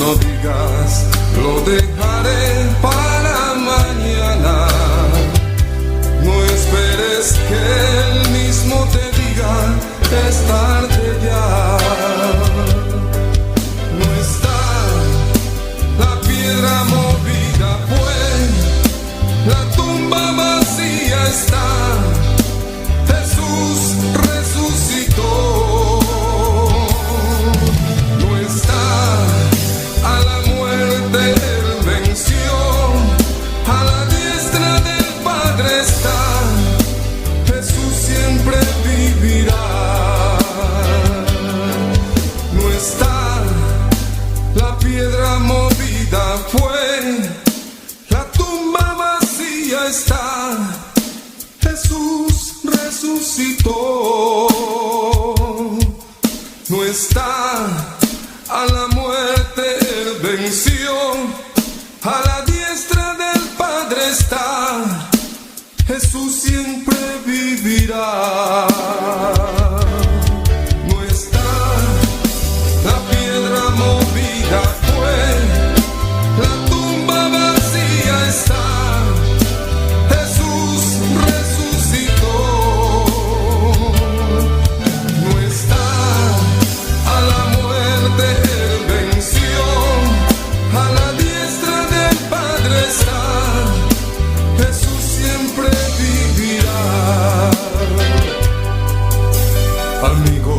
No digas, lo dejaré para mañana. No esperes que él mismo te diga, es tarde ya. No está la piedra movida, fue, la tumba vacía está. Jesús resucitó. No está a la muerte él venció, a la diestra del Padre está. Jesús siempre vivirá. No está la piedra movida fue, la tumba vacía está. Jesús resucitó. No está a la muerte él venció, a la diestra del Padre está. Jesús siempre vivirá. No está la piedra movida fue, la tumba vacía está. Jesús resucitó. No está a la muerte él venció, a la diestra del Padre está. Jesús siempre vivirá. Amigo,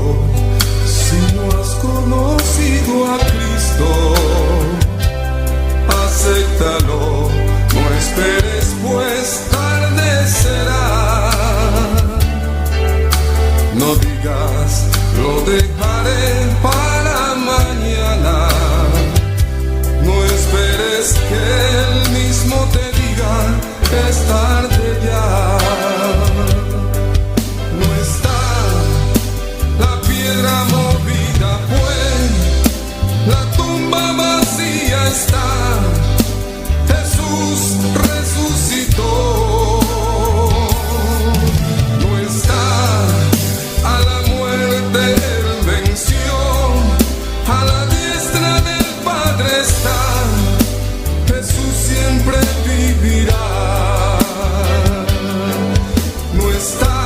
si no has conocido a Cristo, acéptalo, no esperes, pues tarde será. No digas, lo dejaré para mañana. No esperes que él mismo te diga, es tarde ya. No está la piedra movida fue, la tumba vacía está. Jesús resucitó. No está a la muerte él venció, a la diestra del Padre está. Jesús siempre vivirá. No está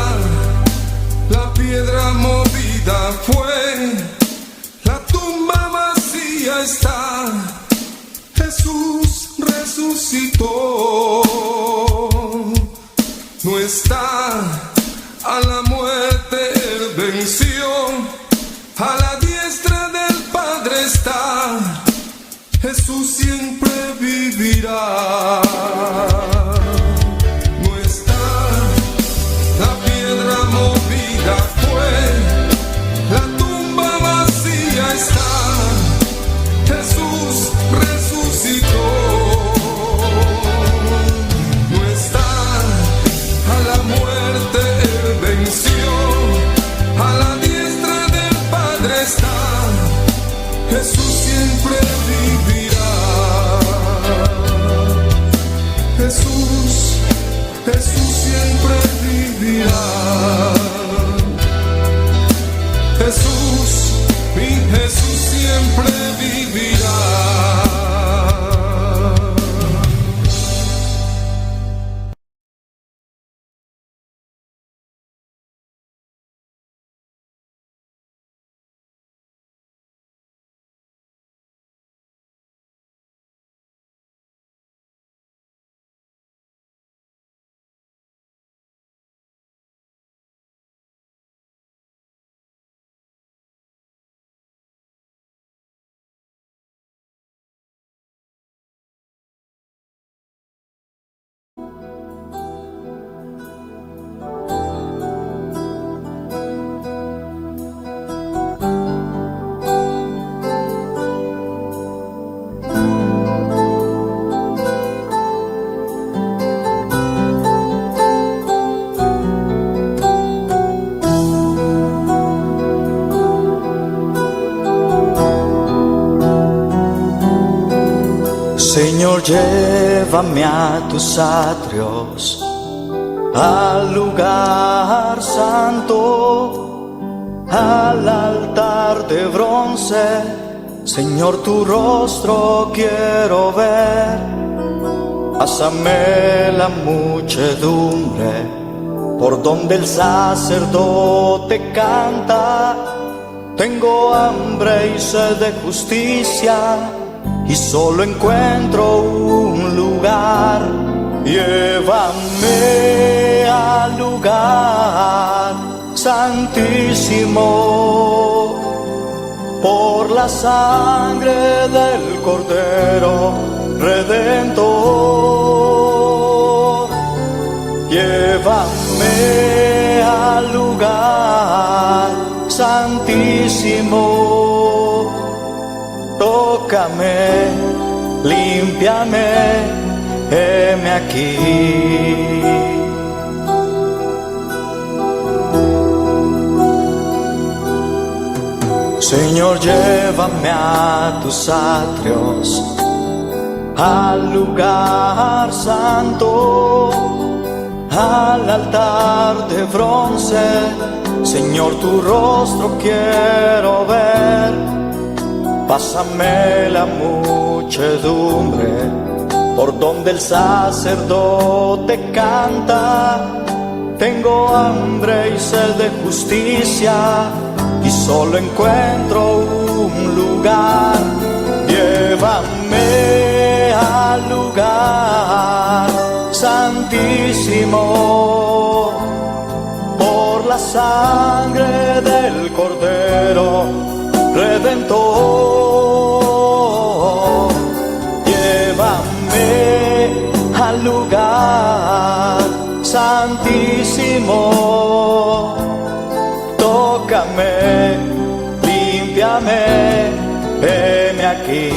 la piedra movida fue, la tumba vacía está. Jesús resucitó. No está a la muerte él venció, a la diestra del Padre está. Jesús siempre vivirá. No está la piedra movida fue, la tumba vacía está. Jesús resucitó. No está a la muerte él venció, a la diestra del Padre está. Jesús siempre vivirá. Jesús, Jesús siempre vivirá. Jesús, mi Jesús siempre vivirá. Señor, llévame a tus atrios, al lugar santo, al altar de bronce Señor, tu rostro quiero ver. Pásame la muchedumbre por donde el sacerdote canta. Tengo hambre y sed de justicia y solo encuentro un lugar. Llévame al lugar santísimo por la sangre del Cordero Redentor. Llévame al lugar santísimo. Tócame, límpiame, heme aquí. Señor, llévame a tus atrios, al lugar santo, al altar de bronce. Señor, tu rostro quiero ver. Pásame la muchedumbre por donde el sacerdote canta. Tengo hambre y sed de justicia y solo encuentro un lugar. Llévame al lugar santísimo por la sangre del Cordero Redentor. Llévame al lugar santísimo. Tócame, límpiame, heme aquí.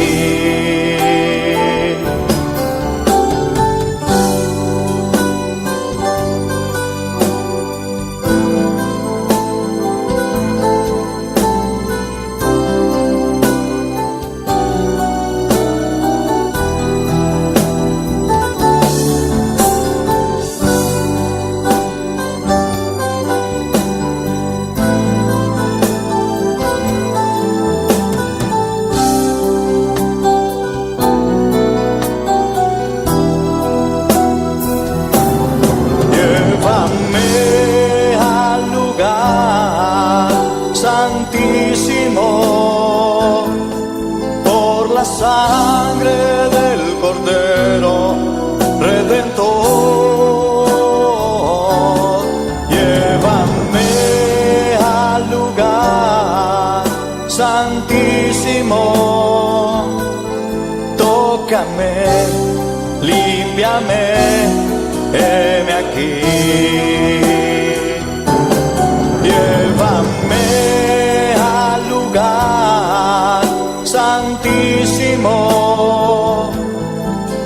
Llévame al lugar santísimo por la sangre del Cordero Redentor. Llévame al lugar santísimo. Tócame, límpiame, heme aquí. Llévame al lugar santísimo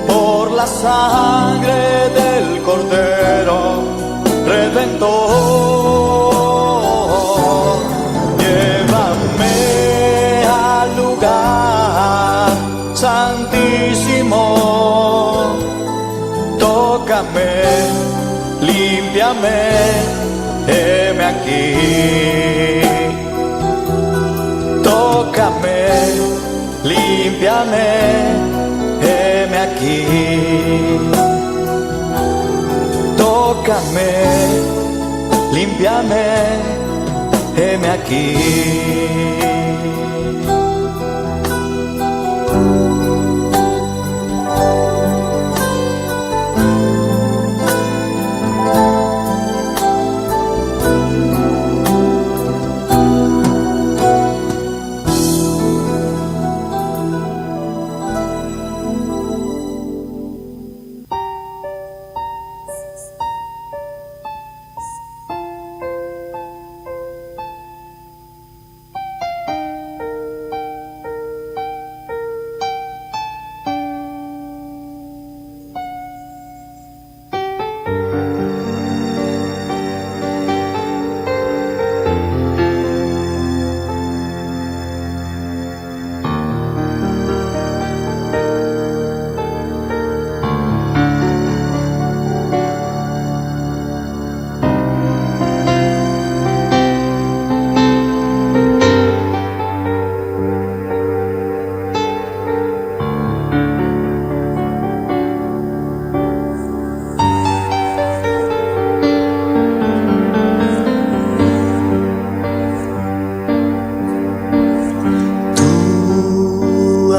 por la sangre del Cordero Redentor. Llévame al lugar santísimo. Tócame, límpiame, heme aquí. Tócame, límpiame, heme aquí. Tócame, límpiame, heme aquí.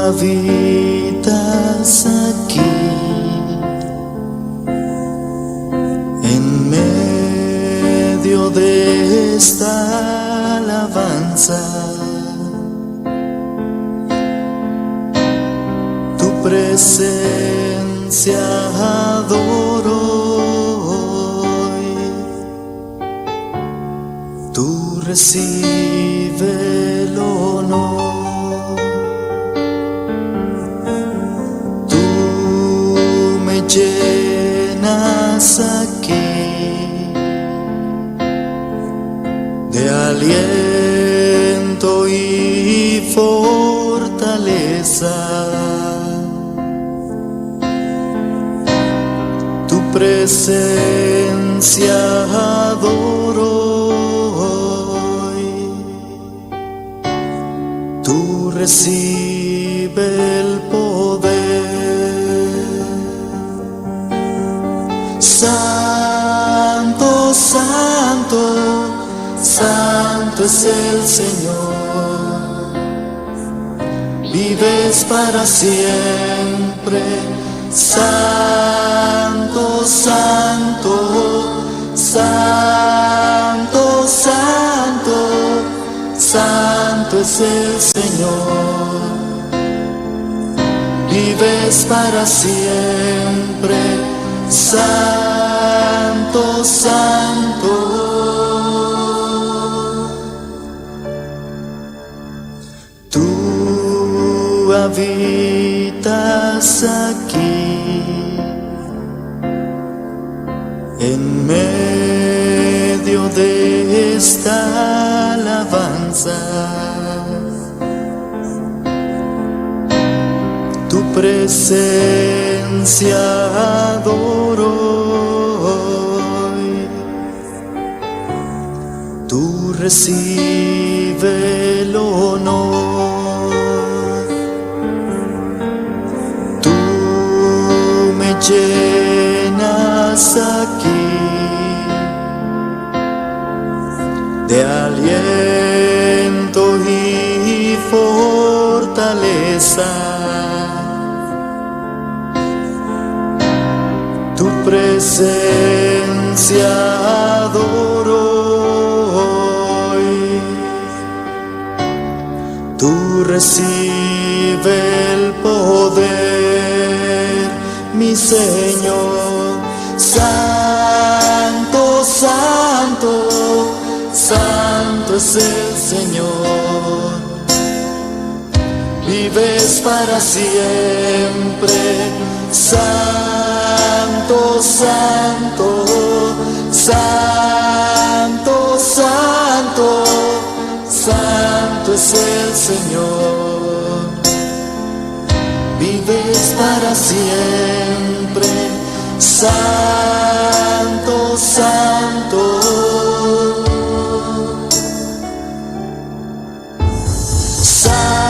habitas aquí en medio de esta alabanza. Tu presencia adoro hoy. Tú recibe el honor. Tú me llenas aquí de aliento y fortaleza. Tu presencia adoro hoy. Tú recibe el poder. Santo, santo, santo es el Señor. Vives para siempre. Santo, santo, santo, santo, santo es el Señor. Vives para siempre, santo, santo. Tú habitas aquí en medio de esta alabanza. Tu presencia adoro hoy. Tú recibe el honor. Tú me llenas aquí de aliento y fortaleza. Tu presencia adoro hoy. Tú recibe el poder, mi Señor. Santo, santo, santo es el Señor. Vives para siempre, santo, santo, santo, santo, santo es el Señor. Vives para siempre, santo, santo.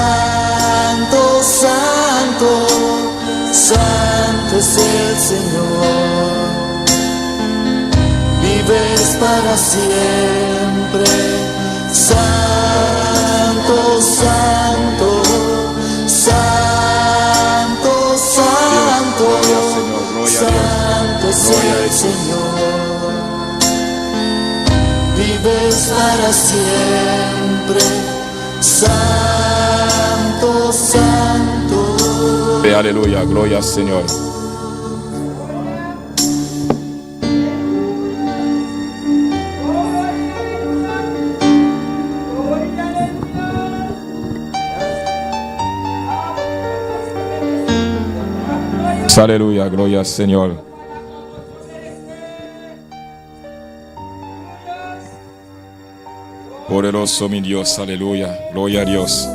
Santo, santo, santo es el Señor. Vives para siempre, santo, santo, santo, santo, Gloria al Señor, gloria a Dios. santo es Gloria a el Jesús. Señor. Vives para siempre, santo, santo. Aleluya, gloria al Señor. Aleluya, gloria al Señor. Poderoso mi Dios, aleluya, gloria a Dios.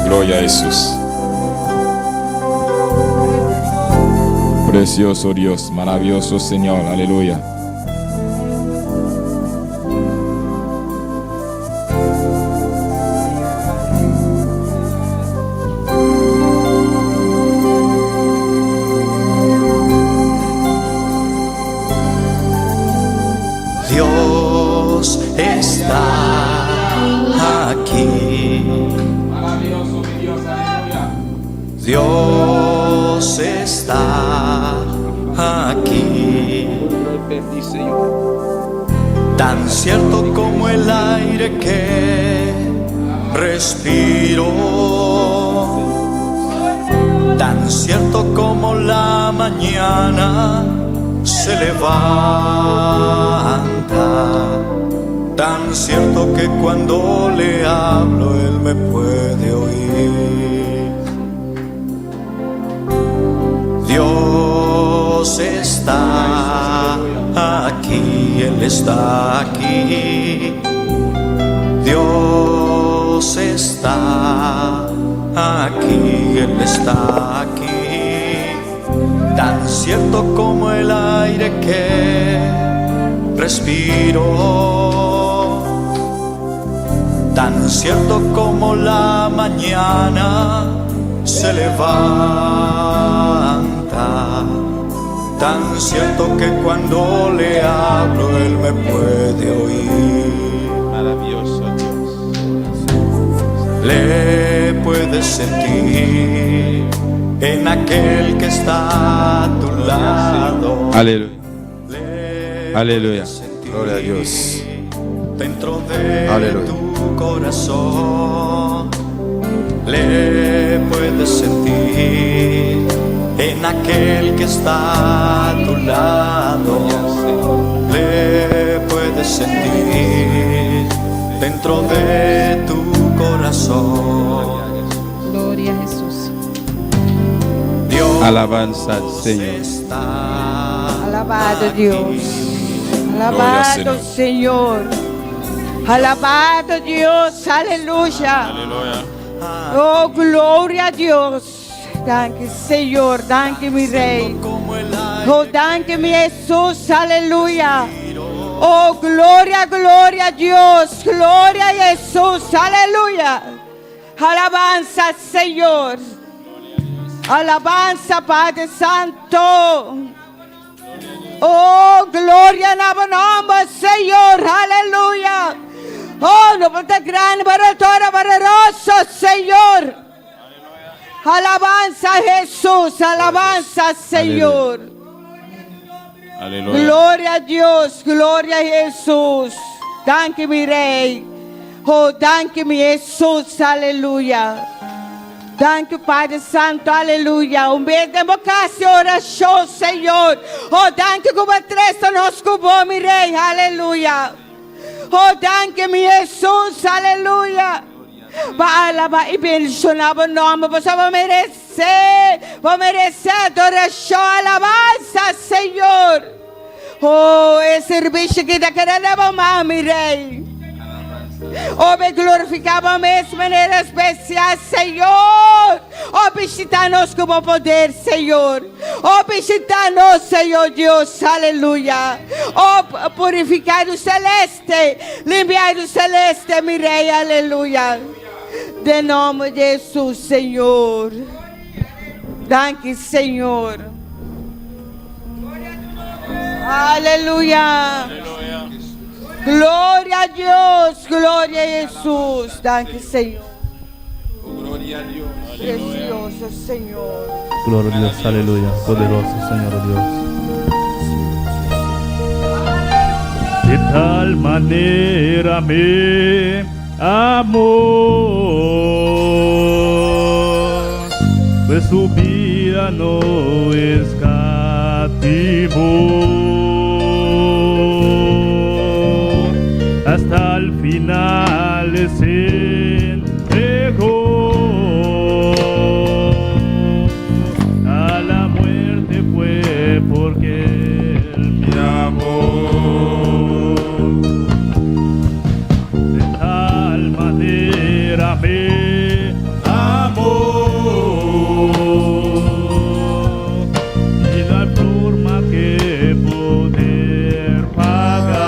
Gloria a Jesús. Precioso Dios, maravilloso Señor, aleluya. Dios está aquí. Maravilloso, mi Dios, aleluya. Dios está aquí. Tan cierto como el aire que respiro. Tan cierto como la mañana se levanta. Tan cierto que cuando le hablo él me puede oír. Dios está aquí, Él está aquí. Dios está aquí, Él está aquí. Tan cierto como el aire que respiro. Tan cierto como la mañana se levanta. Tan cierto que cuando le hablo él me puede oír. Maravilloso Dios. Le puedes sentir en aquel que está a tu lado. Aleluya. Le Aleluya. puedes sentir Gloria a Dios. Dentro de Aleluya. tu corazón le puedes sentir en aquel que está a tu lado. Le puedes sentir dentro de tu corazón. Gloria a Jesús. Dios Alabanza al Señor. está Alabado aquí. Dios. Alabado Señor. Alabado Dios. Aleluya. Oh, gloria a Dios. Danki, Señor. Danki, mi Rey. Como el aire Oh, danki, mi Jesús. Aleluya. Oh, gloria, gloria a Dios. Gloria a Jesús. Aleluya. Alabanza, Señor. Alabanza, Padre Santo. Oh, gloria na bo nòmber, Señor. Aleluya. Oh, no ta grandi, pero todopoderoso, Señor. Alabanza, Jesús. Alabanza, Señor. Aleluya. Gloria a Dios, gloria a Jesús. Danki, mi Rey. Oh, danki, mi Jesús. Aleluya. Danki, Padre Santo. Aleluya. Un bes den bo kas di orashon, Señor. Oh, danki ku bo a trese nos ku bo, mi Rey. Aleluya. Oh, danki, mi Jesús. Aleluya. Pa alabá i bendishoná bo nòmber. Bo ta meresé. Bo meresé adorashon, alabansa, Señor. Oh, e servisio aki ta keda den bo man, mi Rey. Oh, bin glorifiká bo mes manera spesial, Señor. Oh, bishitá nos ku bo poder, Señor. Oh, bishitá nos, Señor Dios. Aleluya. Oh, purifiká seleste. Limpia seleste, mi Rey. Aleluya. Den nòmber di Jesús, Señor. Danki, Señor. Aleluya. Gloria a Dios, gloria a Jesús. Danki, Señor. Gloria a Dios. Precioso Señor. Gloria a Dios, aleluya. Poderoso Señor Dios. De tal manera me amó, pues su vida no escatimó. Hasta el final se entregó. A la muerte fue porque él me amó. De tal manera me amó. Y no hay forma que poder pagar.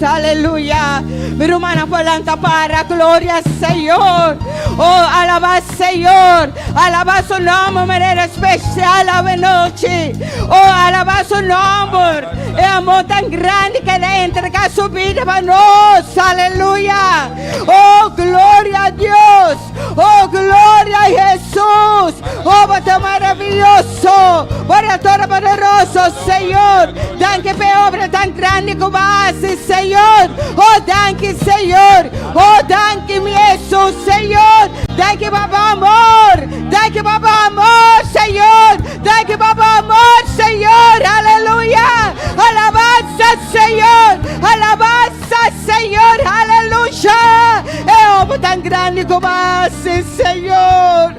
aleluya. Mi rumannan por lanta para, gloria Señor. Oh, alabá Señor, alabá su nomber manera espesial awe nochi. Oh, alabá su nomber, e amor tan grandi ku el a entregá su bida pa nos, aleluya. Oh, gloria a Dios. Oh, gloria a Jesús. Oh, bo ta maravilloso. Bo ta todopoderoso, Señor. Danki pa e obra tan grandi ku bo a hasi, Señor. Oh, danki, Señor. Oh, danki, mi Jesús, Señor. Danki pa bo amor. Danki pa bo amor, Señor. Danki pa bo amor, Señor. Aleluya. Alabanza, Señor. Alabanza. Sa Señor, aleluya! E obra tan grandi ku bo a hasi, Señor.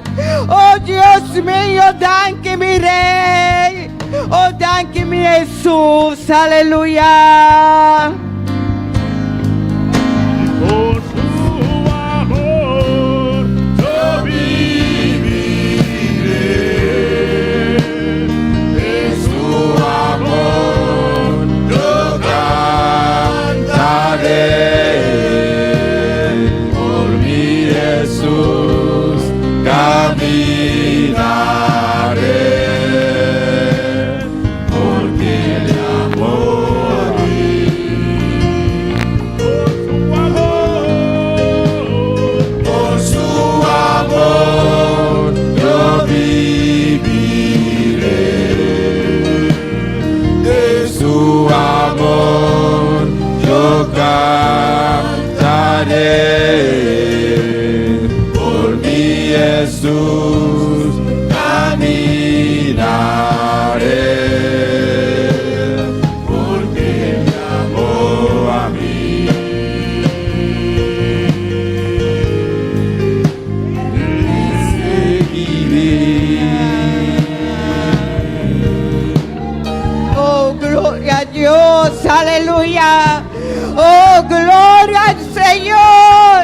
Oh Dios mío, danki mi Rey. Oh danki mi Jesús, aleluya. Por su amor yo viviré. De su amor yo cantaré. Por mi Jesús caminaré. Porque le amó a mí. Por su amor. Por su amor yo viviré. De su amor yo cantaré. Por mi Jesús caminaré. Porque me amó a mí. Seguiré. Oh, gloria a Dios, aleluya. Oh, gloria al Señor.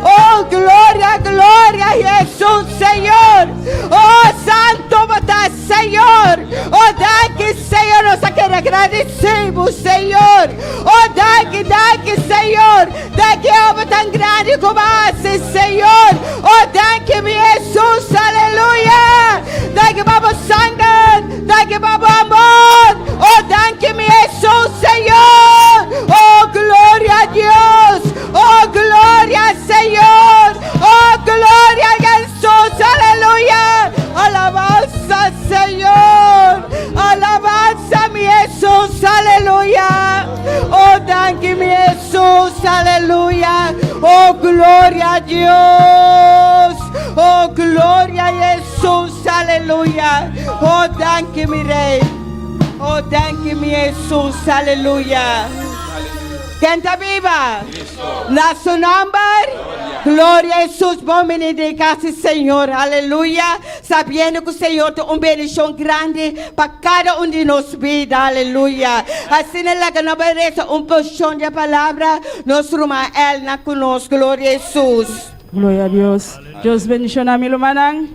Oh, gloria, gloria a Jesús, Señor. Oh, Santo bo ta, Señor. Oh, danki, Señor. Nos kier gradisí, Señor. Oh, danki, danki, Señor. Danki, obra tan grandi ku bo a hasi, Señor. Oh, danki, mi Jesús, aleluya. Danki pa bo sanger. Danki pa bo amor. Oh, danki, mi Jesús, Señor. Oh, gloria a Dios. Oh, gloria al Señor. Oh, gloria a Jesús, aleluya. Alabanza, Señor. Alabanza, mi Jesús, aleluya. Oh, danki, mi Jesús, aleluya. Oh, gloria a Dios. Oh, gloria a Jesús, aleluya. Oh, danki, mi Rey. Oh, danki, mi Jesús, aleluya. Ken ta biba? Na su nomber. Gloria a Jesús. Bon bini den kas di Señor. Aleluya. Sabiendo ku Señor ta un bendishon grandi pa kada un di nos bida. Aleluya. Asina laga nos bai resa un porshon di e palabra. Nos ruman Elna ku nos. Gloria a Jesús. Gloria a Dios. Dios bendiciona mi rumannan.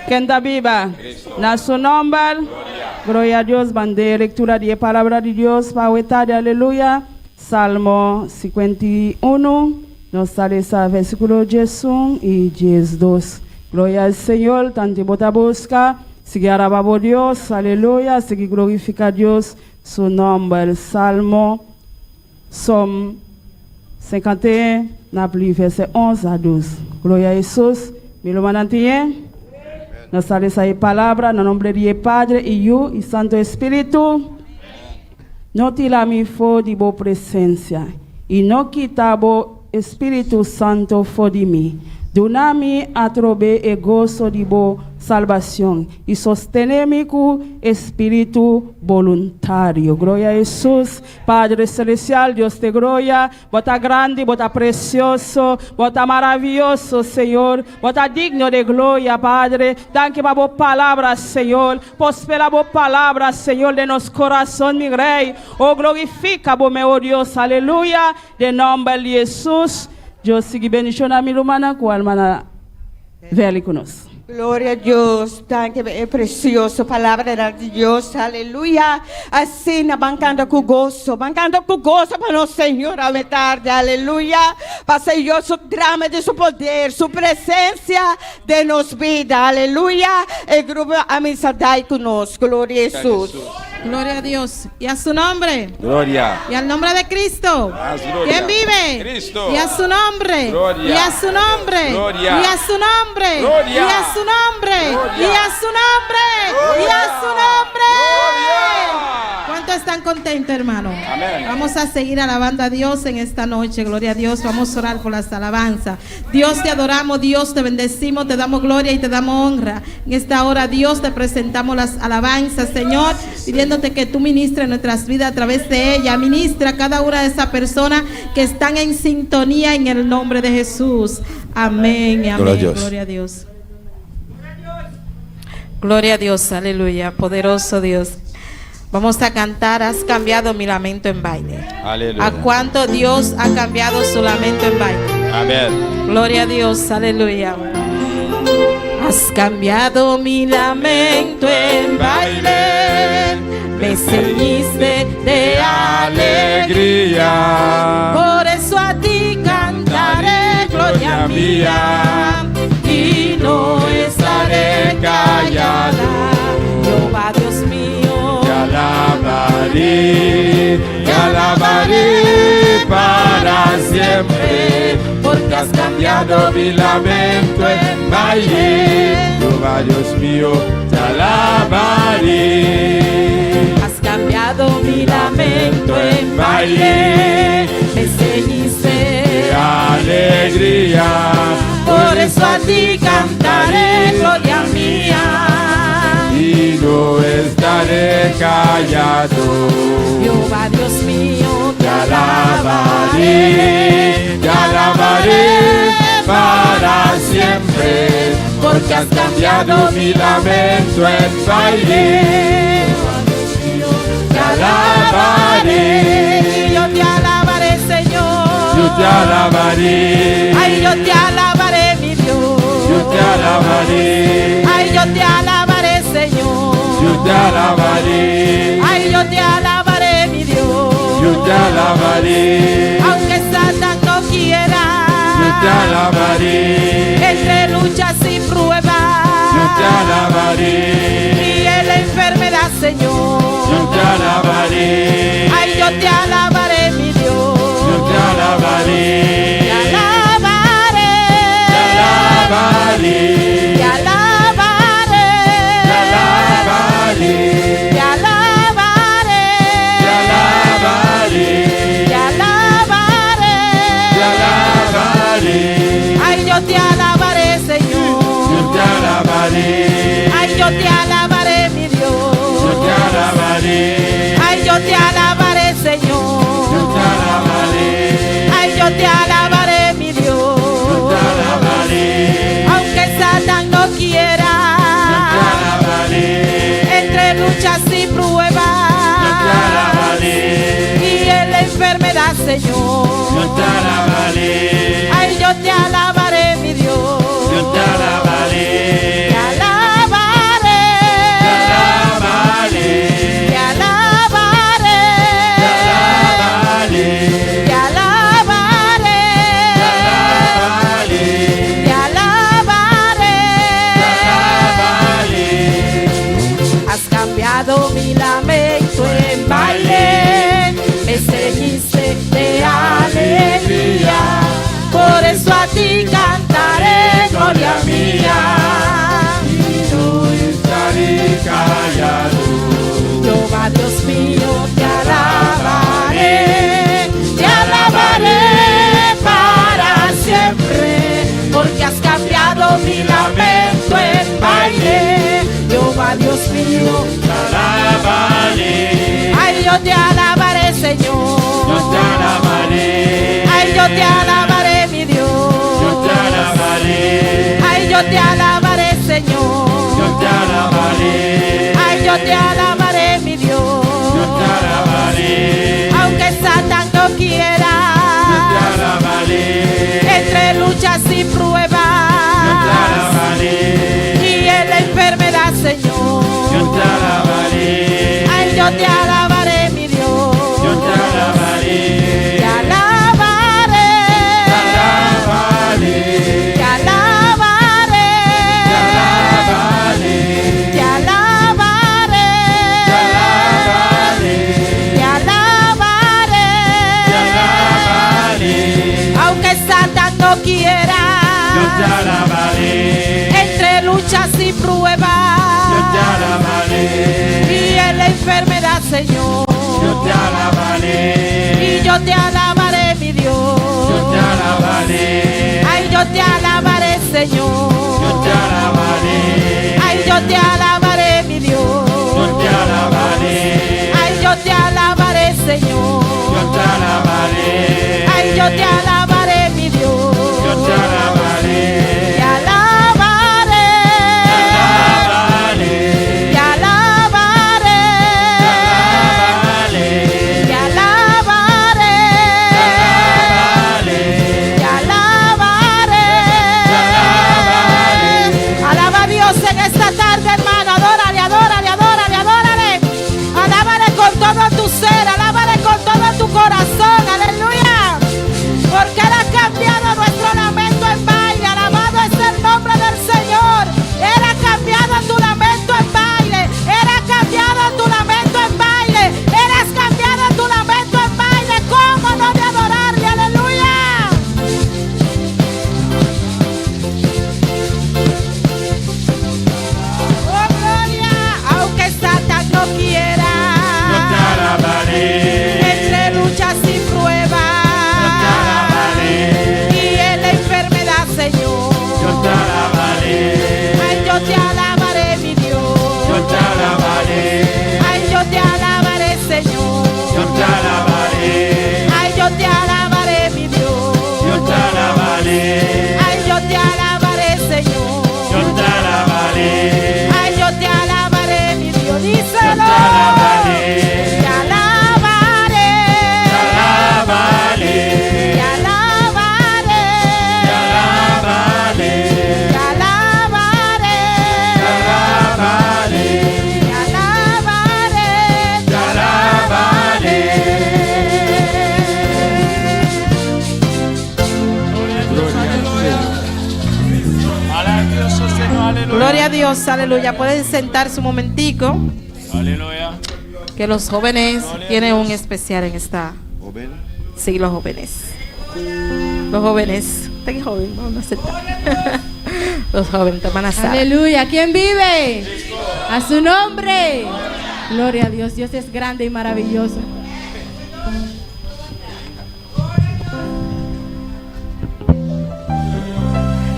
Ken ta biba? Na su nomber. Gloria a Dios. Ban den lectura di e palabra di Dios pa awe tardi. Aleluya. Salmo 51. Nos ta lesa versiculo 11 y 12. Gloria al Señor. Tanto bo ta busca. Sigui alaba bo Dios. Aleluya. Sigui glorifica Dios su nomber. Salmo Psaume 51, n ap li vèsè 11 a 12. Gloria a Hesus. Mi rumannan tin e? Nos ta lesa e palabra na nombre di e Padre i Yu i Santo Espíritu. No tira mi for di bo presensia, i no kita bo Espíritu Santo for di mi. Duna mi atrobe e goso di bo salbacion i sostene mi ku espíritu boluntario. Gloria a Hesus. Padre Celestial, Dios de gloria, Bo ta grandi, Bo ta precioso, Bo ta maraviyoso, Señor. Bo ta digno de gloria, Padre. Danki pa Bo palabra, Señor. Prospera Bo palabra, Señor, den nos corazon, mi Rey. Oh, glorifica Bo, meu Dios. Aleluya. Den nomber di Jesus. Dios sigui bendiciona mi rumannan cu alma na veli cu nos. Gloria a Dios, danki pa e precioso palabranan di Dios, aleluya. Asina ban canta cu goso, ban canta cu goso pa nos Señor awe tarde, aleluya. Pa Señor su drama di su poder, su presencia den nos bida, aleluya. E grupo a misa dai cu nos, gloria Jesus. Gloria a Dios. Y a su nombre. Gloria. Y al nombre de Cristo. Más gloria. ¿Quién vive? Cristo. Y a su nombre. Gloria. Y a su nombre. Gloria. Y a su nombre. Gloria. Y a su nombre. Gloria. Y a su nombre. Y a su nombre. Gloria. ¿Cuántos están contentos, hermano? Amén. Vamos a seguir alabando a Dios en esta noche. Gloria a Dios. Vamos a orar por las alabanzas. Dios te adoramos, Dios te bendecimos, te damos gloria y te damos honra. En esta hora, Dios, te presentamos las alabanzas, Señor, pidiéndote que tú ministres nuestras vidas a través de ella. Ministra a cada una de esas personas que están en sintonía en el nombre de Jesús. Amén. y Amén. Gloria a Dios. Gloria a Dios. Gloria a Dios, aleluya, poderoso Dios. Vamos a cantar, has cambiado mi lamento en baile. Aleluya. ¿A cuánto Dios ha cambiado su lamento en baile? Amén. Gloria a Dios, aleluya. Has cambiado mi lamento en baile, me ceñiste de alegría. Alegría. Por eso a ti cantaré, gloria mía, y no estaré callada. Jehová Dios mío, Te alabaré, te alabaré para siempre, porque has cambiado mi lamento en baile. Jehová Dios mío, te alabaré. Has cambiado mi lamento en baile, me ceñiste De alegría, Por eso a ti cantaré, gloria mía. y no estaré callado. Jehová Dios mío, Te alabaré, te alabaré para siempre, porque has cambiado mi lamento en baile. Te alabaré, Yo te alabaré, Señor. yo te alabaré, Ay, yo te alabaré, mi Dios. yo te alabaré, Ay, yo te alabaré, Señor. yo te alabaré, Ay, yo te alabaré, mi Dios. yo te alabaré, Aunque Satán no quiera. yo te alabaré, Entre luchas y pruebas. yo te alabaré, Y en la enfermedad, Señor. yo te alabaré, Ay, yo te alabaré, mi Dios. yo te alabaré. Te alabaré. Te alabaré, Te alabaré. te alabaré, Te alabaré. te alabaré, Te alabaré. te alabaré, Ay, yo te alabaré, Señor. yo te alabaré, Ay, yo te alabaré, mi Dios. yo te alabaré, Ay, yo te alabaré, Señor. yo te alabaré, Ay, yo te alabaré, mi Dios. yo te alabaré, Aunque Satán no quiera. yo te alabaré, Entre luchas y pruebas. yo te alabaré, Y en la enfermedad, Señor. yo te alabaré, Ay, yo te alabaré, mi Dios. yo te alabaré, Te alabaré. te alabaré, Te alabaré. te alabaré, Te alabaré. te alabaré. Te alabaré. Has cambiado mi lamento en baile, me ceñiste de alegría. Por eso a ti cantaré, gloria mía. No estaré callado. Jehová Dios mío, te alabaré, te alabaré para siempre, porque has cambiado mi lamento en baile. Jehová Dios mío, Te alabaré, ay, yo te alabaré, Señor. yo te alabaré, Ay, yo te alabaré, mi Dios. yo te alabaré, Ay, yo te alabaré, Señor. yo te alabaré, Ay, yo te alabaré, mi Dios. yo te alabaré, Aunque Satán no quiera. yo te alabaré, Entre luchas y pruebas. yo te alabaré, Y no quiera. Yo te alabaré. Entre luchas y pruebas. Yo te alabaré. Y en la enfermedad, Señor. Yo te alabaré. Y yo te alabaré, mi Dios. Yo te alabaré. Ay, yo te alabaré, Señor. Yo te alabaré. Ay, yo te alabaré, mi Dios. Yo te alabaré. Ay, yo te alabaré, Señor. Yo te alabaré. Ay, yo te alabaré, mi Dios. Yo te alabaré. Te alabaré. Alabaré. Te alabaré. Alabaré. Te alabaré. Alabaré. Te alabaré. Te alabaré. Alaba a Dios en esta tarde, hermano. Adórale, adórale, adórale, adórale. Alábale con todo tu ser, alábale con todo tu corazón. Aleluya. Porque Él ha cambiado nuestro lamento en baile. Alabado es el nombre del Señor. Él ha cambiado tu lamento en baile. Él ha cambiado tu lamento en baile. Él ha cambiado tu lamento en baile. ¿Cómo no de adorarle? Aleluya. Oh, gloria, aunque Satán no quiera. Yo te alabaré. Entre luchas y pruebas. Yo te alabaré. Y en la enfermedad, Señor. Yo te alabaré. Ay, yo te alabaré, mi Dios. Yo te alabaré. Ay, yo te alabaré, Señor. Yo te alabaré. Ay, yo te alabaré, mi Dios. Yo te alabaré. Ay, yo te alabaré, Señor. Yo te alabaré. Ay, yo te alabaré, mi Dios. Díselo. Yo te alabaré. Te alabaré. Alabaré. Te alabaré. Te alabaré. Te alabaré. Alabaré. Te alabaré. Te alabaré. Maravilloso Señor, aleluya. Gloria a Dios, aleluya. Pueden sentarse un momentico, Aleluya. que los jóvenes tienen un especial en esta. Sí, los jóvenes. Los jóvenes. Usted es joven, vamos a sentar. Los jóvenes toman a sala. Aleluya. ¿Quién vive? A su nombre. Gloria a Dios. Dios es grande y maravilloso.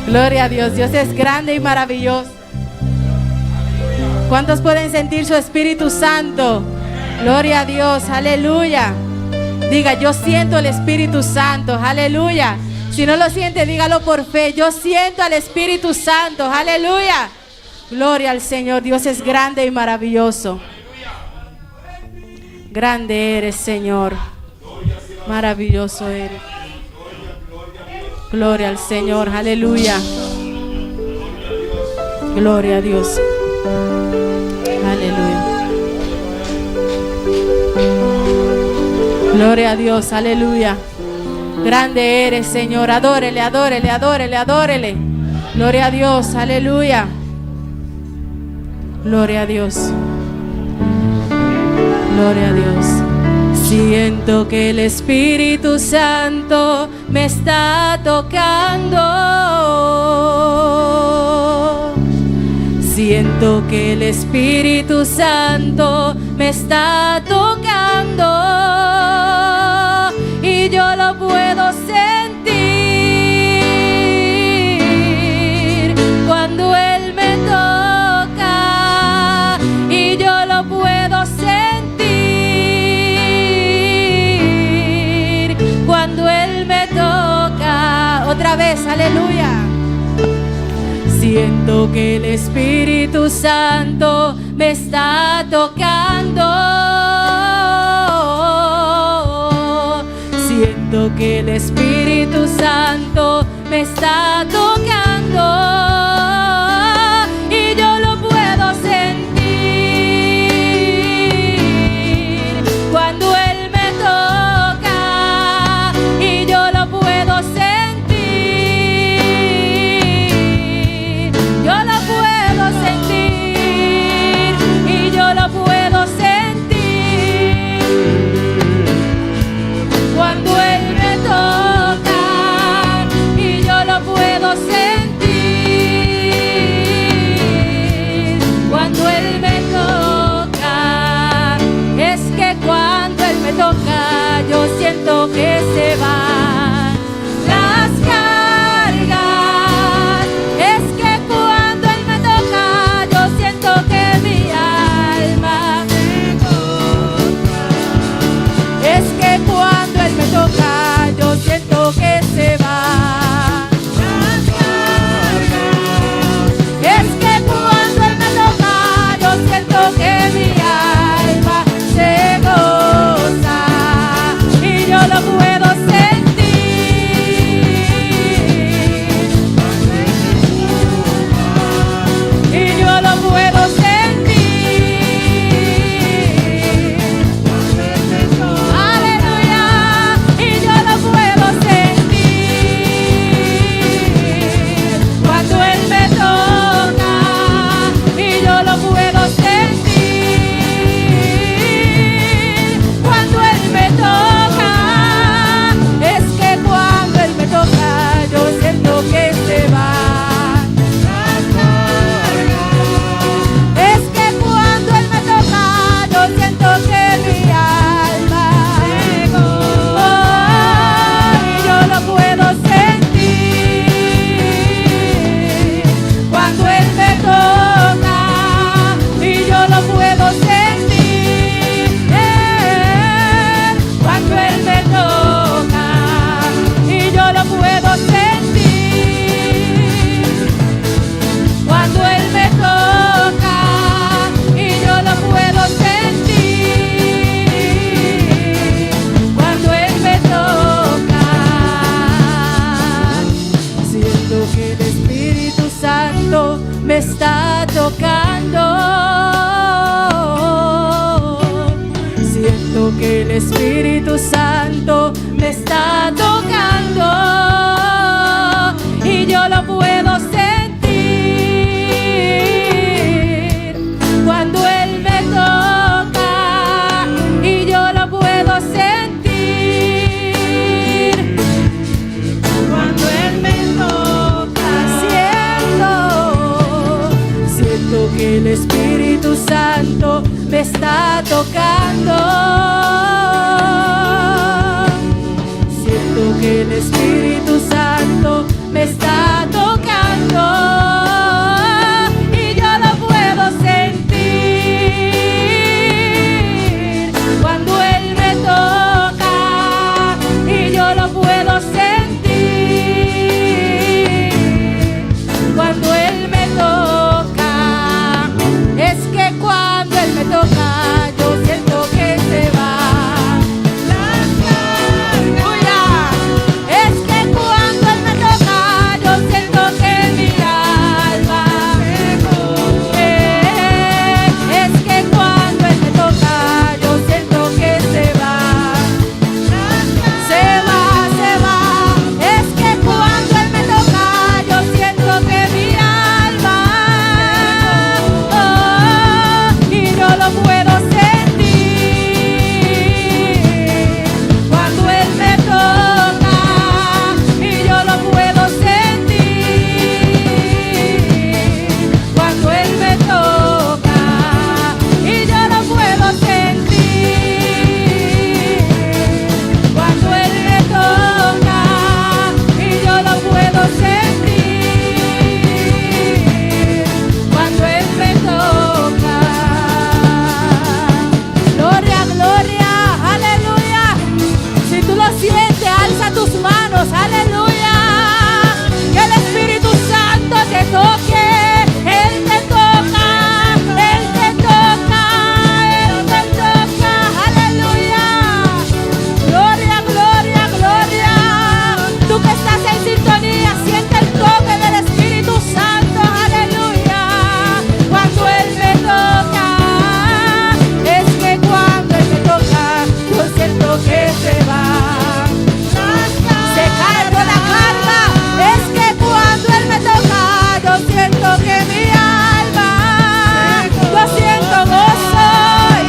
Gloria a Dios. Dios es grande y maravilloso. ¿Cuántos pueden sentir su Espíritu Santo? Gloria a Dios. Aleluya. Diga, yo siento el Espíritu Santo. Aleluya. Si no lo siente, dígalo por fe. Yo siento al Espíritu Santo. Aleluya. Gloria al Señor. Dios es grande y maravilloso. Grande eres, Señor. Maravilloso eres. Gloria al Señor. Aleluya. Gloria a Dios. Aleluya. Gloria a Dios. Aleluya. Grande eres, Señor. Adórele, adórele, adórele, adórele. Gloria a Dios. Aleluya. Gloria a Dios. Gloria a Dios. Siento que el Espíritu Santo me está tocando. Siento que el Espíritu Santo me está tocando y yo lo puedo sentir cuando Él me toca y yo lo puedo sentir cuando Él me toca. Otra vez, aleluya. Siento que el Espíritu Santo me está tocando. Siento que el Espíritu Santo me está tocando. Y yo lo puedo sentir cuando Él me toca. Y yo lo puedo sentir. Yo lo puedo sentir. Y yo lo puedo sentir. Cuando Él me toca. Y yo puedo sentir. Cuando Él me toca y yo lo puedo sentir. Cuando Él me toca. Siento que el Espíritu Santo me está tocando. Siento que el Espíritu Santo me está tocando y yo lo puedo sentir cuando Él me toca y yo lo puedo sentir cuando Él me toca. Siento, siento que el Espíritu Santo me está tocando. Siento que el Espíritu Santo me está tocando y yo lo puedo sentir cuando Él me toca y yo lo puedo sentir cuando Él me toca. Es que cuando Él me toca, yo siento que se va. Aleluya. Es que cuando Él me toca, yo siento que mi alma es que cuando Él me toca, yo siento que se va. Se va, se va. Es que cuando Él me toca, yo siento que mi alma, oh, y yo lo puedo sentir. Cuando Él me toca, y yo lo puedo sentir. Cuando Él me toca, y yo lo puedo sentir. Cuando Él me toca, y yo lo puedo sentir. Cuando Él me toca. Gloria, gloria, aleluya. Si tú lo sientes, alza tus manos, aleluya. Que el Espíritu Santo te toque. Él te toca, Él te toca, Él te toca, aleluya. Gloria, gloria, gloria. Tú que estás en sintonía, siente el toque del Espíritu Santo, aleluya. Cuando Él me toca, es que cuando Él me toca, yo siento que se va. Se cae toda carga. Es que cuando Él me toca, yo siento que mi alma, yo siento gozo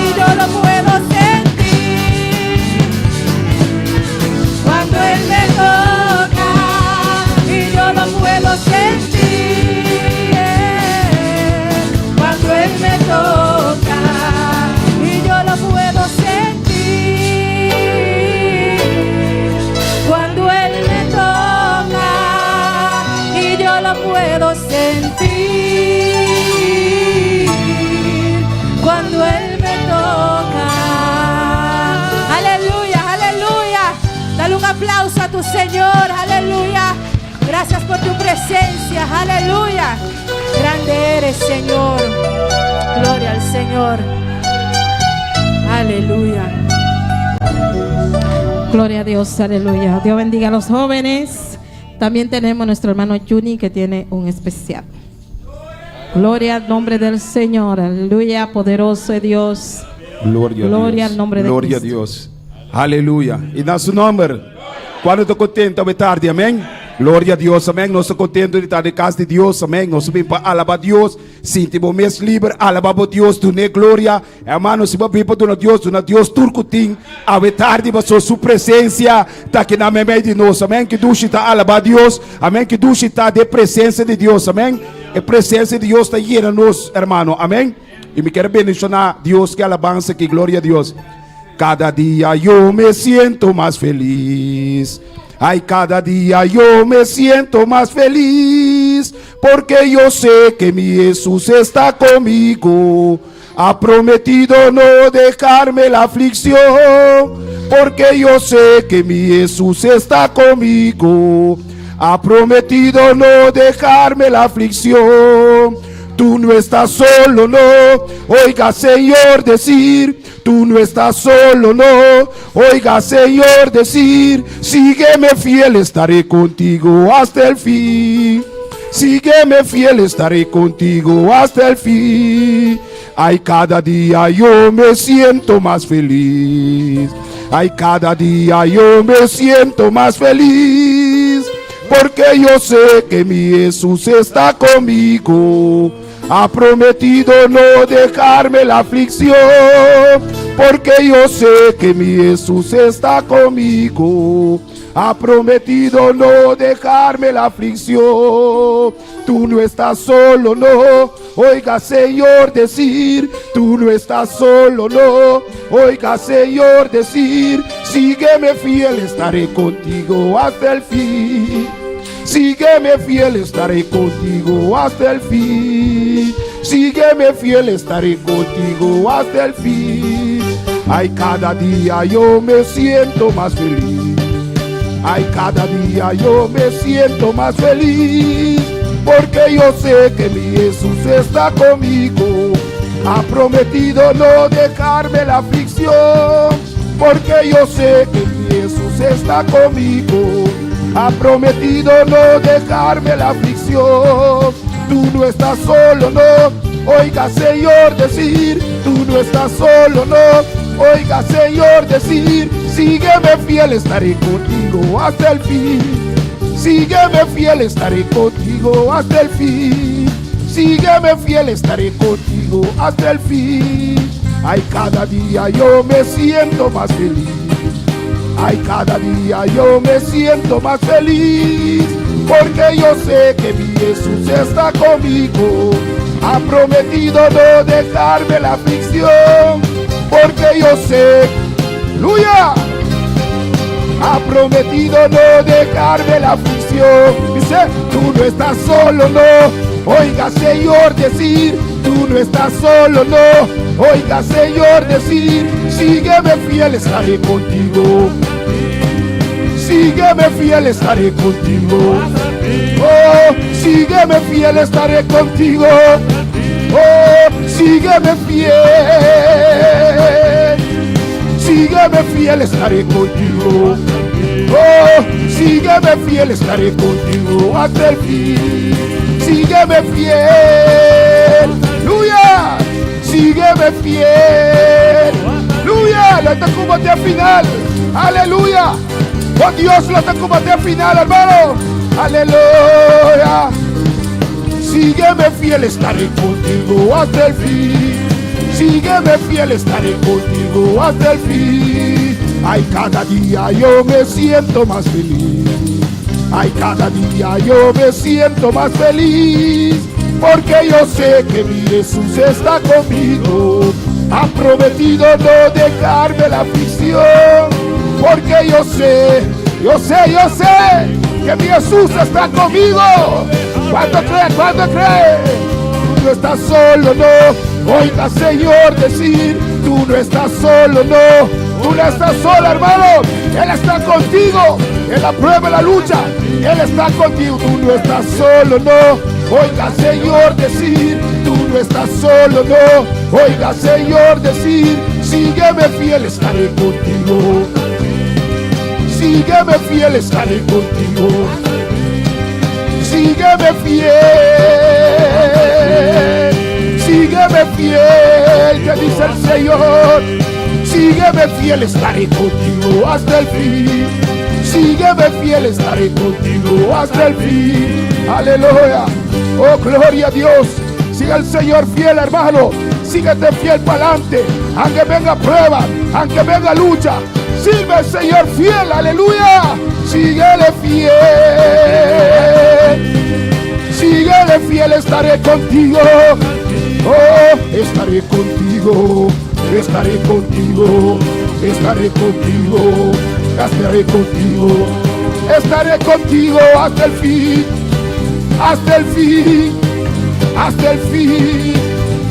y yo lo puedo sentir. Cuando Él me toca y yo lo puedo sentir. Cuando Él me toca y yo lo puedo sentir. Cuando Él me toca y yo lo puedo sentir. Cuando Él me toca. Aleluya, aleluya. Dale un aplauso a tu Señor. Aleluya. Gracias por tu presencia. Aleluya. Grande eres, Señor. Gloria al Señor. Aleluya. Gloria a Dios, aleluya. Dios bendiga a los jóvenes. También tenemos a nuestro hermano Juni que tiene un especial. Gloria al nombre del Señor. Aleluya, poderoso es Dios. Gloria a Gloria Dios. al nombre de Gloria a Cristo. Dios. Aleluya. I na su nòmber. Kuantu ta kontentu awe tardi, amèn? Gloria na Dios, amèn. Nos ta kontentu di ta den kas di Dios, amèn. Nos a bin pa alabá Dios, sinti bo mes liber, alabá Dios, dun'é gloria. Ruman, si bo bin pa duna Dios, duna Dios tur ku tin. Awe tardi, paso su presensia ta aki na meimei di nos, amèn. Ku dushi ta alabá Dios, amèn. Ku dushi ta den presensia di Dios, amèn. E presensia di Dios ta yena nos, ruman, amèn. I mi ke bendishoná Dios, ku alabansa, ku gloria na Dios. Cada día yo me siento más feliz. Ay, cada día yo me siento más feliz, porque yo sé que mi Jesús está conmigo. Ha prometido no dejarme la aflicción, porque yo sé que mi Jesús está conmigo. Ha prometido no dejarme la aflicción. Tú no estás solo, no. Oiga, Señor, decir. Tú no estás solo, no. Oiga, Señor, decir. Sígueme fiel, estaré contigo hasta el fin. Sígueme fiel, estaré contigo hasta el fin. Ay, cada día yo me siento más feliz. Ay, cada día yo me siento más feliz. Porque yo sé que mi Jesús está conmigo. Ha prometido no dejarme la aflicción. Porque yo sé que mi Jesús está conmigo. Ha prometido no dejarme la aflicción. Tú no estás solo, no. Oiga, Señor, decir, tú no estás solo, no. Oiga, Señor, decir, sígueme fiel, estaré contigo hasta el fin. Sígueme fiel, estaré contigo hasta el fin. Sígueme fiel, estaré contigo hasta el fin. Ay, cada día yo me siento más feliz. Ay, cada día yo me siento más feliz. Porque yo sé que mi Jesús está conmigo. Ha prometido no dejarme la aflicción. Porque yo sé que mi Jesús está conmigo. Ha prometido no dejarme la aflicción. Tú no estás solo, no. Oiga, Señor, decir, tú no estás solo, no. Oiga, Señor, decir, sígueme fiel, estaré contigo hasta el fin. Sígueme fiel, estaré contigo hasta el fin. Sígueme fiel, estaré contigo hasta el fin. Ay, cada día yo me siento más feliz. Ay, cada día yo me siento más feliz. Porque yo sé que mi Jesús está conmigo. Ha prometido no dejarme la aflicción. Porque yo sé, aleluya, ha prometido no dejarme la aflicción. Dice, tú no estás solo, no. Oiga, Señor, decir, tú no estás solo, no. Oiga, Señor, decir, sígueme fiel, estaré contigo. Sígueme fiel, estaré contigo. Oh, sígueme fiel, estaré contigo. Oh, sígueme fiel. Sígueme fiel, estaré contigo. Oh, sígueme fiel, estaré contigo hasta el fin. Sígueme fiel. Aleluya. Sígueme fiel. Aleluya. Lo ta combate al final. Aleluya. Oh Dios, lo ta combate al final, hermano. Aleluya. Sígueme fiel, estaré contigo hasta el fin. Sígueme fiel, estaré contigo hasta el fin. Ay, cada día yo me siento más feliz. Ay, cada día yo me siento más feliz. Porque yo sé que mi Jesús está conmigo. Ha prometido no dejarme la aflicción. Porque yo sé, yo sé, yo sé que mi Jesús está conmigo. ¿Cuánto cree? ¿Cuánto cree? Tú no estás solo, no. Oiga, Señor, decir, tú no estás solo, no. Tú no estás solo, hermano. Él está contigo en la prueba, en la lucha. Él está contigo. Tú no estás solo, no. Oiga, Señor, decir, tú no estás solo, no. Oiga, Señor, decir, sígueme fiel, estaré contigo. Sígueme fiel, estaré contigo. Sígueme fiel. Sígueme fiel, te dice el Señor. Sígueme fiel, estaré contigo hasta el fin. Sígueme fiel, estaré contigo hasta el fin. Aleluya. Oh, gloria a Dios. Siga el Señor fiel, hermano. Síguete fiel para adelante. Aunque venga prueba, aunque venga lucha. Sirve al Señor fiel, aleluya. Síguele fiel. Síguele fiel, estaré contigo. Oh, estaré contigo. Estaré contigo. Estaré contigo. Estaré contigo. Estaré contigo hasta el fin. Hasta el fin. Hasta el fin.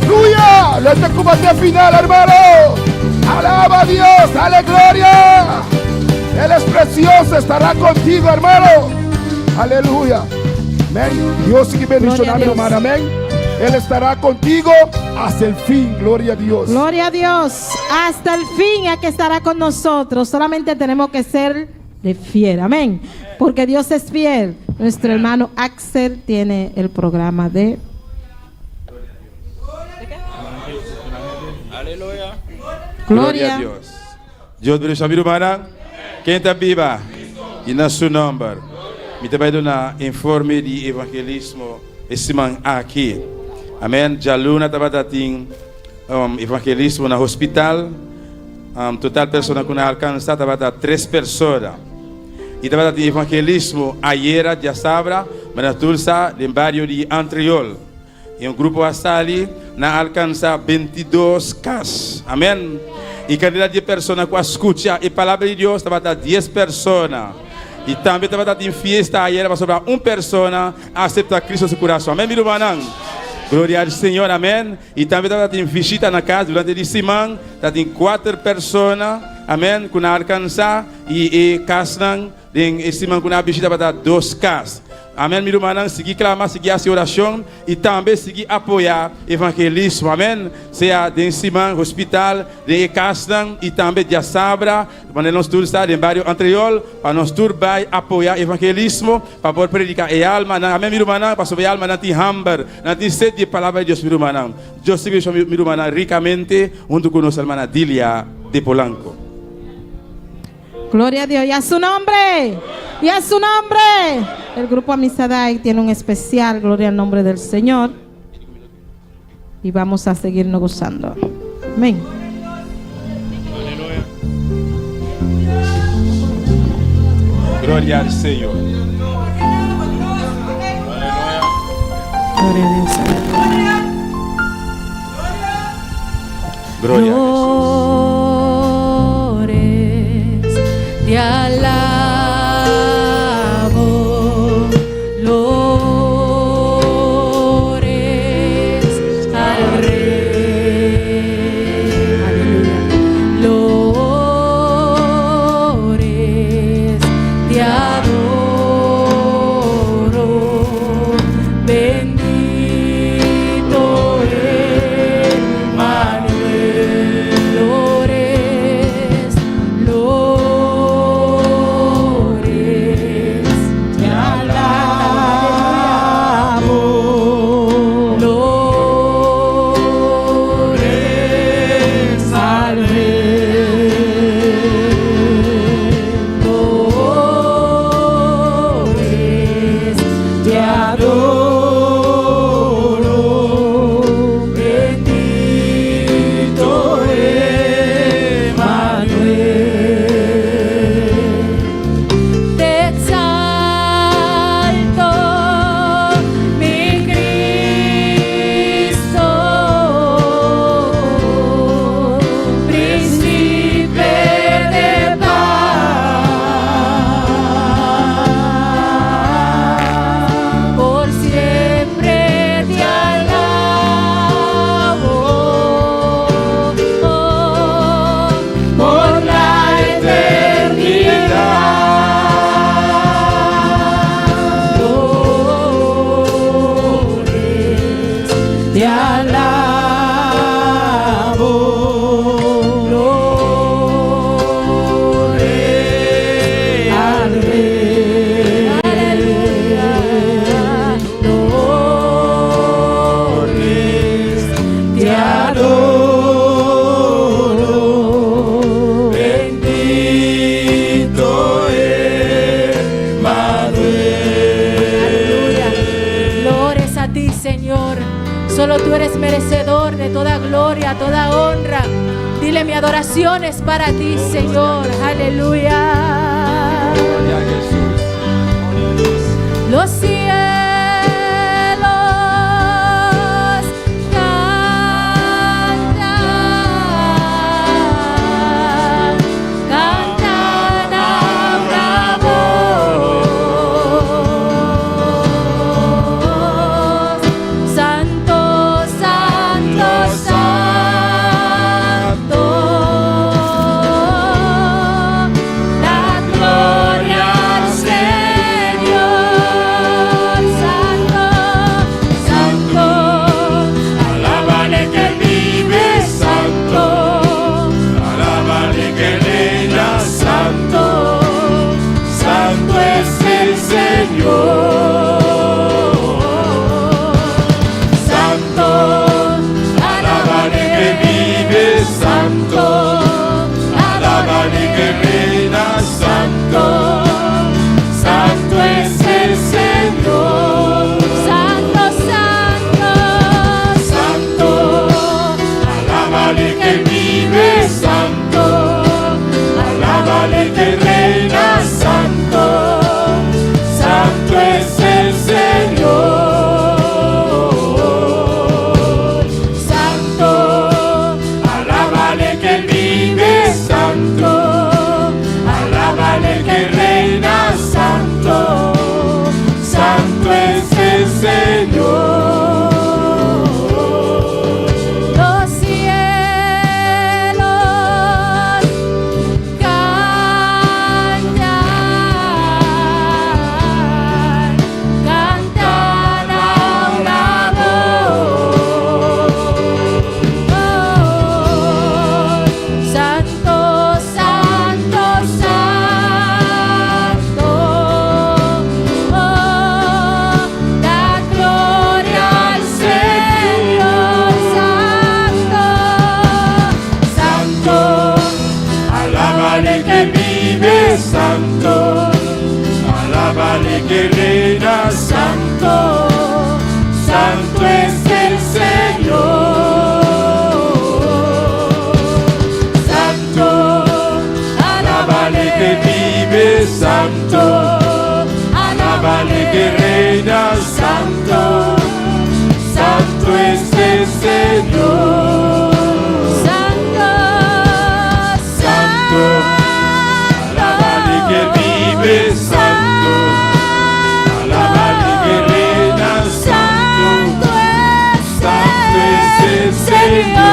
¡Aleluya! Lo este combate final, hermano. Alaba a Dios, dale gloria. Él es precioso, estará contigo, hermano. Aleluya. Amén. Dios sigui Gloria bendiciona a mi Dios. ruman. Amén. Él estará contigo hasta el fin. Gloria a Dios. Gloria a Dios. Hasta el fin es que estará con nosotros. Solamente tenemos que ser de fiel. Amén. Porque Dios es fiel. Nuestro hermano Axel tiene el programa de Aleluya. Gloria. a Dios. Dios bendiciona mi rumannan. Ken ta biba? Y na su nomber. Mi ta bay duna informe di evangelismo e siman aki. Amen. Dialuna tabata tin evangelismo na hospital. Total persona cu nan alcansa tabata tres persona. Y tabata tin evangelismo ayera diasabra, na Tulsa, den bario di Antriol. Y un grupo a sali, nan a alcansa 22 cas. Amen. Y cantidad di persona cu a scucha e palabra di Dios tabata 10 persona. Y tambe tabata tin fiesta ayera pasobra un persona a acepta Cristo su curason. Amen, mi rumannan. Gloria al Señor. Amen. Y tambe tabata tin visita na cas durante di siman. Tatin cuater persona, amen, cu nan a alcansa y e casnan den e siman cu nan a bishita tabata dos cas. Amen, mi rumannan, sigui clama, sigui haci oracion y tambe sigui apoya evangelismo. Amen. Sea den siman, hospital, den e casnan y tambe diasabra, manera nos tur sa den bario Antriol, pa nos tur bay apoya evangelismo, pa por predica e almanan. Amen, mi rumannan, pasobra e almanan tin hamber, nan tin sed di e palabra di Dios, mi rumannan. Dios sigui bendicion mi rumannan ricamente hunto cu nos hermana Dilia de Polanco. Gloria a Dios. Y a su nombre. Y a su nombre. El grupo Amisadai tiene un especial. Gloria al nombre del Señor. Y vamos a seguirnos gozando. Amén. Gloria al Señor. Gloria a Dios. Gloria a Jesús. Lores, te alabo, lores al Rey. Aleluya. Lores, te adoro, bendito Emmanuel. Lores, lores, te alabo. Lores al Rey. Lores, te adoro, bendito Emmanuel. Te exalto, mi Cristo, príncipe de paz, por siempre te alabo, por la eternidad. Lores, te alabo, lores al Rey. Aleluya. Lores, te adoro, Bendito Emmanuel. Aleluya. Lores a ti, Señor. Solo tú eres merecedor de toda gloria, toda honra. Dile, mi adoración es para ti, Señor. Aleluya. Gloria a Jesús. Los cielos cantan, cantan a una voz. Santo, santo, santo, la gloria el Señor. Santo, santo, Santo, alábale que vive, santo, alábale que reina, santo, santo es el Señor. Santo, alábale que vive, santo, alábale que reina, santo, santo es el Señor. Los cielos cantan, cantan a una voz. Santo, santo, santo, oh, da gloria al Señor, santo, Santo, alábale que vive, santo, alábale que reina, santo, santo es el Señor. Santo, alábale que vive, santo, alábale que reina, santo, santo es el Señor. Santo, Santo, alábale que vive, santo, alábale que reina, santo, santo es el Señor.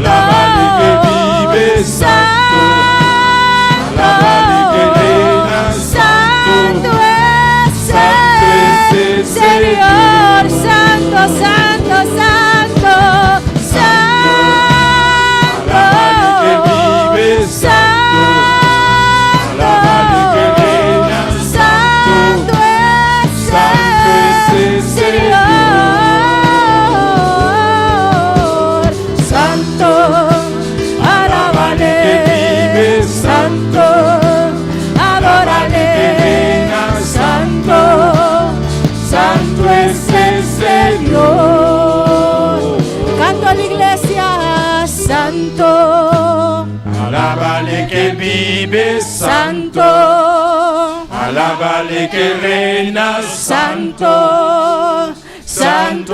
Alábale que vive, santo, alábale que reina, santo, santo es el Señor, Señor. santo, santo, santo, santo, Alábale que vive, santo, alábale que reina, santo, santo es el Señor. Santo, Alábale que vive, santo, alábale que reina, santo, santo es el Señor. Canto a la iglesia, santo, Alábale que vive, santo, santo, alábale que reina, santo, santo,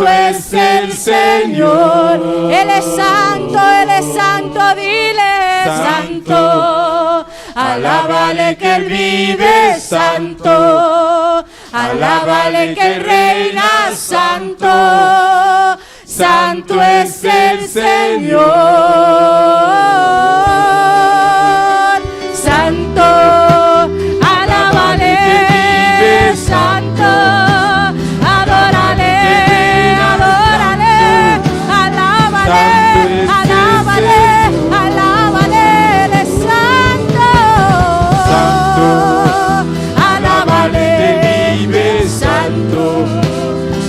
santo es el Señor. Él es santo, Él es santo, dile santo. Alábale que Él vive, santo. Alábale que Él reina, santo. Santo es el Señor. Santo, alábale, santo, adórale, adórale, alábale, alábale, alábale, Él es santo. Santo, alábale, que vive, santo,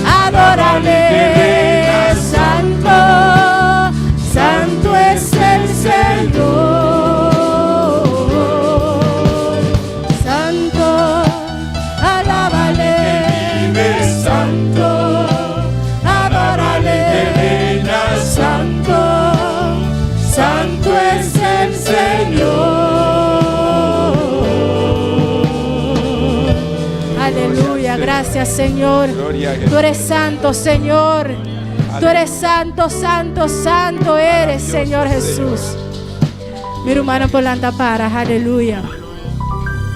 adórale, santo, santo es el Señor. Santo, alábale, vive, santo, adórale, que reina, santo, santo es el Señor. Aleluya, gracias Señor. Gloria a Jesús. Tú eres santo, Señor. Tú eres santo, santo, santo eres, Señor Jesús. Mi hermano por lanta para, aleluya.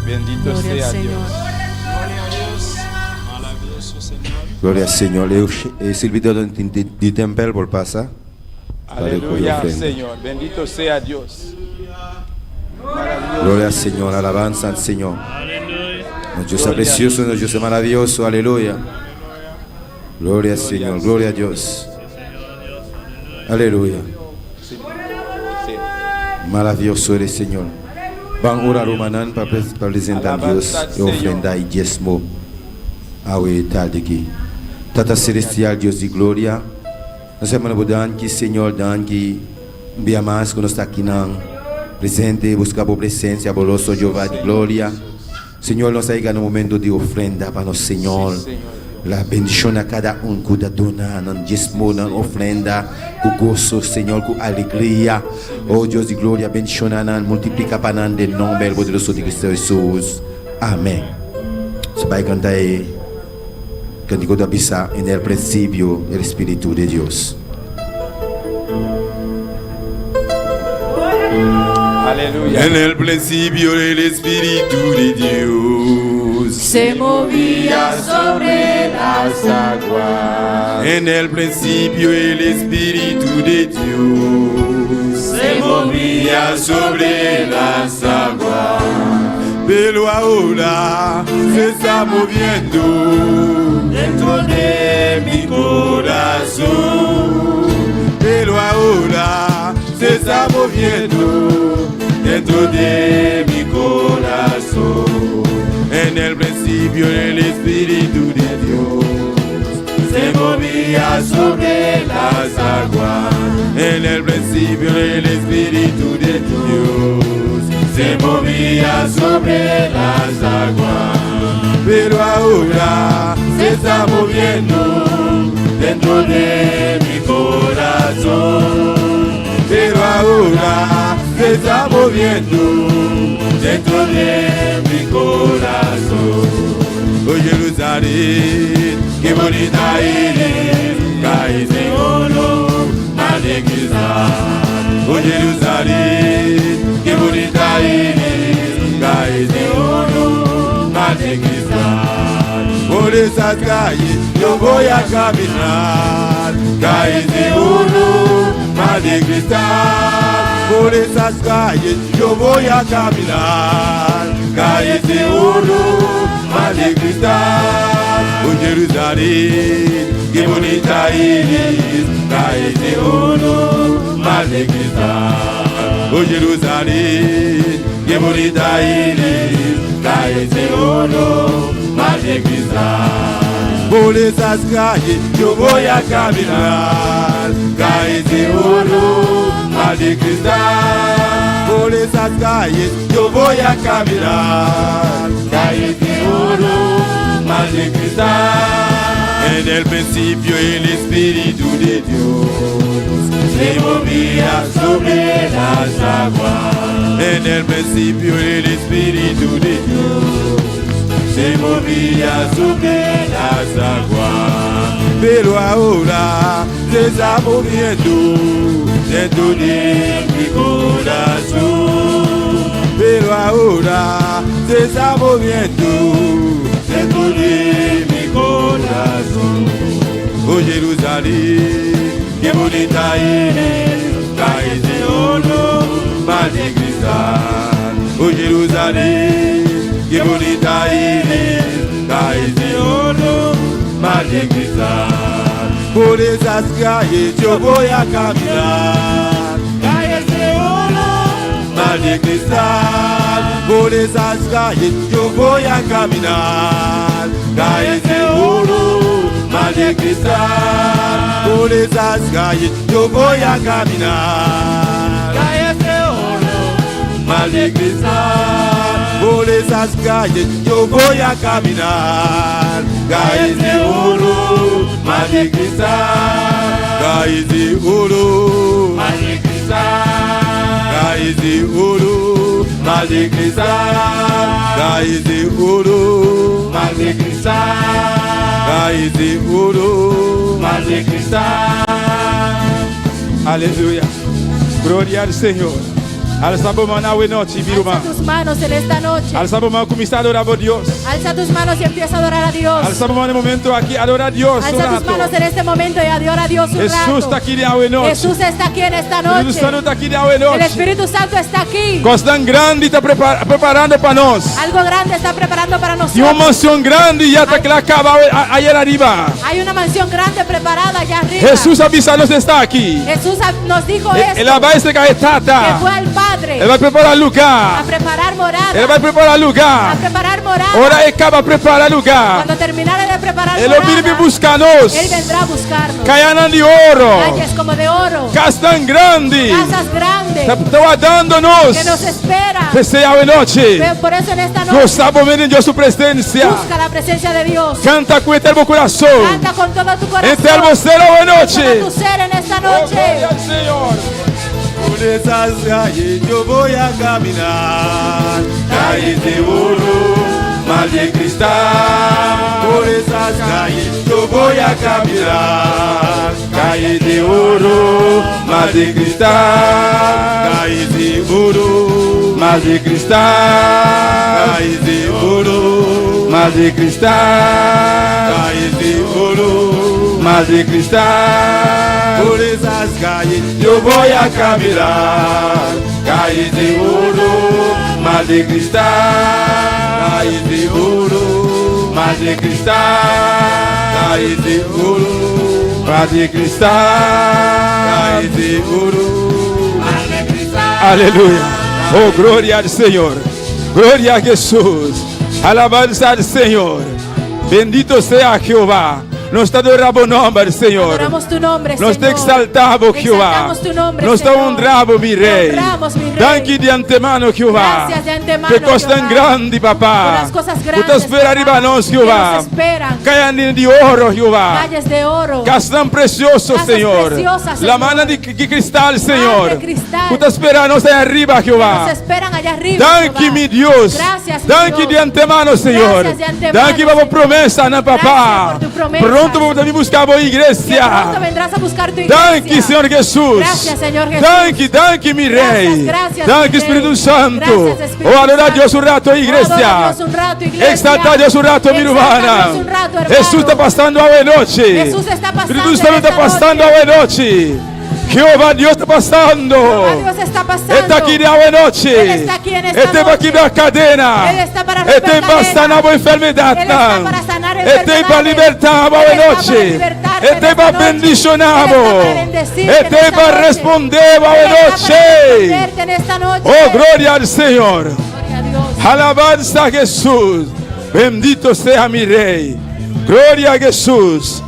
Bendito Gloria al sea Señor. Dios. Gloria a Dios. Maravilloso Señor. Gloria al Señor. E servidor di tèmpel por pasa. Aleluya, ofrenda. Señor. Bendito sea Dios. Gloria al Señor, alabanza al Señor. Nuestro Dios es precioso, nuestro Dios es maravilloso, aleluya. Gloria al Señor, gloria a Dios. Aleluya. Sí. Maravilloso eres, Señor. Ban ora rumannan pa presentá Dios Alabanza al e ofrenda i diesmo. Awe tardi aki. Tata Selestial, Dios di gloria. Nos ta yama Bo danki, Señor, danki. Bia mas ku nos ta akinan. Presente buska bo presensia, bo rostro, Jehová di gloria. Señor, nos a yega na momento di ofrenda pa nos Señor. La bendishona kada un ku ta duna nan diesmo, nan ofrenda ku goso, Señor, ku alegria. Oh Dios di gloria, bendishona nan, multiplika pa nan den nomber poderoso di Cristo Hesus. Amen. Nos bai kanta e kantiko ta bisa, En el principio el Espiritu de Dios. Aleluya. En el principio el Espíritu de Dios Se movía sobre las aguas. En el principio el Espíritu de Dios Se movía sobre las aguas. Pero ahora se está moviendo dentro de mi corazón. Pero ahora se está moviendo dentro de mi corazón. En el principio el Espíritu de Dios se movía sobre las aguas. En el principio el Espíritu de Dios se movía sobre las aguas. Pero ahora se está moviendo dentro de mi corazón. Pero ahora se está moviendo dentro de mi corazón. Oh Jerusalén, qué bonita eres, calles de oro, mar de cristal. Oh Jerusalén, qué bonita eres, calles de oro, mar de cristal. Por esas calles yo voy a caminar, calles de oro, mar de cristal. Por esas calles yo voy a caminar, calles de oro, mar de cristal. Oh Jerusalén, qué bonita eres, calles de oro, mar de cristal. Oh Jerusalén, qué bonita eres, calles de oro, mar de cristal. Por esas calles yo voy a caminar, calles de oro, mar de cristal. Por esas calles yo voy a caminar, calles de oro, mar de cristal. En el principio el Espíritu de Dios se movía sobre las aguas. En el principio el Espíritu de Dios se movía sobre las aguas. Pero ahora se está moviendo dentro de mi corazón. Pero ahora se está moviendo dentro de mi corazón. Oh Jerusalén, qué bonita eres, calles de oro, mar de cristal. Oh Jerusalén, qué bonita eres, calles de oro, mar de cristal. Por esas calles yo voy a caminar, calles de oro, mar de cristal. Por esas calles yo voy a caminar, calles de oro, mar de cristal. Por esas calles yo voy a caminar, calles de oro, mar de cristal. Por esas calles yo voy a caminar, calles de oro, mar de cristal. Calles de oro, mar de cristal. Calles de oro, mar de cristal. Calles de oro, mar de cristal. Calles de oro, mar de cristal. Aleluya. Gloria al Señor. Alsa bo man awe nochi, Alza mi ruman. tus manos en esta noche. Alsa bo man kuminsá adorá Dios. Alza tus manos y empieza a adorar a Dios. Alsa bo man e momento aki, adorá Dios. un Alza tus rato. manos en este momento y adora a Dios un Jesús rato. ta aki awe nochi. Jesús está aquí en esta Spiritu noche. Santu ta aki awe El nochi. Espíritu Santo está aquí. Kos grandi ta preparando pa nos. Algo grande está preparando para I un nosotros. manshon grandi ya ta kla kaba aya ariba. Hay una mansión grande preparada allá arriba. Jesús a bisa nos esaki. Jesús nos dijo esto. El a bai serka Que Tata. fue al Padre El a bai prepará lugá. a preparar morada. El a bai prepará lugá. A preparar morada. Ora e kaba prepará lugá. Cuando terminara de preparar E lo morada, bin buska nos. Él vendrá a buscarnos. Kayanan di oro. Calles como de oro. Kasnan grandi. Casas grandes. Ta wardando nos. Que nos espera. P'esei awe nochi. Pero por eso en esta noche. Gosa bo mes den Dios su presencia. Busca la presencia de Dios. Canta cu henter bo curason. Canta con todo tu corazón. Henter bo ser awe nochi. Con todo tu ser en esta noche. Oh, gloria al Señor. Por esas calles yo voy a caminar, calles de oro, mar de cristal. Por esas calles yo voy a caminar, calles de oro, mar de cristal. Calles de oro, mar de cristal. Calles de oro, mar de cristal. Calles de oro, mar de cristal. Por esas calles yo voy a caminar, calles de oro, mar de cristal. Calles de oro, mar de cristal. Calles de oro, mar de cristal. Calles de oro, mar de cristal. Aleluya. Oh, gloria al Señor. Gloria a Jesús. Alabanza al Señor. Bendito sea Jehová. Nos ta adora bo nomber, Señor. Adoramos tu nombre, Nos ta Señor. exalta bo, Jehová. Exaltamos tu nombre, Nos ta Señor. honra bo, mi Te Rey. honramos, mi Rey. Danki di antemano, Jehová. Gracias de antemano, P'e cosnan Jehová. grandi, papá. Por las cosas Cu ta grandes, spera papá, riba nos, que Jehová. nos esperan. Cayanan di oro, Jehová. Calles de oro. Casnan precioso, Casas Señor. preciosas, La Señor. mana di, di cristal, Señor. de cristal. Cu ta spera nos ey ariba, Jehová. Nos esperan allá arriba. Danki, Jehová. mi Dios. Gracias, mi Danki Dios. di antemano, Señor. Gracias de antemano, Danki pa bo Señor. promesanan, papá. Gracias por tu promesa. Pronto bo ta bin busca bo Que iglesia. pronto vendrás a buscar tu iglesia. Danki, Señor Jesús. Gracias, Señor Jesús. Danki, danki, mi Gracias, Rey. gracias, Danki, mi Rey. Spirito Santo. Gracias, Espíritu Oh, adora Santo. Dios un rato, Oh, iglesia. adora a Dios un rato, iglesia. Exalta a Dios un rato, mi Exalta a hermana. Dios un rato, hermano. Jesús ta pasando awe nochi. Jesús está pasando Spirito Santo en ta esta pasando noche. awe nochi. Jehová Dios ta pasando. Jehová Dios está pasando. E ta aki den awe nochi. Él está aquí en esta E ta pa noche. kibra cadena. Él está para romper E ta pa cadenas. sana bo enfermedad. Él está para sanar E ta pa enfermedades. liberta bo Él está para nochi. libertarte E en ta esta pa noche. bendiciona Él bo. está para bendecirte E en ta esta pa noche. responde bo Él está para nochi. responderte en esta noche. Oh, gloria al Señor. Gloria a Dios. Alabanza a Jesús. Bendito sea mi Rey. Gloria a Jesús.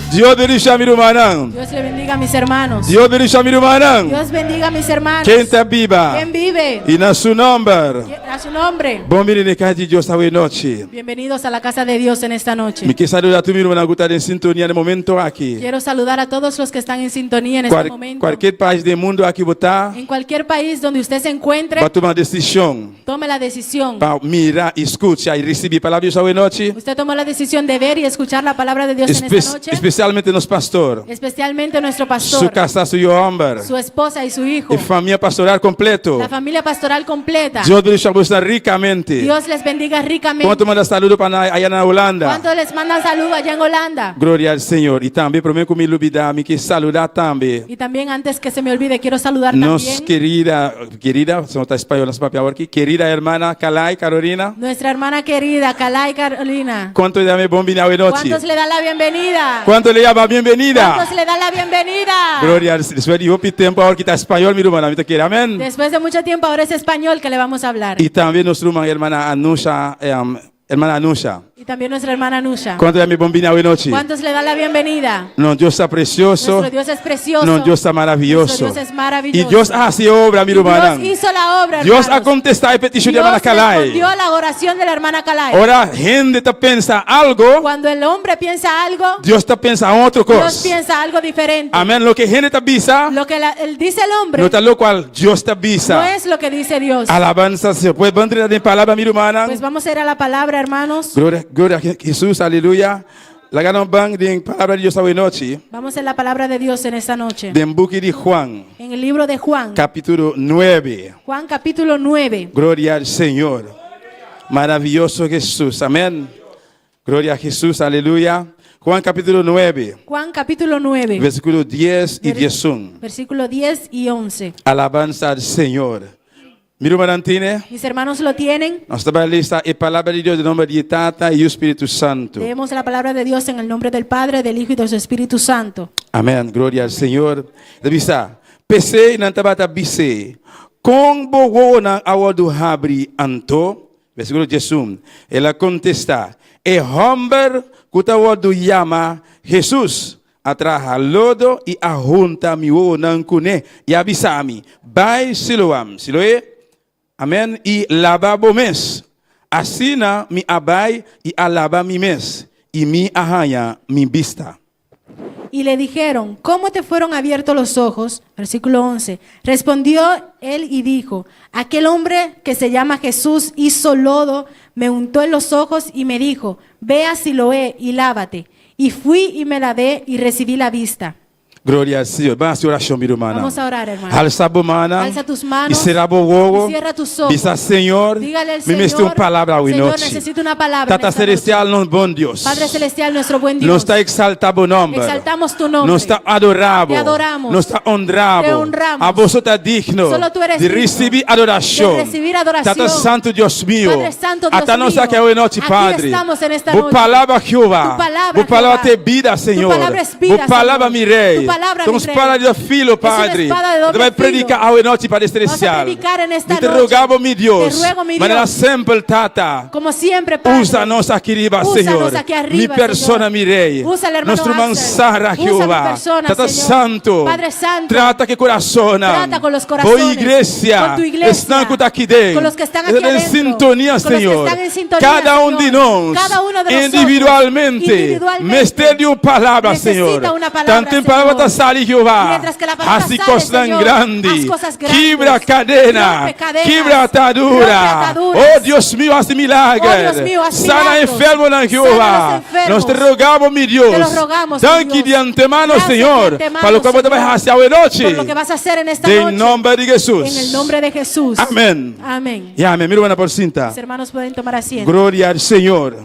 Dios bendiciona mi rumannan. Dios le bendiga a mis hermanos. Dios bendiciona mi rumannan. Dios bendiga a mis hermanos. Ken ta biba? ¿Quién vive? Y na su nomber. A su nombre. Bon bini na cas di Dios awe nochi. Bienvenidos a la casa de Dios en esta noche. Mi kier saluda tur mi rumannan cu ta den sintonia na e momento aki. Quiero saludar a todos los que están en sintonía en este Cual, momento. cualkier pais di mundo aki bo ta, En cualquier país donde usted se encuentre, bo a tuma decision tome la decisión. pa mira, scucha y ricibi palabra di Dios awe nochi. Usted tomó la decisión de ver y escuchar la palabra de Dios en Espe esta noche. Especialmente nos pastor, Especialmente nuestro pastor, su casa, su yiu homber, su esposa y su hijo, y famia pastoral completo. la familia pastoral completa. Dios bendiciona boso ricamente. Dios les bendiga ricamente. Cuanto manda saludo pa aya na Hulanda? ¿Cuántos les mandan saludo allá en Holanda? Gloria al Señor. Y tambe, prome cu mi lubida, mi kier saluda tambe. Y también antes que se me olvide, quiero saludar Nos también querida, querida, nos ta spaño nos papia aki, querida hermana Calay Carolina. nuestra hermana querida Calay Carolina. Cuanto yam'e bon bini awe nochi? ¿Cuántos le dan la bienvenida? Cuanto le yama bienvenida? ¿Cuántos le dan la bienvenida? Gloria al Despues di hopi tempo awor cu ta spaño, mi ruman, mi ta kere. Amen. Después de mucho tiempo, ahora es español que le vamos a hablar. Y tambe nos ruman hermana Anusha, eh, hermana Anusha. Y también nuestra hermana Anusha. Cuanto yam'e bon bini awe nochi? ¿Cuántos le dan la bienvenida? Nos Dios ta precioso. Nuestro Dios es precioso. Nos Dios ta maraviyoso. Nuestro Dios es maravilloso. Y Dios a haci obra, mi Y ruman. Dios hizo la obra, Dios a hermanos. contesta e peticion di Dios hermana Calay. respondió la oración de la hermana Calay. Ora hende ta pensa algo, Cuando el hombre piensa algo, Dios ta pensa otro Dios cos. piensa algo diferente. Amen. Loke hende ta bisa, Lo que la- él dice el hombre no ta loke Dios ta no bisa. es lo que dice Dios. Alabanza, Señor. Pues ban den palabra, mi ruman. Pues vamos a ir a la palabra, hermanos. Gloria, gloria a Jesús, aleluya. Laga nos ban den palabra di Dios awe nochi. Vamos a la palabra de Dios en esta noche. Den buki di Juan, En el libro de Juan, capítulo 9. Juan capítulo 9. Gloria al Señor. Maravilloso Jesús. Amén. Gloria a Jesús, aleluya. Juan capítulo 9, Juan capítulo 9, versículo 10 y Ver- 11. versículo 10 y 11. Alabanza al Señor. Mi rumannan tin'e, Mis hermanos lo tienen. nos ta bay lesa e palabra di Dios den nomber di Tata y Spirito Santo. Leemos la palabra de Dios en el nombre del Padre, del Hijo y de su Espíritu Santo. Amén. Gloria al Señor. E ta bisa, P'esey nan tabata bis'e, Con bo wowonan a wordo habri anto? Versículo 11. El a contesta, E homber cu ta wordo yama Jesús. a traha lodo i a hunta mi wowonan kuné i a bisa mi, Bai Siloam, Siloé, Amèn, i laba bo mes. Asina mi a bai i a laba mi mes, i mi a haña mi bista. Y le dijeron, ¿Cómo te fueron abiertos los ojos? Versículo 11. Respondió él y dijo, Aquel hombre que se llama Jesús hizo lodo, me untó en los ojos y me dijo, Ve a Siloé y lávate. Y fui y me lavé y recibí la vista. Gloria al Señor. Ban hasi orashon, mi rumannan. Vamos a orar, hermano. Halsa bo mannan. Alza tus manos I sera bo wowo. y cierra tus ojos. Bisa, Señor, Dígale al mi mester un Señor, palabra awe Señor, nochi. necesito una palabra en Tata esta noche. Celestial, nos bon Dios. Padre Celestial, nuestro buen Dios. Nos ta exalta bo nomber. Exaltamos tu nombre. Nos ta adora bo. Te adoramos. Nos ta honra bo. Te honramos. Abo so ta digno Solo tú eres di digno ricibi adoracion. de recibir adoración. Tata Santo Dios mío. Padre Santo, Dios Ata nos mío. aki awe nochi, Aquí Padre. estamos en esta Bo noche. palabra, Jehová. Tu palabra, Bo palabra Jehová. ta bida, Señor. Tu palabra es vida, Bo palabra, Señor. mi Rey. Tu palabra, Ta un mi Rey. spada di dos filo, Es una Padre. espada de doble Nos ta bai filo. predica awe nochi, Padre Vamos a Celestial. predicar en esta Mi ta noche. roga bo, mi Dios. Te ruego, mi Manera Dios. semper, Tata. Como siempre, Padre. Usa nos aki riba, Úsanos Señor. aquí arriba, Mi persona, Señor. mi Rey. Usa al hermano Nos ruman Axel. Sara, Usa mi Jehová. persona, Tata Señor. Santo. Padre Santo. Trata ku kurason. Trata con los Bo corazones. iglesia. Con tu iglesia. Esnan ku ta aki den. Con los que están aquí En adentro. sintonia, Con los que Señor. están en sintonía, Kada un di Señor. nos. Cada uno de nosotros. Individualmente. Individualmente. Mester di un palabra, Necesita Señor. una palabra, Tantu palabra Señor. ta sali, Jehová. Mientras que la palabra Hasi sale, kosnan Señor, grandi. haz cosas grandes. Kibra kadena. Rompe cadenas. Kibra atadura. Rompe ataduras. Oh Dios mío, hasi milager. Oh, Dios mío, haz Sana milagros. enfermonan, Jehová. Sana los enfermos. Nos ta roga bo, mi Dios. Te lo rogamos, mi Danki Dios. di antemano, Gracias de Señor. antemano, Pa loke bo ta Señor. hasi awe nochi. Por lo que vas a hacer en esta Den noche. nòmber di Jesús. En el nombre de Jesús. Amèn. Amén. Ya, amèn. Mi rumannan por sinta. Mis hermanos pueden tomar asiento. Gloria al Señor.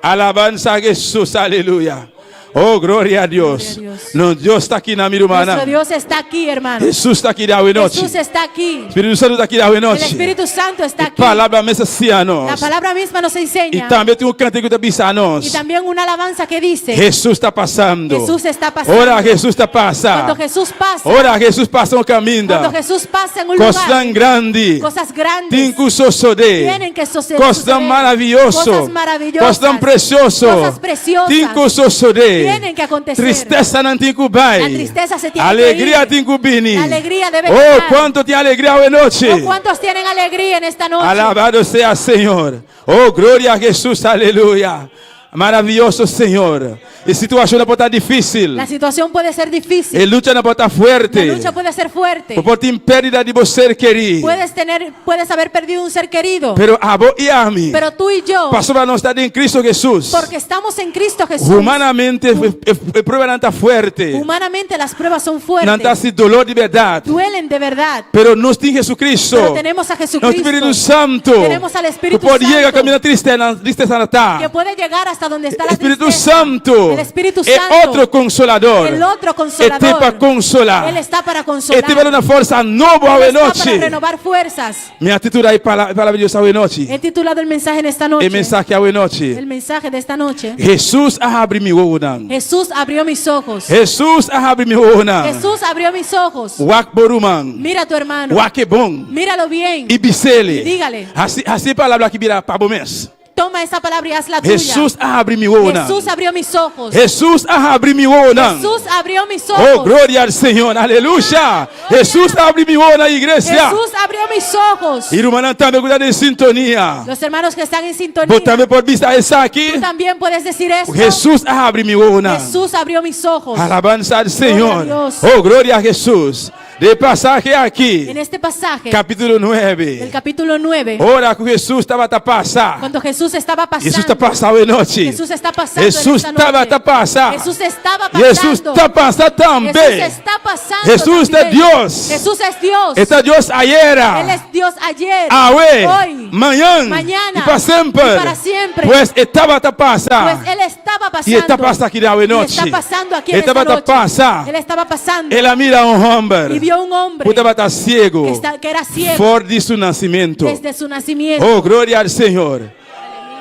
Alabanza a Jesús. Aleluya. Oh, gloria a Dios. Gloria a Dios. Nos Dios ta aki, mi rumannan. Nuestro Dios está aquí, hermano. Jesús ta aki awe nochi. Jesús está aquí. Spiritu Santu ta aki awe El nochi. Espíritu Santo está aquí. Palabra mes ta siña nos. La palabra misma nos I enseña. tambe tin un kantika ku ta bisa nos. Y también una alabanza que dice. Jesús ta pasando. Jesús está pasando. Ora Jesús ta pasa. Cuando Jesús pasa. Ora Jesús pasa un kaminda. Cuando Jesús pasa en un lugar. Kosnan grandi. Cosas grandes. Tin ku sosodé. Tienen que suceder. Kosnan maravioso. Cosas maravillosas. Kosnan presioso. Cosas preciosas. Tin ku sosodé. Tienen que acontecer. Tristesanan tin ku bai. La tristeza se tiene Alegria que ir. tin ku bini. La alegría debe Oh, llegar. kuantu tin alegria awe nochi. Oh, ¿Cuántos tienen alegría en esta noche? Alabado sea Señor. Oh, gloria a Jesús, aleluya. Maravioso Señor. E situashon por ta difísil. La situación puede ser difícil. E luchanan por ta fuerte. La lucha puede ser fuerte. Bo por tin pèrdida di bo ser kerí. Puedes tener, puedes haber perdido un ser querido. Pero abo i ami. Pero tú y yo, Pasobra nos ta den Cristo Jesús. porque estamos en Cristo Jesús. Humanamente e pruebanan ta fuerte. Humanamente las pruebas son fuertes. Nan ta hasi doló di bèrdat. Duelen de verdad. Pero nos tin Jesucristo. Pero tenemos a Jesucristo. Nos Spiritu Santu. Tenemos al Espíritu Ku por yega Santo. kaminda tristesa, tristesanan ta. Que puede llegar hasta donde está la Spiritu tristeza. Santu. El Espíritu E Santo. otro konsoladó. El otro consolador. E t'ei pa konsolá. Él está para consolar. E t'ei pa duna forsa nobo Él awe está para nochi. renovar fuerzas. Mi a titulá e palabra di Dios awe nochi. He titulado el mensaje en esta noche. E mensahe awe nochi. El mensaje de esta noche. Jesús a habri mi wowonan. Jesús abrió mis ojos. Jesús a habri mi wowonan. Jesús abrió mis ojos. Wak bo ruman. Mira a tu hermano. Wak e bon. Míralo bien. I bis'é. Y dígale. Hasi hasi e palabra aki bira pa bo mes. Toma esa palabra y hazla tuya. Jesús a habri mi wowonan. Jesús abrió mis ojos. Jesús a habri mi wowonan. Jesús abrió mis ojos. Oh, gloria al Señor. Aleluya. Jesús a habri mi wowonan, iglesia. Jesús abrió mis ojos. I rumannan tambe ku ta den sintonia. Los hermanos que están en sintonía. Bo tambe por bisa esaki. Tú también puedes decir esto. Jesús a habri mi wowonan. Jesús abrió mis ojos. Alabanza al Señor. Gloria a Dios. Oh, gloria a Jesús. Den e pasahe aki. En este pasaje, Kapítulo 9. del capítulo 9, Ora ku Jesús tabata pasa. cuando Jesús estaba pasando, Jesús ta pasa awe nochi. Jesús está pasando en Jesús esta noche. tabata pasa. Jesús estaba pasando. Jesús ta pasa tambe. Jesús está pasando. Jesús es también. Dios. Jesús es Dios. E ta Dios ayera. Él es Dios ayer, Awe, hoy, mañan, mañana i pa semper. y para siempre. Pues e tabata pasa. Pues él estaba pasando. I e ta pasa aki awe Y nochi. está pasando aquí en E esta tabata noche. pasa. Él estaba pasando. El a mira un hòmber. Y vio un hombre Ku tabata siegu. que, está- que era ciego For di su nasementu. desde su nacimiento. Oh, gloria al Señor.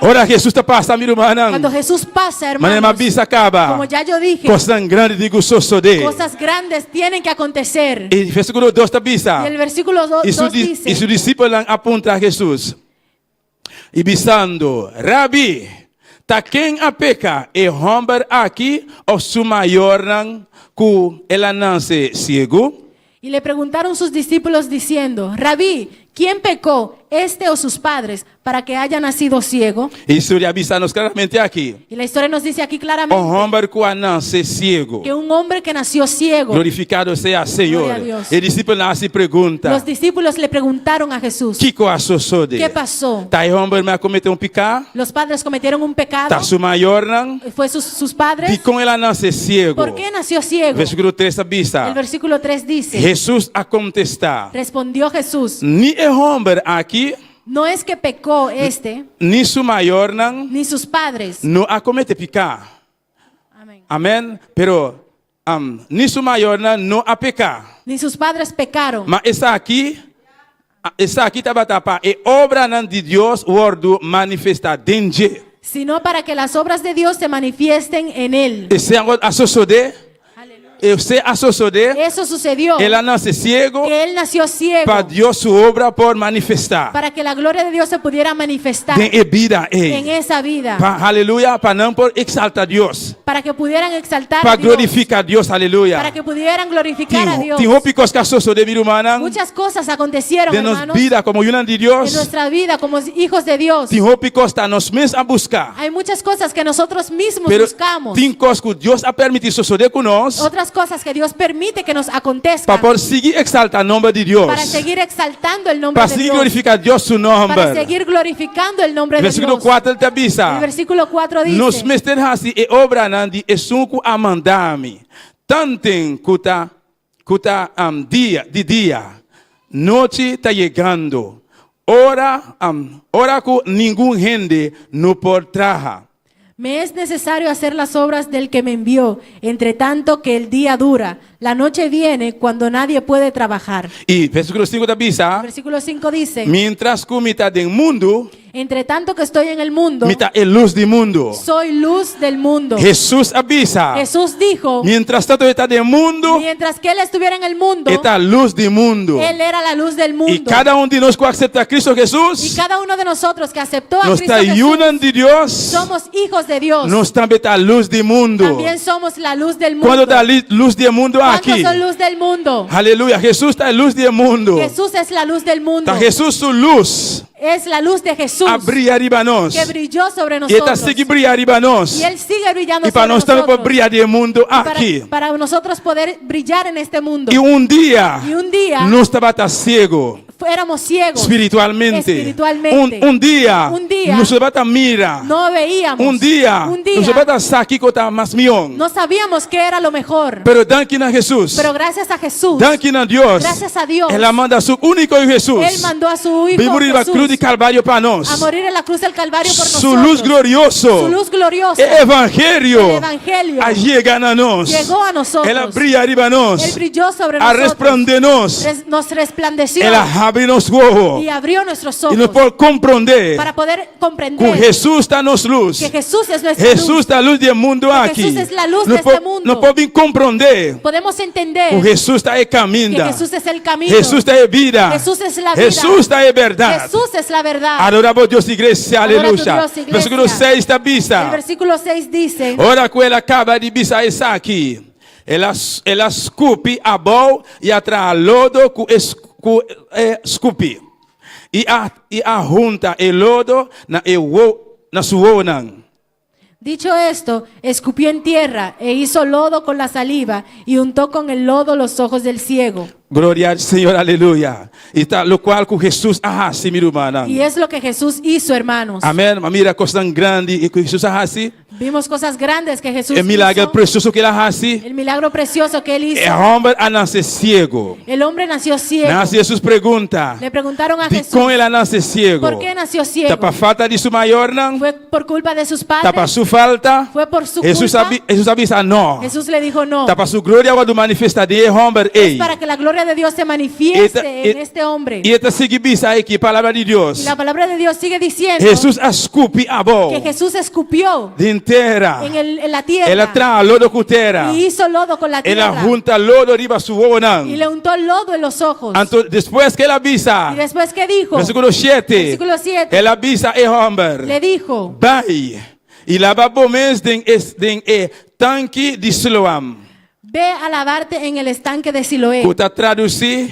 Ora Jesús ta pasa, mi rumannan. Cuando Jesús pasa, Manera hermanos, m'a bisa kaba. como ya yo dije, Kosnan grandi tin ku sosodé. cosas grandes tienen que acontecer. I versíkulo 2 ta bisa. Y el versículo 2 I su, di, dice, i su disipelnan a puntra Jesús. I bisando, Rabbi, Ta ken a peka, e hòmber aki òf su mayornan ku el a nase siegu? Y le preguntaron sus discípulos diciendo, Rabí, ¿quién pecó, este o sus padres, para que haya nacido ciego? E historia a bisa nos klaramente aki. Y la historia nos dice aquí Un claramente hòmber ku a nase siegu. que un hombre que nació ciego, Glorifikado sea Señor. Gloria a Dios. E disipelnan a hasi pregunta. los discípulos le preguntaron a Jesús, Kiko a sosodé? ¿qué pasó? Ta e hòmber mes a kometé un piká? Los padres cometieron un pecado, Ta su mayornan? fue sus, sus padres. Dikon el a nase siegu? ¿Por qué nació ciego? Versíkulo 3 ta bisa. El versículo 3 dice, Hesus a kontestá, respondió Jesús, Ni e hòmber aki, no es que pecó este, ni su mayornan ni sus padres. no a kometé piká. Amén. Amèn. Pero ni su mayornan no a peka. Ni sus padres pecaron. Ma esaki, esaki tabata pa e obranan di Dios wòrdu manifestá den dje. Sino para que las obras de Dios se manifiesten en él. Esei a sosodé. Esei a sosodé. Eso sucedió. El a nase siego. Que él nació ciego. Pa Dios su obra por manifestá. Para que la gloria de Dios se pudiera manifestar. Den e bida ei. En esa vida. Pa, aleluya, pa nan por exalta Dios. Para que pudieran exaltar Pa a Dios. glorifica Dios, aleluya. Para que pudieran glorificar a Tin, Dios. tin hopi kos ku a sosodé, mi rumannan. Muchas cosas acontecieron, Den nos hermanos. bida komo yunan di Dios. En nuestra vida como hijos de Dios. Tin hopi kos ta nos mes a buska. Hay muchas cosas que nosotros mismos Pero buscamos. tin kos ku Dios a permití sosodé ku nos. Otras cosas que Dios permite que nos acontezcan. Pa por sigui exalta nomber di Dios. Para seguir exaltando el nombre Pa de sigui Dios. glorifica Dios su nomber. Para seguir glorificando el nombre de Versículo Dios. 4 ta bisa. El versículo 4 dice. Nos mester hasi e obranan di esun ku a manda mi, tanten ku ta ku ta um, dia di dia. Nochi ta yegando, ora um, ora ku ningun hende no por traha. Me es necesario hacer las obras del que me envió, entre tanto que el día dura. La noche viene cuando nadie puede trabajar. I versíkulo 5 ta bisa. Versículo 5 dice. Mientras ku mi ta den mundu. Entre tanto que estoy en el mundo. Mi ta e lus di mundu. Soy luz del mundo. Hesus a bisa. Jesús dijo. Mientras tanto e ta den mundu. Mientras que él estuviera en el mundo. E ta lus di mundu. Él era la luz del mundo. I kada un di nos ku aseptá Cristo Hesus. Y cada uno de nosotros que aceptó a Nos Cristo ta Jesús. yunan di Dios. Somos hijos de Dios. Nos tambe ta lus di mundu. También somos la luz del mundo. Kuantu ta lus di mundu aki? ¿Cuántos son luz del mundo? Aleluya. Hesus ta lus di mundu. Jesús es la luz del mundo. Ta Hesus su lus. Es la luz de Jesús. A bria riba nos. Que brilló sobre I e ta nosotros. sigui bria riba nos. Y él sigue brillando I pa sobre nos tambe por nosotros. bria den mundu Para, aki. para nosotros poder brillar en este mundo. I un dia. Y un día. Nos tabata siegu. Éramos ciegos. Spiritualmente. Espiritualmente. Un, un dia. Un día. Nos no tabata mira. No veíamos. Un dia. Un día. Nos no tabata sa kiko ta mas mihó. No sabíamos qué era lo mejor. Pero danki na Hesus. Pero gracias a Jesús. Danki na Dios. Gracias a Dios. El a manda su úniko Yu Hesus. Él mandó a su hijo Bin muri riba Jesús krus di Kalvario pa nos. A morir en la cruz del Calvario por Su nosotros. lus glorioso. Su luz gloriosa. E evangelio. El evangelio. A yega na nos. Llegó a nosotros. El a bria riba nos. Él brilló sobre A nosotros. resplandé nos. Res, nos resplandeció. El a habri nos wowo. Y abrió nuestros ojos. I nos por komprondé. Para poder comprender. Ku Hesus ta nos lus. Que Jesús es nuestra Hesus luz. ta lus di mundu Que aki. Jesús es la luz Nos de por, este mundo. Nos por bin komprondé. Podemos entender. Ku Hesus ta e kaminda. Que Jesús es el camino. Hesus ta e bida. Jesús es la vida. Hesus ta e bèrdat. Jesús es la verdad. Adorá bo Dios iglesia, Adora tu aleluya. Dios, iglesia. Versíkulo 6 ta bisa. El versículo 6 dice. Ora ku el a kaba di bisa esaki, el a, el a skupi abou i a traha lodo ku e, ku e skupi. I a, i a hunta e lodo na e wo, na su wowonan. Dicho esto, escupió en tierra e hizo lodo con la saliva y untó con el lodo los ojos del ciego. Gloria al Señor, aleluya. I ta lokual ku Hesus a hasi, mi rumannan. Y es lo que Jesús hizo, hermanos. Amèn. M'a mira kosnan grandi ku Hesus a hasi. Vimos cosas grandes que Jesús E milager hizo. presioso ku el a hasi. El milagro precioso que él hizo. E hòmber a nase siegu. El hombre nació ciego. Nan a hasi Hesus pregunta. Le preguntaron a Jesús. Dikon el a nase siegu? ¿Por qué nació ciego? Ta pa falta di su mayornan? Fue por culpa de sus Ta pa padres. su falta? Fue por su Hesus culpa. a, Hesus a bisa no. Jesús le dijo no. Ta pa su gloria a wòrdu manifestá den e hòmber ei. Es para que la gloria de Dios se manifieste en este hombre. I e ta sigui bisa aki, palabra di Dios. Y la palabra de Dios sigue diciendo Hesus a skupi abou. que Jesús escupió Den tera. en, el, en la tierra. El a traha lodo ku tera. Y hizo lodo con la El a tierra. hunta lodo riba su wowonan. Y le untó lodo en los ojos. Anto despues ku el a bisa. Y después que dijo. Versíkulo 7. Versículo 7. El a bisa e hòmber. Le dijo. Bai. I laba bo mes den e den e tanki di Siloam. Ve a lavarte en el estanque de Siloé. Ku ta tradusí,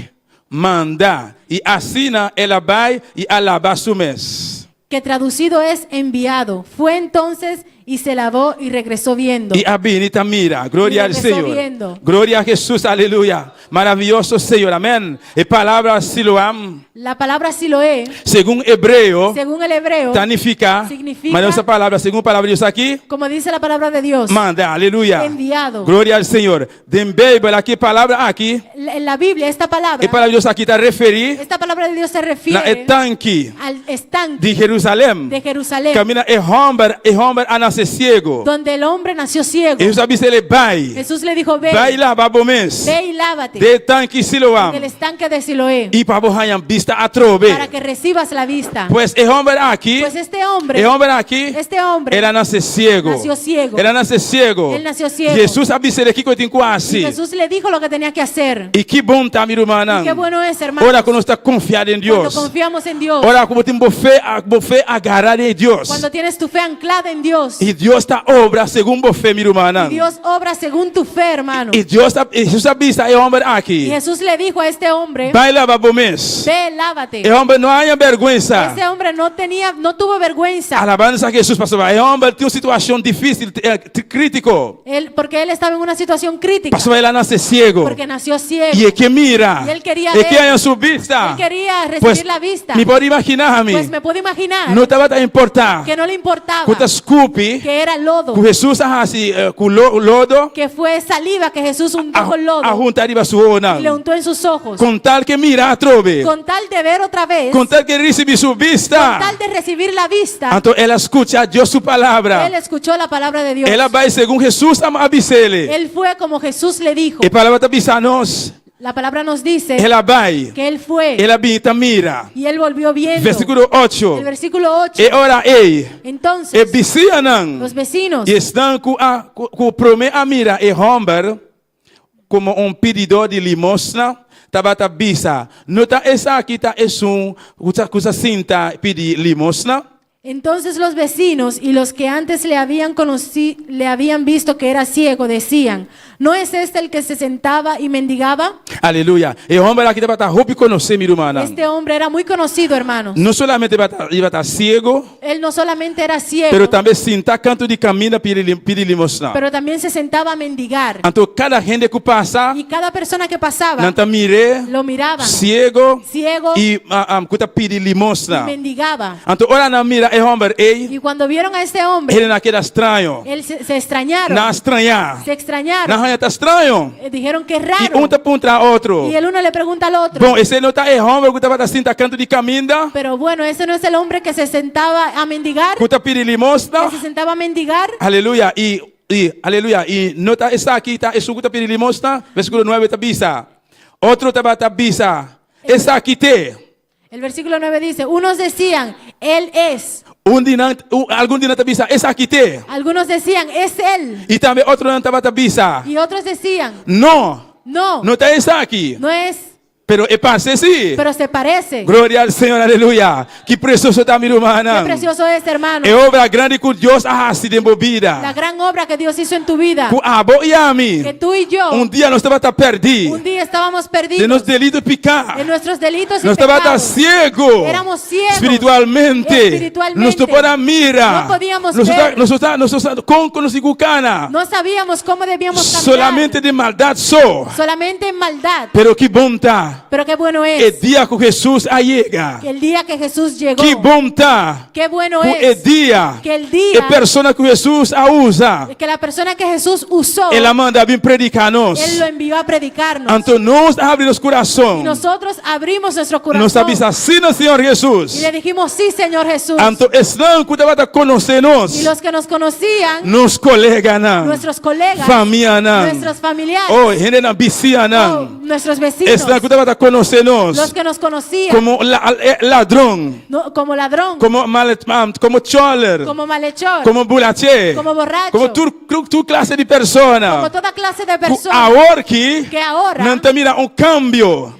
Mandá. I asina el a bai i a laba su mes. Que traducido es enviado. Fue entonces y se lavó y regresó viendo. I a bini ta mira. Gloria Y al regresó Señor. viendo. Gloria a Jesús, aleluya. Maraviyoso Señor, amén. E palabra Siloam, La palabra Siloé, segun hebreo, según el hebreo, ta nifiká, Significa- manera usa palabra, segun palabra di Dios aki, como dice la palabra de Dios, manda, aleluya. Enviado. Gloria al Señor. Den Beibel aki e palabra aki, en la Biblia esta palabra, e palabra di Dios aki ta referí esta palabra de Dios se na e refiere tanki al estanque di Jerusalèm. de Jerusalén, Kaminda e hòmber, e hòmber a nase siego. donde el hombre nació ciego. Hesus a bisa el, Bai, Jesús le dijo, ve, bai laba bo mes ve y lávate den e tanki Siloam en el estanque de Siloé i pa bo haña bista atrobe. para que recibas la vista. Pues e hòmber aki, Pues este hombre, e hòmber aki, este hombre, el a nase siego. nació ciego. El a nase siego. Él nació ciego. Hesus a bis'é kiko e tin ku hasi. y Jesús le dijo lo que tenía que hacer. I ki bon ta, mi rumannan. Y qué bueno es, hermano. Ora ku nos ta konfia den Cuando Dios. confiamos en Dios, Ora ku bo tin bo fe, bo fe agará den Dios. cuando tienes tu fe anclada en Dios, I Dios ta obra segun bo fe, mi rumannan. y Dios obra según tu fe, hermano. I Dios ta, i Hesus a bisa e hòmber Y aki, Jesús le dijo a este hombre, Bai laba bo mes. ve, lávate. E hòmber no a haña bèrgwensa. Ese hombre no tenía, no tuvo vergüenza. Alabansa a Hesus, pasobra e hòmber tin un situashon difísil, krítiko. Él, porque él estaba en una situación crítica. Pasobra el a nase siego. Porque nació ciego. I e ke mira. Y él quería E ke ver. haña su bista. Él quería recibir Pues, la vista. Mi por imaginá mi. Pues me puedo imaginar No tabata importá. que no le importaba Ku ta skupi. que era lodo, Ku Hesus a hasi ku lodo. que fue saliva que Jesús untó con lodo A hunta riba su wowonan. y le untó en sus ojos. Con tal ke mira atrobe. Con tal de ver otra vez, Con tal ke risibí su bista. con tal de recibir la vista, Anto el a skucha Dios su palabra. él escuchó la palabra de Dios. El a bai segun Hesus a bis'é. Él fue como Jesús le dijo. E palabra ta bisa nos. La palabra nos dice El a bai. que él fue El a bin ta mira. y él volvió viendo. Versíkulo 8. El versículo 8. E ora ei. Entonces, E bisiñanan. los vecinos I esnan ku a ku promé a mira e hòmber komo un pididó di limosna tabata bisa, No ta esaki ta esun ku ta ku sa sinta pidi limosna? Entonces los vecinos y los que antes le habían conoci- le habían visto que era ciego decían, ¿no es este el que se sentaba y mendigaba? Aleluya. E hòmber aki tabata hopi konosé, mi rumannan. Este hombre era muy conocido, hermanos. No solamente e tabata e tabata siego, Él no solamente era ciego, pero tambe sinta kantu di kaminda pidi pidi limosna. pero también se sentaba a mendigar. Anto kada hende ku pasa, Y cada persona que pasaba nan ta mir'é lo miraban siego ciego i ku ta pidi y limosna. mendigaba. Anto ora nan mira e hòmber ei, Y cuando vieron a este hombre, hende nan keda straño. él se, se extrañaron. Nan a strañá. Se extrañaron. Nan haña ta straño. Eh, dijeron que I raro. un ta puntra otro. Y el uno le pregunta al otro. Bon, esei no ta e hòmber ku tabata sinta kantu di kaminda? Pero bueno, ese no es el hombre que se sentaba a mendigar. Ku ta pidi limosna? Que se sentaba a mendigar. Aleluya. I, i, aleluya. I no ta esaki ta esun ku ta pidi limosna? Versíkulo nuebe ta bisa. Otro tabata bisa, Esaki t'e. El versículo 9 dice, unos decían, Él es. Un di nan, un, algun di nan ta bisa, Esaki t'e. Algunos decían, es Él. I tambe otronan tabata bisa, Y otros decían, No, no, no ta esaki. no es, Pero e parse sí. pero se parece. Gloria al Señor, aleluya. Ki precioso ta mi rumannan. Qué precioso es, hermano. E obra grandi ku Dios a hasi den bo bida. La gran obra que Dios hizo en tu vida. Ku abo i ami. Que tú y yo. Un dia nos tabata perdí. Un día estábamos perdidos. Den nos delito i piká. En nuestros delitos y Nos tabata pecados. ciego. Éramos ciegos. Spiritualmente. Espiritualmente. Nos no por a mira. No podíamos Nos ver. Nos ta, nos ta, kon ku nos tin ku kana. No sabíamos cómo debíamos caminar. Solamente den maldat so. Solamente en maldad. Pero ki bon ta. Pero qué bueno es. E dia ku Hesus a yega. Que el día que Jesús llegó. Ki bon ta. Qué bueno Ku es. e dia. Que el día. E persona ku Hesus a usa. Que la persona que Jesús usó. El a manda bin prediká nos. Él lo envió a predicarnos. Anto nos a habri nos kurason. Y nosotros abrimos nuestro corazón. Nos a bisa sí na Señor Hesus. Y le dijimos sí, Señor Jesús. Anto esnan ku tabata konosé nos. Y los que nos conocían. Nos koleganan. Nuestros colegas. Famianan. Nuestros familiares. Oh, hendenan bisiñanan. Oh, nuestros vecinos. Esnan ku tabata konosé nos. Los que nos conocían. Komo la, eh, ladron. No, como ladrón. Komo mal, komo choler. Como malhechor. Komo buraché. Como borracho. Komo tur, tur klase di persona. Como toda clase de Ku persona. awor ki. Que ahora. Nan ta mira un kambio.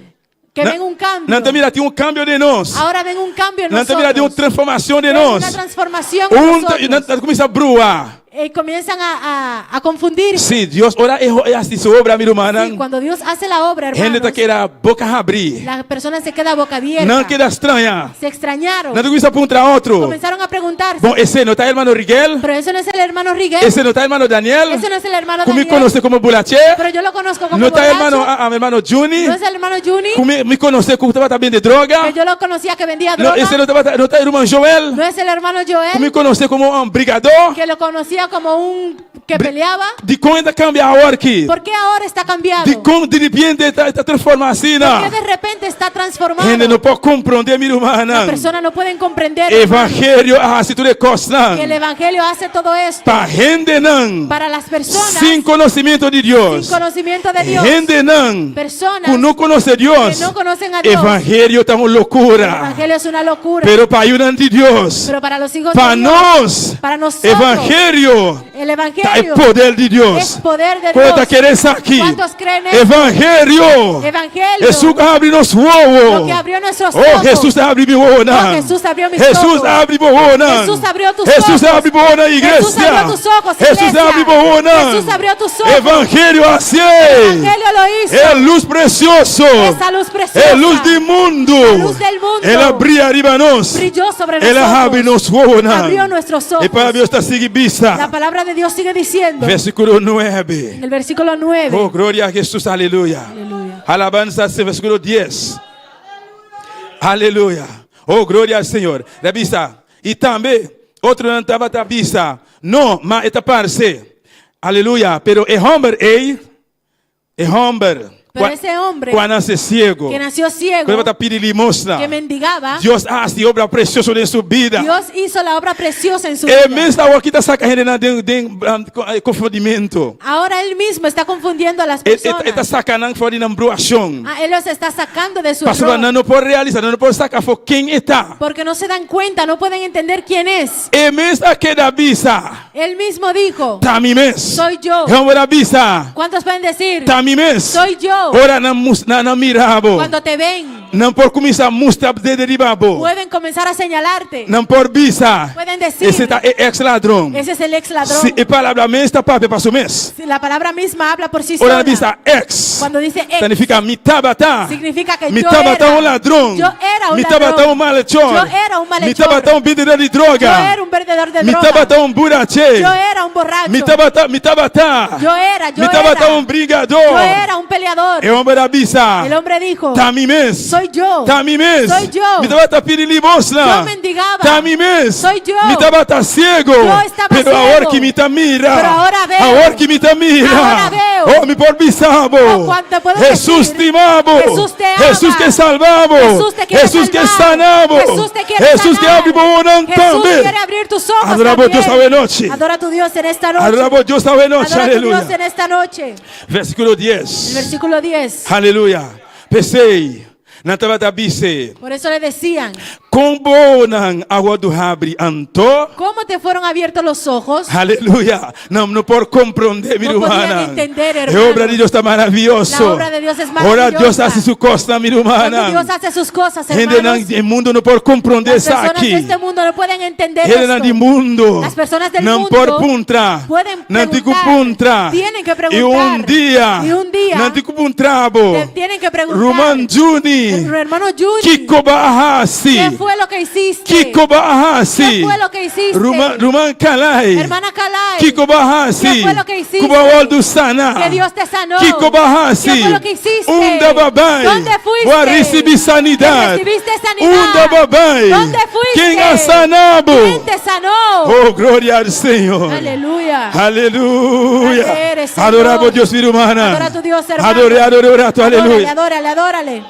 Que ven un cambio. Nan ta mira tin un kambio den nos. Ahora ven un cambio en Nan ta mira tin un nosotros. transformashon den Ven nos. una transformación en Un ta, nosotros. nan ta kuminsá brua. Y comienzan a, a, a confundirse. Sí, Dios ora e e hasi su obra, mi Sí, rumannan. cuando Dios hace la obra, Hende ta hermanos, keda boka habrí. la persona se queda boca abierta. Nan keda straña. Se extrañaron. Nan ta kuminsá puntra otro. Comenzaron a preguntarse. Bon, esei no ta hermano Rigel? Pero eso no es el hermano Rigel. Esei no ta hermano Daniel? Ese no es el hermano Ku mi Daniel. konosé komo bulaché? Pero yo lo conozco como No ta borracho. hermano, ah, ah, hermano Juni? No es el hermano Juni. Ku mi, mi konosé ku tabata bende droga? Que yo lo conocía que vendía No, droga. esei no tabata, no ta hermano Joel? No es el hermano Joel. Ku mi konosé komo un brigadó? Que lo conocía como un que peleaba. Dikon e ta kambia awor aki? ¿Por qué ahora está cambiado? Dikon diripiente e ta, e ta transformá asina? ¿Por qué de repente está transformado? Hende no por komprondé, mi Las rumannan. personas no pueden comprender hermano, Evangelio a hasi tur e kosnan. que el evangelio hace todo esto Pa hendenan para las personas sin konosementu di Dios. sin conocimiento de Dios. Hendenan Personas ku no konosé Dios. que no conocen a Dios. Evangelio ta un El lokura. evangelio es una locura. Pero pa yunan di Dios. Pero para los hijos Pa de Dios, nos. para nosotros, Evangelio. el Ta e evangelio poder di Dios. es poder de Kuantu ta Dios. kere esaki? ¿Cuántos creen esto? Evangelio. Evangelio. Esun a habri nos wowo. Lo que abrió nuestros Oh, ojos. Jesús a habri mi wowonan. Oh, Jesús abrió mis Jesús ojos. a habri bo wowonan. Jesús abrió tus Jesús ojos. a habri bo wowonan, iglesia. Jesús abrió tus ojos, Jesús iglesia. a habri bo wowonan. Jesús abrió tus ojos. Evangelio a hasié. El evangelio lo hizo. E lus presioso. Esa luz preciosa. E lus di mundu. La luz del mundo. El a bria riba nos. Brilló sobre El a nosotros. habri nos wowonan. Abrió nuestros ojos. E palabra di Dios ta sigui bisa. La palabra de Dios sigue diciendo. Versíkulo 9. En el versículo 9. Oh, gloria a Jesús, aleluya. Aleluya. Alabanza, versíkulo 10. Aleluya. Oh, gloria al Señor. Ta bisa. I tambe, otronan tabata bisa. No, ma e ta parse. Aleluya. Pero e hòmber ei, e hòmber. Pero ese hombre Ku a nase siego. que nació ciego, Ku tabata pidi limosna. que mendigaba, Dios a hasi obra presioso den su bida. Dios hizo la obra preciosa en su E vida. mes awor aki ta saka hendenan den den konfundimentu. Ahora él mismo está confundiendo a las E, e, personas. e ta saka nan for di nan bruashon. Ah, él los está sacando de su Pasobra error. nan no por realisá, nan no por saka afó ken e ta. Porque no se dan cuenta, no pueden entender quién es. E mes a keda bisa. Él mismo dijo, Ta mi mes. Soy yo. E hòmber a bisa. ¿Cuántos pueden decir? Ta mi mes. Soy yo. Ora nan mus nan nan mira bo. Cuando te ven, Nan por kuminsá mustra dede riba bo. pueden comenzar a señalarte. Nan por bisa. Pueden decir. Esei ta e ex ladron. Ese es el ex ladrón. Si e palabra mes ta papia pa su mes. Si la palabra misma habla por sí Ora sola. nan bisa ex. Cuando dice ex, Ta nifiká mi tabata. significa que Mi yo tabata era. un ladron. Yo era un Mi ladrón. tabata un malechor. Yo era un Mi malhechor. tabata un bendedor di droga. Yo era un vendedor de Mi droga. tabata un buraché. Yo era un borracho. Mi tabata, mi tabata. Yo era, yo Mi tabata era. un brigador. Yo era un peleador. E hòmber a bisa. El hombre dijo, Ta mi mes. Soy yo. Ta mi mes. Soy yo. Mi tabata pidi limosna. Yo mendigaba. Ta mi mes. Soy yo. Mi tabata siego. Yo estaba Pero ciego. awor ku mi ta mira. Pero ahora veo. Awor ku mi ta mira. Ahora veo. Oh, mi por bisa bo. Oh, cuánto puedo Jesús decir. stima bo. Jesús te ama. Jesús ke salva bo. Jesús te quiere Jesús ke salvar. sana bo. Jesús te quiere Jesús ke sanar. habri bo wowonan Jesús tambe. quiere abrir tus ojos Adorá bo también. Dios awe nochi. Adora a tu Dios en esta noche. Adorá bo Dios awe nochi. Adora a tu Aleluya. Dios en esta noche. Versíkulo 10. El versículo 10. Aleluya. P'esei, nan tabata bis'é. Por eso le decían, Kon bo wowonan a wòrdu habri anto? ¿cómo te fueron abiertos los ojos? Aleluya. Nan no por komprondé, mi No podían rumannan. entender, E hermano. obra di Dios ta maravioso. La obra de Dios es Ora maravillosa. Dios hasi su kosnan, mi Cuando rumannan. Dios hace sus cosas, Hende hermanos, den mundu no por komprondé las personas esaki. de este mundo no pueden entender Hendenan esto. di mundu. Las personas del Nan mundo por puntra. pueden Nan tin ku preguntar. puntra. Tienen que I preguntar. un dia. Y un día Nan tin ku puntra bo. Te tienen que preguntar. Ruman Juni. El hermano Juni. Kiko bo a hasi? ¿Qué fue lo que hiciste? Kiko bo a hasi? ¿Qué fue lo que hiciste? Ruman, Ruman Kalai. Hermana Kalai. Kiko bo a hasi? ¿Qué fue lo que hiciste? Ku bo a wòrdu saná. Que Dios te sanó. Kiko bo a hasi? ¿Qué fue lo que hiciste? Unda bo a bai? ¿Dónde fuiste? Bo a risibí sanidat. Que recibiste sanidad. Unda bo a bai? ¿Dónde fuiste? Ken a sana bo? ¿Quién te sanó? Oh, gloria al Señor. Aleluya. Aleluya. Grande eres, Señor. Adorá bo Dios, mi rumannan. Adora a tu Dios, hermano. Ador'é, ador'é, un ratu. Adórale, Aleluya. adórale, adórale.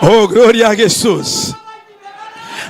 Oh, gloria a Jesús.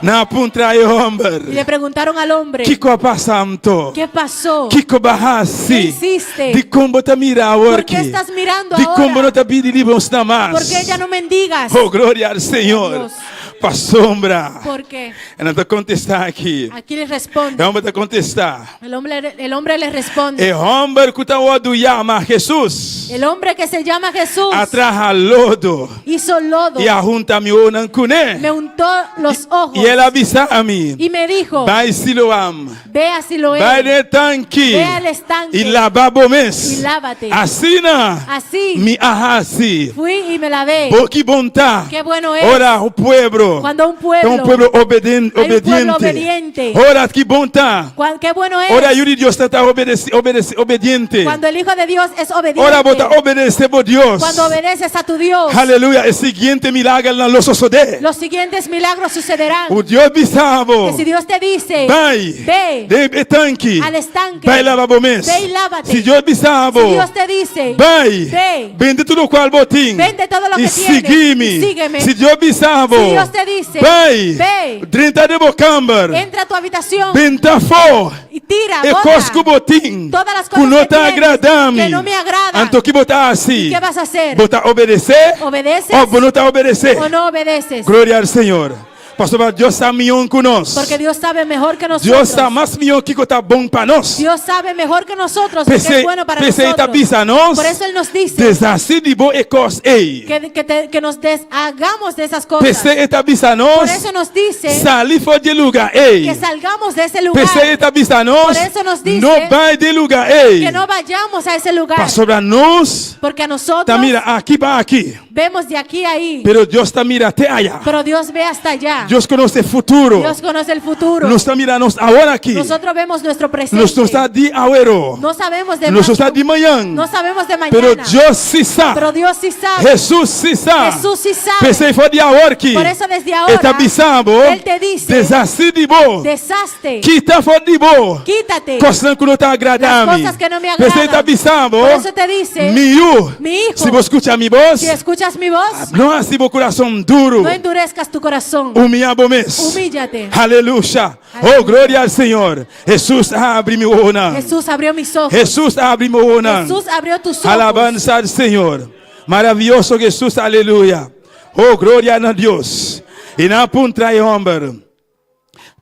Nan a puntra e hòmber. Y le preguntaron al hombre. Kiko a pasa anto? Ke pasó? Kiko bo a hasi? Ke hiciste? Dikon bo ta mira awor Por ke ki? estás mirando ahora? Dikon bo no ta pidi limosna mas? Por ke ya no mendigas? Oh, gloria al Señor. Dios. Pasobra. Porque E nan ta kontestá aki. aquí les responde. E hòmber ta kontestá. El hombre, el hombre les responde. E hòmber ku ta wòrdu yama Hesus. El hombre que se llama Jesús. A traha lodo. Hizo lodo. I a hunta mi ohonan kuné. Me untó los ojos. I el a bisa ami. Y me dijo. Bai Siloam. Ve a Siloé. Bai den e tanki. Ve al estanque. I laba bo mes. Y lávate. Asina. Así. Mi a hasi. Fui y me lavé. Bo ki bon ta. Qué bueno es. Ora un pueblo. Cuando un pueblo. Ta un pueblo obediente. Hay un pueblo obediente. Ora ki bon ta. Qué bueno es. Ora yu di Dios ta ta obedeci, obedeci, obediente. Cuando el hijo de Dios es obediente. Ora bo ta obedece bo Dios. Cuando obedeces a tu Dios. Aleluya. E siguiente milagernan lo sosodé. Los siguientes milagros sucederán. Ku Dios bisa bo. Que si Dios te dice. Bai. Ve. Den e tanki. Al estanque. Bai laba bo mes. Ve y lávate. Si Dios bisa bo. Si Dios te dice. Bai. Ve. Bende tur lokual bo tin. Vende todo lo I que tienes. sigui mi. Y sígueme. Si Dios bisa bo. Si Dios te dice. Bai. Ve. Drenta den bo kamber. Entra a tu habitación. Benta afó. Y tira, E bota. kos ku bo tin. Todas las Ku cosas no que ta tienes, agrada mi. que no me agradan. Anto ki bo ta hasi? ¿Y qué vas a hacer? Bo ta obedesé? ¿Obedeces? Òf bo no ta obedesé? ¿O no obedeces? Gloria al Señor. Pasobra Dios sa mihó ku nos. Porque Dios sabe mejor que nosotros. Dios sa mas mihó kiko ta bon pa nos. Dios sabe mejor que nosotros lo que P'esei es bueno para p'esei ta nosotros. bisa nos. Por eso Él nos dice Deshasí di bo e kos ei. que, que, te- que nos deshagamos de esas cosas. P'esei e ta bisa nos. Por eso nos dice Sali for di e lugá ei. que salgamos de ese lugar. P'esei e ta bisa nos. Por eso nos dice No bai den e lugá ei. que no vayamos a ese lugar. Pasobra nos Porque a nosotros ta mira aki pa aki. vemos de aquí a ahí. Pero Dios ta mira te ayá. Pero Dios ve hasta allá. Dios konosé futuro. Dios conoce el futuro. Nos ta mira nos awor aki. Nosotros vemos nuestro presente. Nos no sa di awero. No sabemos de Nos no sa di mañan. No sabemos de mañana. Pero Dios sí sa. Pero Dios sí sabe. Jesús sí sa. Jesús sí sabe. P'esei for di awor aki. Por eso desde ahora. E ta bisa bo. Él te dice. Deshasí di bo. Deshazte. Kita for di bo. Quítate. Kosnan ku no ta agradá Las mi. cosas que no me agradan. P'esei ta bisa bo. Por eso te dice. Mi yu. Mi hijo. Si bo skucha mi bos. Si escuchas mi voz. No hasi bo kurason duru. No endurezcas tu corazón. Humillá bo mes. Humíllate. Aleluya. Oh, gloria al Señor. Jesús a habri mi wowonan. Jesús abrió mis ojos. Jesús a habri mi wowonan. Jesús abrió tus ojos. Alabanza al Señor. Maravilloso Jesús, aleluya. Oh, gloria na Dios. I nan a puntra e hòmber.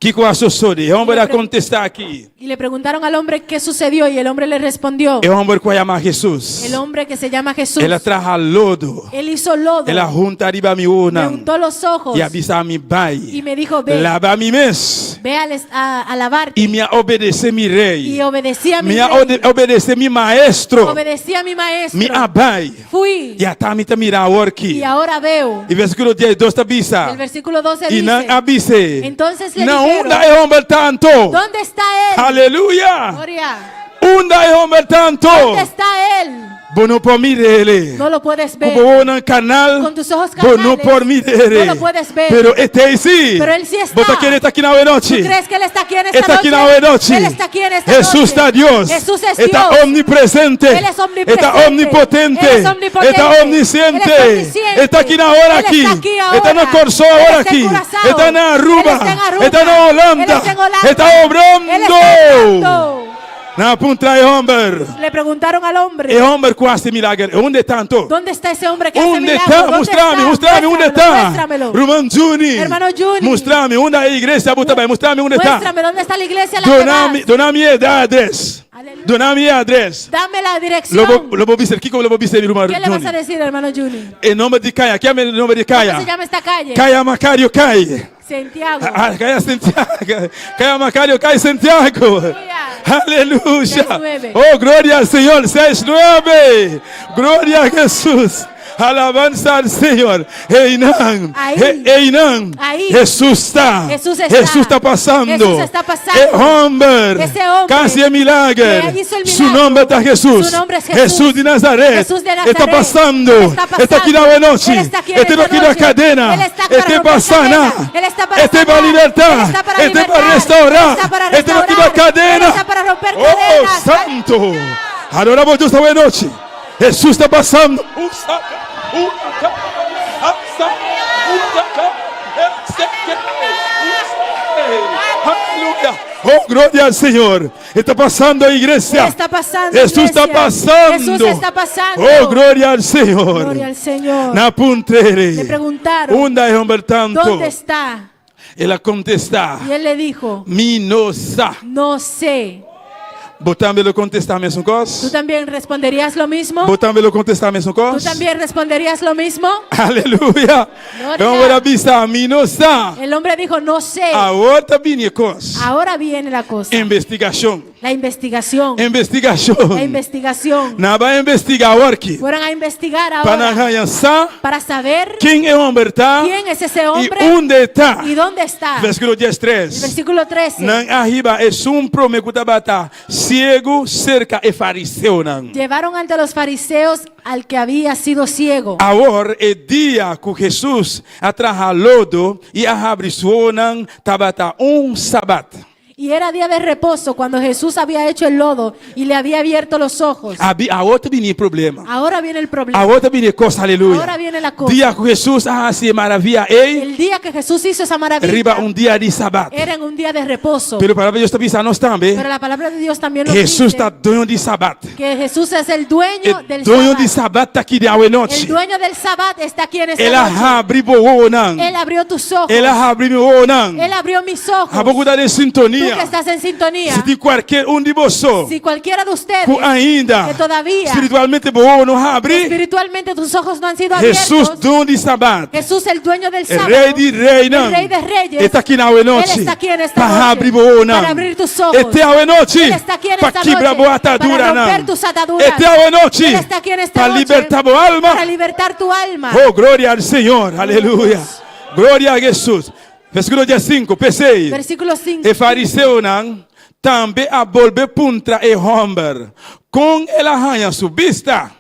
Kiko a sosodé? E hòmber a kontestá aki. Y le preguntaron al hombre qué sucedió y el hombre le respondió. E hòmber ku a yama Jesús. El hombre que se llama Jesús. El a traha lodo. Él hizo lodo. El a hunta riba mi Me wowonan. untó los ojos. I a bisa mi bai. Y me dijo, ve. Laba mi mes. Ve a, a lavarte. I mi a obedesé mi rei. Y obedecí a mi Mi a rey. obedesé mi maestro. Obedecí a mi maestro. Mi a bai. Fui. I ata mi ta mira awor aki. Y ahora veo. E versíkulo 12 ta bisa. El versículo 12 I dice. nan a bis'é. Entonces le Na dijeron. unda e hòmber ta anto? ¿Dónde está él? Aleluya. Gloria. Unda e hòmber ta anto? ¿Dónde está él? Bo no por mir'é. No lo puedes ver. Ku bo wowonan karnal. Con tus ojos Bo no carnales. por mir'é. No lo puedes ver. Pero e t'ei sí. Pero él sí está. Bo ta kere e ta aki awe nochi. ¿Tú crees que él está aquí en esta E ta aki noche? awe nochi. Él está aquí en esta Jesús noche. ta Dios. Jesús es E ta Dios. omnipresente. Él es omnipresente. E ta omnipotente. Él es omnipotente. E ta omnisciente. Él es omnisciente. E ta aki na ora Él aki. está aquí ahora. E ta na Kòrsou Él awor está en aki. Curazao. E ta na Aruba. Él está en Aruba. E ta na Hulanda. Él está en Holanda. E ta obrando. Él está obrando. Nan a puntra e hòmber. Le preguntaron al hombre. E hòmber ku a hasi milager. Unda e ta anto? ¿Dónde está ese hombre que hace Unda milagros? ta? ¿Dónde Mustra mi, está? mustra mi, unda Muéstramelo, ta? muéstramelo. Ruman Juni. Hermano Juni. Mustra mi, unda e iglesia bo ta bai. Mustra mi unda ta. Muéstrame dónde está la iglesia a la que Duna mi, vas. duna mi e adrès. Duna mi e adrès. Dame la dirección. Lo bo, lo bo bisa, kiko lo bo bisa, ruman ¿Qué le vas Juni? a decir, hermano Juni? E nòmber di kaya, kua e nòmber di ¿Cómo kaya? se llama esta calle? Kaya Macario Kai. Santiago. Ah, Kaya Santiago. Kaya Macario Kai Santiago. Aleluya. 6-9. Oh, gloria al Señor. 6-9. Gloria a Jesús. Alabanza al Señor. Einan. Ahí. Einan. Ahí. Jesús ta. Jesús está. Jesús ta pasando. Jesús está pasando. E hòmber. Ese hombre Ku a hasi e milager. que hizo el Su milagro. nòmber ta Jesús. Su nombre es Jesús. Jesús di Nazaret. Jesús de Nazaret. E ta pasando. Él está pasando. E ta aki awe nochi. Él está aquí en E ta esta aki na noche. kadena. Él está para E ta romper pa sana. cadenas. Él está para E ta pa sanar. libertá. Él está para E ta pa libertar. restourá. Él está para E ta pa kibra restaurar. kadena. Él está para romper Oh, cadenas. Santu. Adoramos Dios awe nochi. Jesús ta pasando. Oh, gloria al Señor. Está pasando, iglesia. Está pasando, Jesús está iglesia. pasando. Jesús está pasando. Oh, gloria al Señor. Gloria al Señor. Nan a puntr'é. Le preguntaron, Unda e hòmber ta anto? ¿Dónde está? El a kontestá. Y él le dijo, Mi no sa. No sé. Bo tambe lo kontestá mesun kos? ¿Tú también responderías lo mismo? Bo tambe lo kontestá mesun ¿Tú kos? también responderías lo mismo? Aleluya. Gloria. E hòmber a bisa, mi no sa. El hombre dijo, no sé. Awor ta bini e kos. Ahora viene la cosa. Investigashon. La investigación. Investigashon. La investigación. Nan a bai investigá awor aki. Fueron a investigar Pa nan ahora haña sa para saber ken e hòmber ta quién es ese hombre i unda e ta. y dónde está. Versíkulo 13. El versículo 13. Nan a hiba esun promé ku tabata siegu serka e fariseonan. Llevaron ante los fariseos al que había sido ciego. Awor e dia ku Hesus a traha lodo i a habri su wowonan tabata un sabat. Y era día de reposo cuando Jesús había hecho el lodo y le había abierto los ojos. Abi, awor ta bini e problema. Ahora viene el problema. Awor ta bini e kos, aleluya. Ahora viene la cosa. Dia ku Hesus a hasi e maravia ei, El día que Jesús hizo esa maravilla riba un dia di sabat. era en un día de reposo. Pero palabra di Dios ta bisa nos tambe. Pero la palabra de Dios también nos Hesus dice ta doño di sabat. que Jesús es el dueño E del doño di sabat. sabat ta aki di awe El nochi. dueño del sabat está aquí en esta El a noche. habri bo wowonan. Él abrió tus ojos. El a habri mi wowonan. Él abrió mis ojos. Abo ku ta den Tú sintonia. que estás en sintonía. Si tin kualke un di boso Si cualquiera de ustedes ku ainda que todavía spiritualmente bo wowo no habri, espiritualmente tus ojos no han sido abiertos. Hesus doño di sabat. Jesús el dueño del E sábado. Rei di reinan. El rey de reyes. E ta aki awe Él nochi. está aquí en esta Pa noche. habri bo wowonan. Para abrir tus ojos. E t'ei awe nochi. Él está aquí en Pa esta kibra noche. bo atadura Para nan. romper tus ataduras. E t'ei awe nochi. Él está aquí en esta Pa noche. libertá bo alma. Para libertar tu alma. Oh, gloria al Señor. Aleluya. Gloria a Jesús. Versíkulo 15, P'esei. Versículo 5. E fariseonan tambe a bolbe puntra e hòmber kon el a haña su bista.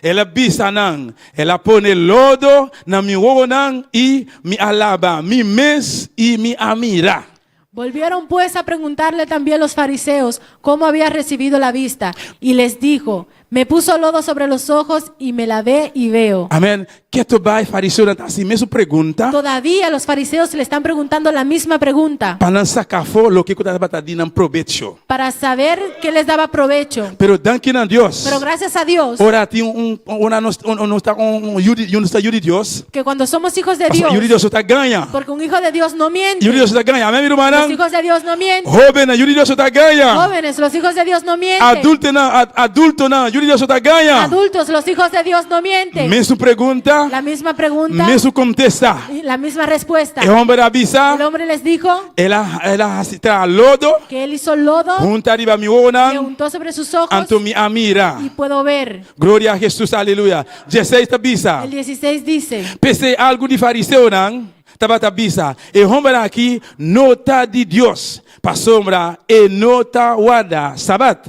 El a bisa nan, El a pone lodo na mi wowonan i mi a laba mi mes i mi a mira. Volvieron pues a preguntarle también los fariseos cómo había recibido la vista. Y les dijo, Me puso lodo sobre los ojos y me lavé y veo. Amèn. Ketu bai fariseonan ta hasi mesun pregunta. Todavía los fariseos le están preguntando la misma pregunta. Pa nan saka afó loke ku tabata di nan probecho. Para saber qué les daba provecho. Pero danki na Dios. Pero gracias a Dios. Ora tin un ora nos nos ta un yu di nos ta yu di Dios. Que cuando somos hijos de Pasobra Dios. yu di Dios no ta gaña. Porque un hijo de Dios no miente. Yu di Dios no ta gaña. Amén mi rumannan. Los hijos de Dios no mienten. Hóbennan, yu di Dios no ta gaña. Jóvenes, los hijos de Dios no mienten. Adultonan, adultonan, yu di Dios no ta gaña. Adultos, los hijos de Dios no mienten. Mesun pregunta. La misma pregunta. Mesun kontesta. La misma respuesta. E hòmber a bisa. El hombre les dijo. El a, el a hasi traha lodo. Que él hizo lodo. Hunta riba mi wowonan. Le untó sobre sus ojos. Anto mi a mira. Y puedo ver. Gloria a Jesús, aleluya. 16 ta bisa. El 16 dice. P'esei algun di fariseonan tabata bisa, E hòmber aki no ta di Dios, pasobra e no ta warda sabat.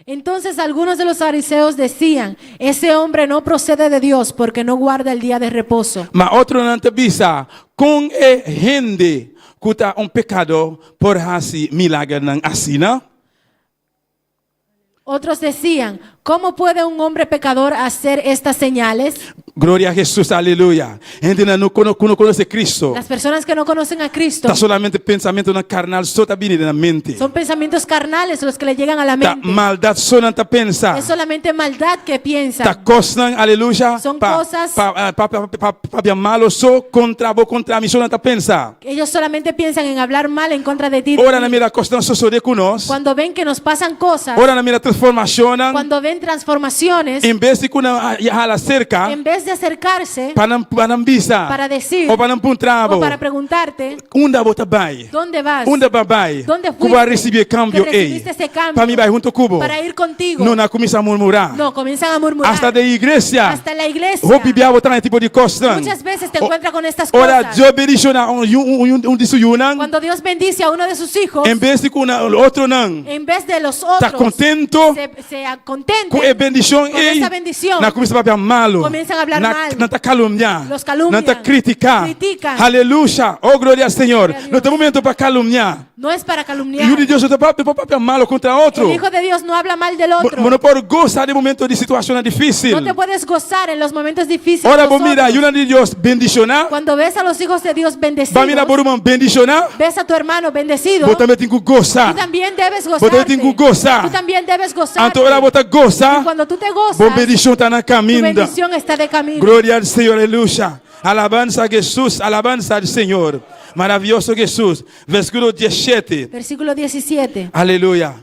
Entonces algunos de los fariseos decían, Ese hombre no procede de Dios porque no guarda el día de reposo. Ma otronan ta bisa, Kon e hende ku ta un pekadó por hasi milagernan asina? Otros decían, ¿Cómo puede un hombre pecador hacer estas señales? Gloria a Jesús, aleluya. Hendenan no ku no konosé Cristo. Las personas que no conocen a Cristo. Ta solamente pensamentonan karnal so ta bini den nan mente. Son pensamientos carnales los que le llegan a la Ta mente. maldat so nan ta pensa. Es solamente maldad que piensan. Ta kosnan, aleluya, Son pa, cosas. pa, pa, pa, pa, papia malo so kontra bo, kontra mi so nan ta pensa. Ellos solamente piensan en hablar mal en contra de ti. Ora nan mira kosnan sosodé ku nos. Cuando ven que nos pasan cosas. Ora nan mira transformashonnan. Cuando ven transformaciones. En bes di ku nan hala serka. En vez de acercarse. Pa nan pa nan bisa. Para decir. O pa nan puntra bo. O para preguntarte. Unda bo ta bai? Donde vas? Unda b'a bai? Donde Ku bo a fuiste? risibí e kambio Que ei? recibiste ese cambio. Pa mi bai huntu ku bo. Para ir contigo. No, nan a kuminsá murmurá. No, comienzan a murmurar. Hasta den iglesia. Hasta en la iglesia. Hopi bia bo traha e tipo di kosnan. Muchas veces te encuentras con estas Ora cosas. Dios bendishoná un yu un un di su yunan. Cuando Dios bendice a uno de sus hijos. En bes di ku nan otronan. En vez de los Ta otros. contento. Se, se contenten. Ku e bendishon Con ei. esa bendición. Nan a kuminsá papia malu. Comienzan a hablar Nan mal. nan ta kalumniá. Los calumnian. Nan ta kritiká. Critican. Aleluya. Oh gloria al Señor. No ta momento pa kalumniá. No es para calumniar. Yu di Dios no ta papia, no por papia malo kontra otro. El Hijo de Dios no habla mal del otro. Bo no por gosa den momento di situashonnan difísil. No te puedes gozar en los momentos difíciles. Ora bo mira yunan di Dios bendishoná. Cuando ves a los hijos de Dios bendecidos. Bo mira bo ruman bendishoná. Ves a tu hermano bendecido. Bo tambe tin ku gosa. Tú también debes Bo tambe tin ku gosa. Tú también debes gozarte. Anto ora bo ta gosa. Y cuando tú te gozas. Bo bendishon ta na kaminda. Tu bendición está de camino. Gloria al Señor, aleluya. Alabansa a Jesús, alabansa al Señor. Maravioso Jesús. Versíkulo diesshete. Versíkulo 17. Aleluya.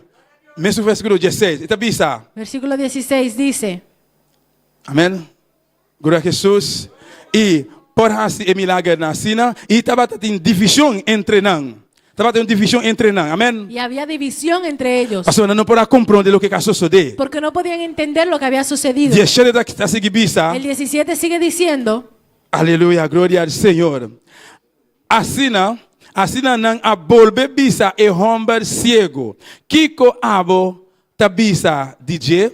Mesun versíkulo diesseis. E ta bisa. Versíkulo 16 dice. Amén. Gloria a Jesús. I por hasi e milagernan asina, i tabata tin divishon entre nan. Tabata un divishon entre nan. Amén. Y había división entre ellos. Pasobra nan no por a komprondé loke a sosodé. Porque no podían entender lo que había sucedido. Diesshete ta sigui bisa. El 17 sigue diciendo. Aleluya, gloria al Señor. Asina, asina nan a bolbe bisa e hòmber siegu, Kiko abo ta bisa di dje?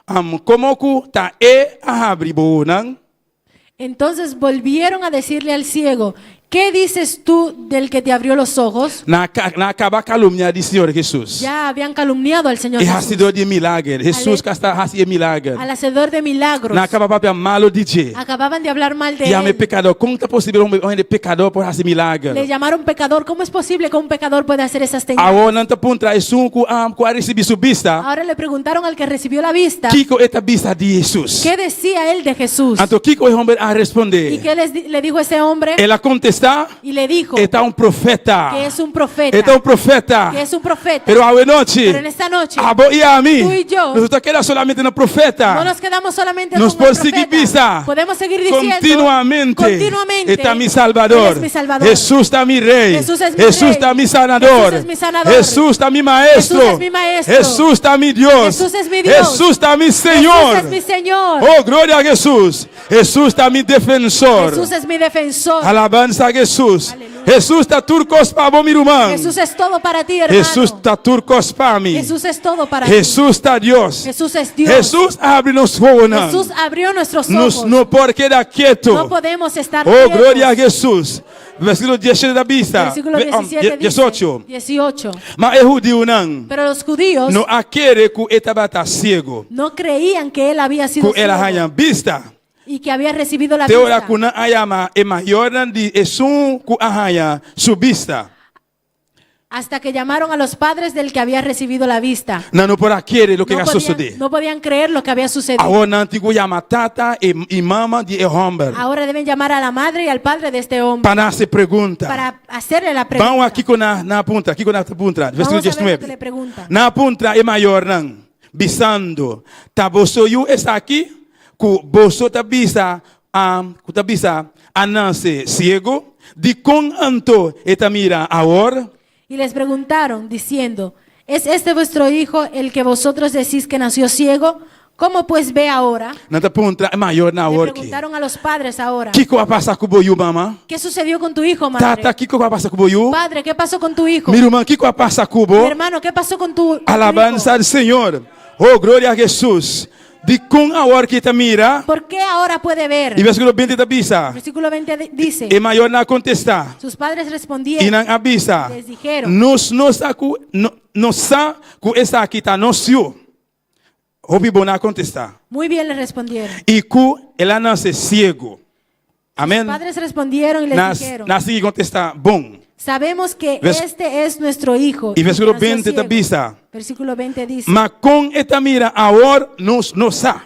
Am, komo ku ta e a habri bo wowonan? Entonces volvieron a decirle al ciego, ¿Qué dices tú del que te abrió los ojos? Nan a, nan a kaba kalumniá di Señor Hesus. Ya habían calumniado al Señor E Jesús. hasidor di milager, Hesus ku a sta hasi e milager. Al hacedor de milagros. Nan a kaba papia malu di dje. Acababan de hablar mal de Yam'é él. pekador. Kon ta posibel un hende pekador por hasi milager? Le llamaron pecador. ¿Cómo es posible que un pecador pueda hacer esas señales? Awor nan ta puntra esun ku a ku a risibí su bista. Ahora le preguntaron al que recibió la vista. Kiko e ta bisa di Hesus? ¿Qué decía él de Jesús? Anto kiko e homber a respondé? ¿Y qué les di- le dijo ese hombre? El a kontestá, Y le dijo E ta un profeta. que es un profeta. E ta un profeta. Que es un profeta. Pero awe nochi, Pero en esta noche, abo i ami, tú y yo, nos no ta keda solamente na profeta. No nos quedamos solamente Nos con el por sigui profeta. bisa. Podemos seguir diciendo Continuamente. continuamente. E ta mi Salbador. Él es mi Salvador. Jesús ta mi Rey. Jesús es mi Jesús Rey. ta mi Sanador. Jesús es mi sanador. Jesús ta mi Maestro. Jesús es mi Maestro. Jesús ta mi Dios. Jesús es mi Dios. Jesús ta mi Señor. Jesús es mi Señor. Oh, gloria a Jesús. Jesús ta mi defensor. Jesús es mi defensor. Alabanza a Jesús. Jesús ta tur kos pa bo, mi ruman. Jesús es todo para ti, hermano. Jesús ta tur kos pa mi. Jesús es todo para ti. Jesús ta Dios. Jesús es Dios. Jesús a habri nos wowonan. Jesús abrió nuestros Nos ojos. no por keda ketu. No podemos estar Oh, quietos. gloria a Jesús. Versíkulo diesshete ta bisa. Versículo 17 dice, 18. 18. Ma e hudiunan Pero los judíos no a kere ku e tabata siegu. no creían que él había sido Ku el a ciego haña bista. y que había recibido la Te ora vista. ku nan a yama e mayornan di esun ku a haña su bista. Hasta que llamaron a los padres del que había recibido la vista. Nan no por a kere loke No a podían, sosodé. no podían creer lo que había sucedido. Awor nan tin ku yama tata i i mama di e hòmber Ahora deben llamar a la madre y al padre de este hombre pa nan hasi pregunta. para hacerle la Ban pregunta. wak kiko nan nan a puntra, kiko nan ta puntra. Versíkulo Vamos a ver lo que 19. le preguntan. Nan a puntra e mayornan, bisando, Ta boso yu esaki ku boso ta bisa a ku ta bisa a nase siegu? Dikon anto e ta mira awor? Y les preguntaron, diciendo, ¿Es este vuestro hijo el que vosotros decís que nació ciego? ¿Cómo pues ve ahora? Nan ta puntra e mayornan Le awor ki. preguntaron a los padres ahora. Kiko a pasa ku bo yu, mama? ¿Qué sucedió con tu hijo, madre? Tata, kiko a pasa ku bo yu? Padre, ¿qué pasó con tu hijo? Mi ruman, kiko a pasa ku bo? Mi hermano, ¿qué pasó con tu, con tu Alabanza hijo? al Señor. Oh, gloria a Jesús. Dikon awor ki e ta mira? ¿Por qué ahora puede ver? I versíkulo 20 ta bisa. Versículo 20 dice. E mayornan a kontestá. Sus padres respondieron. I nan a bisa. Les dijeron. Nos no sa ku no, nos sa ku esaki ta nos yu. Hopi bon nan a kontestá. Muy bien le respondieron. I ku el a nase siegu. Amén. Sus padres respondieron y les Nan, dijeron. nan a sigui kontestá bon. Sabemos que Vers este es nuestro hijo. I versíkulo nació 20 ta ciego. bisa. Versículo 20 dice. Ma kon e ta mira awor nos no sa.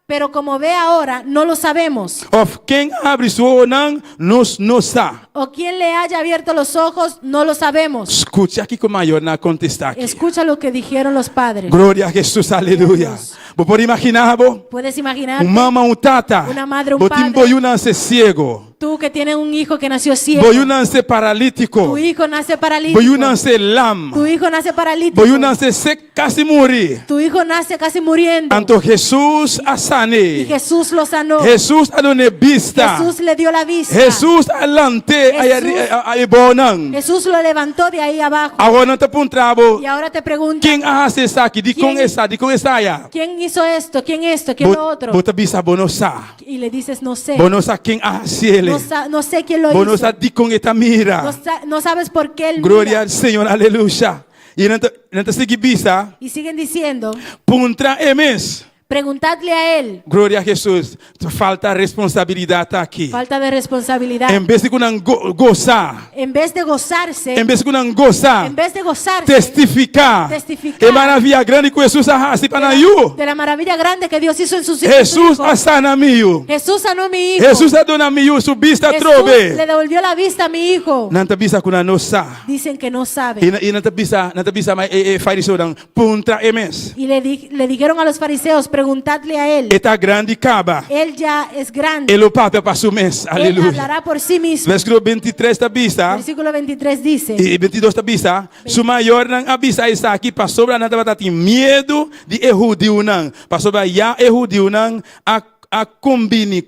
Pero como ve ahora, no lo sabemos. Of ken a habri su wowonan nos no sa. O quien le haya abierto los ojos, no lo sabemos. Skucha kiko mayornan a kontestá aki. Escucha lo que dijeron los padres. Gloria a Jesús, aleluya. Bo por imaginá bo? Puedes imaginar. Un mama, un tata. Una madre, un Bo tin padre. bo yu nase siego. Tú que tienes un hijo que nació ciego. Bo yu nase paralítiko. Tu hijo nace paralítico. Bo yu nase lam. Tu hijo nace paralítico. Bo yu nase sek kasi muri. Tu hijo nace casi muriendo. Anto Jesús a san'é. Y Jesús lo sanó. Jesús a dun'é bista. Jesús le dio la vista. Jesús a lant'é Jesús, aya abou. Jesús lo levantó de ahí abajo. Awor nan ta puntra bo. Y ahora te pregunto. Ken a hasi esaki? Dikon esaki? Dikon esaya? ¿Quién hizo esto? ¿Quién esto? ¿Quién lo otro? Bo ta bisa bo no sa. Y le dices no sé. Bo no sa ken a hasié. hasié. No, no sé quién lo Bo no hizo. sa dikon e ta mira. No, no sabes por qué él Gloria mira. al Señor, aleluya. I nan ta sigui bisa, Y siguen diciendo, puntra e mes. Preguntadle a él. Gloria a Jesus. Falta responsabilidat aki. Falta de responsabilidad. En bes di ku nan go, gosa. En vez de gozarse, En bes di ku nan gosa. en vez de gozarse Testifiká. Testifiká. E maravia grandi ku Jesus a hasi pa nan yu. de la maravilla grande que Dios hizo en sus hijos. Jesus a sana mi yu. Jesús sanó a mi hijo. Jesus a duna mi yu su bista Jesús le trobe. devolvió la vista a mi hijo. Nan ta bisa ku nan no sa. Dicen que no saben. I nan ta bisa, nan ta bisa ma e, e fariseonan, puntra e mes. Y le dijeron a los fariseos, preguntadle a él. E ta grandi kaba. Él ya es grande. E lo papia pa su mes. Él Aleluya. hablará por sí mismo. Versíkulo 23 ta bisa. Versículo 23 dice. I 22 ta bisa. Su mayornan a bisa esaki pasobra nan tabata tin miedu di e hudiunan. Pasobra ya e hudiunan a a kumbini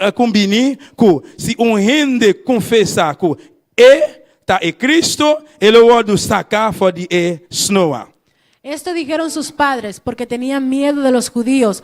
a kumbini ku si un hende konfesá ku e ta e Cristo, e lo wòrdu saká for di e snoa. Esto dijeron sus padres porque tenían miedo de los judíos,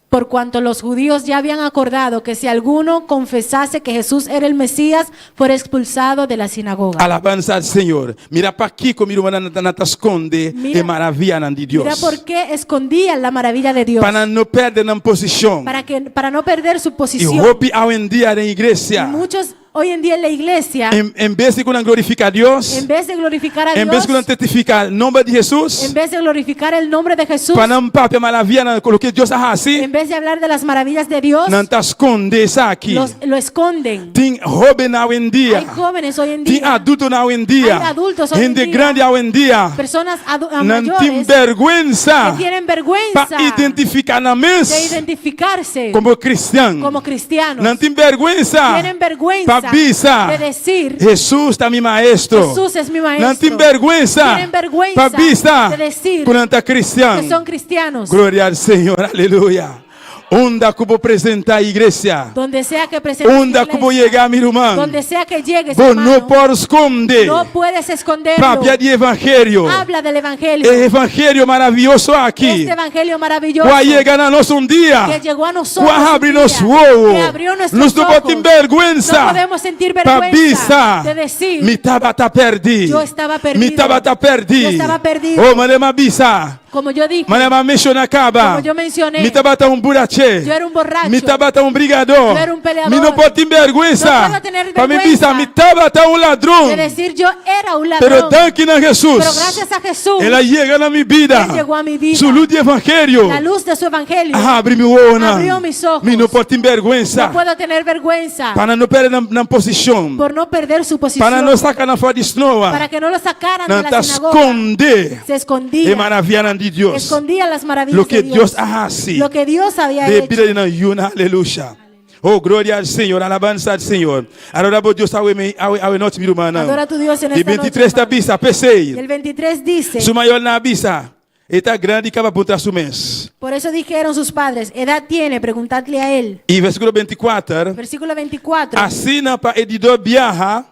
por cuanto los judíos ya habían acordado que si alguno confesase que Jesús era el Mesías, fuera expulsado de la sinagoga. Alabansa al Señor. Mira pakiko mi rumannan nan ta skonde Mira, e maravianan di Dios. Mira por qué escondían la maravilla de Dios. Pa nan no pèrdè nan posishon. Para no perder su I posición. hopi awendia den iglesia. Y muchos hoy en día en la iglesia, En, en bes di ku nan glorifiká Dios, en vez de glorificar a en bes Dios, ku nan testifiká nòmber di Hesus, en vez de glorificar el nombre de Jesús, pa nan papia maravianan ku loke Dios a hasi, en vez de hablar de las maravillas de Dios, nan ta skonde esaki. lo esconden. Tin hóbennan awendia. Hay jóvenes hoy en Tin día, adultonan awendia. Hay adultos hoy en Hende día. grandi awendia. Personas Nan tin mayores bèrgwensa que tienen vergüenza pa identifiká nan de mes identificarse komo kristian. como cristianos. Nan tin bèrgwensa Tienen vergüenza pa bisa de decir Hesus ta mi maestro. Jesús es mi maestro. Nan tin bèrgwensa Tienen vergüenza pa bisa de decir ku nan ta kristian. que son cristianos. Gloria al Señor, aleluya. Unda ku bo presentá iglesia. Donde sea que presentes Unda ku bo yega, mi ruman. Donde sea que llegues, Bo hermano, no por skonde. no puedes esconderlo. Papia di evangelio. Habla del evangelio. E evangelio maravioso aki. Este evangelio maravilloso. Ku a yega na nos un dia. Que llegó a nosotros Ku a habri un nos día, wowo. Que abrió nuestros Nos no ojos. por tin bèrgwensa. No podemos sentir Pa vergüenza bisa. de decir. Mi tabata pèrdí. Yo estaba perdido. Mi tabata pèrdí. Yo estaba perdido. Oh, manera m'a bisa. Como yo dije. Manera m'a menshoná kaba. Como yo mencioné. Mi tabata un buraché. Yo era un borracho. Mi tabata un brigadó. Yo era un peleador. Mi no por tin bèrgwensa. No puedo tener Pa mi vergüenza bisa, mi tabata un ladron. De decir yo era un ladrón. Pero danki na Jesús. Pero gracias a Jesús. El a yega na mi bida. Él llegó a mi vida. Su lus di evangelio. La luz de su evangelio. A habri mi wowonan. Abrió mis ojos. Mi no por tin bèrgwensa. No puedo tener vergüenza. Pa nan no pèrdè nan, nan posishon. Por no perder su posición. Pa nan no saka nan for di snoa. Para que no lo sacaran de Nan la ta sinagoga. skonde. Se escondía. E maravianan di Dios. Escondía las maravillas Loke de Dios. Dios a hasi. Lo que Dios había De hecho. bida di nan yunan, aleluya. Oh, gloria al Señor, alabanza al Señor. Adorá bo Dios awe me awe awe nochi mi rumannan. Adora tu Dios en I esta noche, 23 ta hermano. bisa, p'esei. Y el 23 dice. Su mayornan a bisa, E ta grandi kaba puntra su mes. Por eso dijeron sus padres, edad tiene, preguntadle a él. I versíkulo 24. Versículo 24. Asina pa e di dos biaha,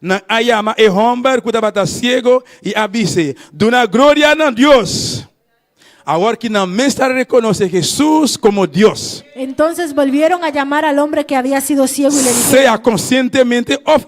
nan a yama e hòmber ku tabata siego i a bis'é, Duna gloria na Dios. Awor ki nan mes ta rekonosé Hesus komo Dios. Entonces volvieron a llamar al hombre que había sido ciego y le dijeron, Sea konsientemente òf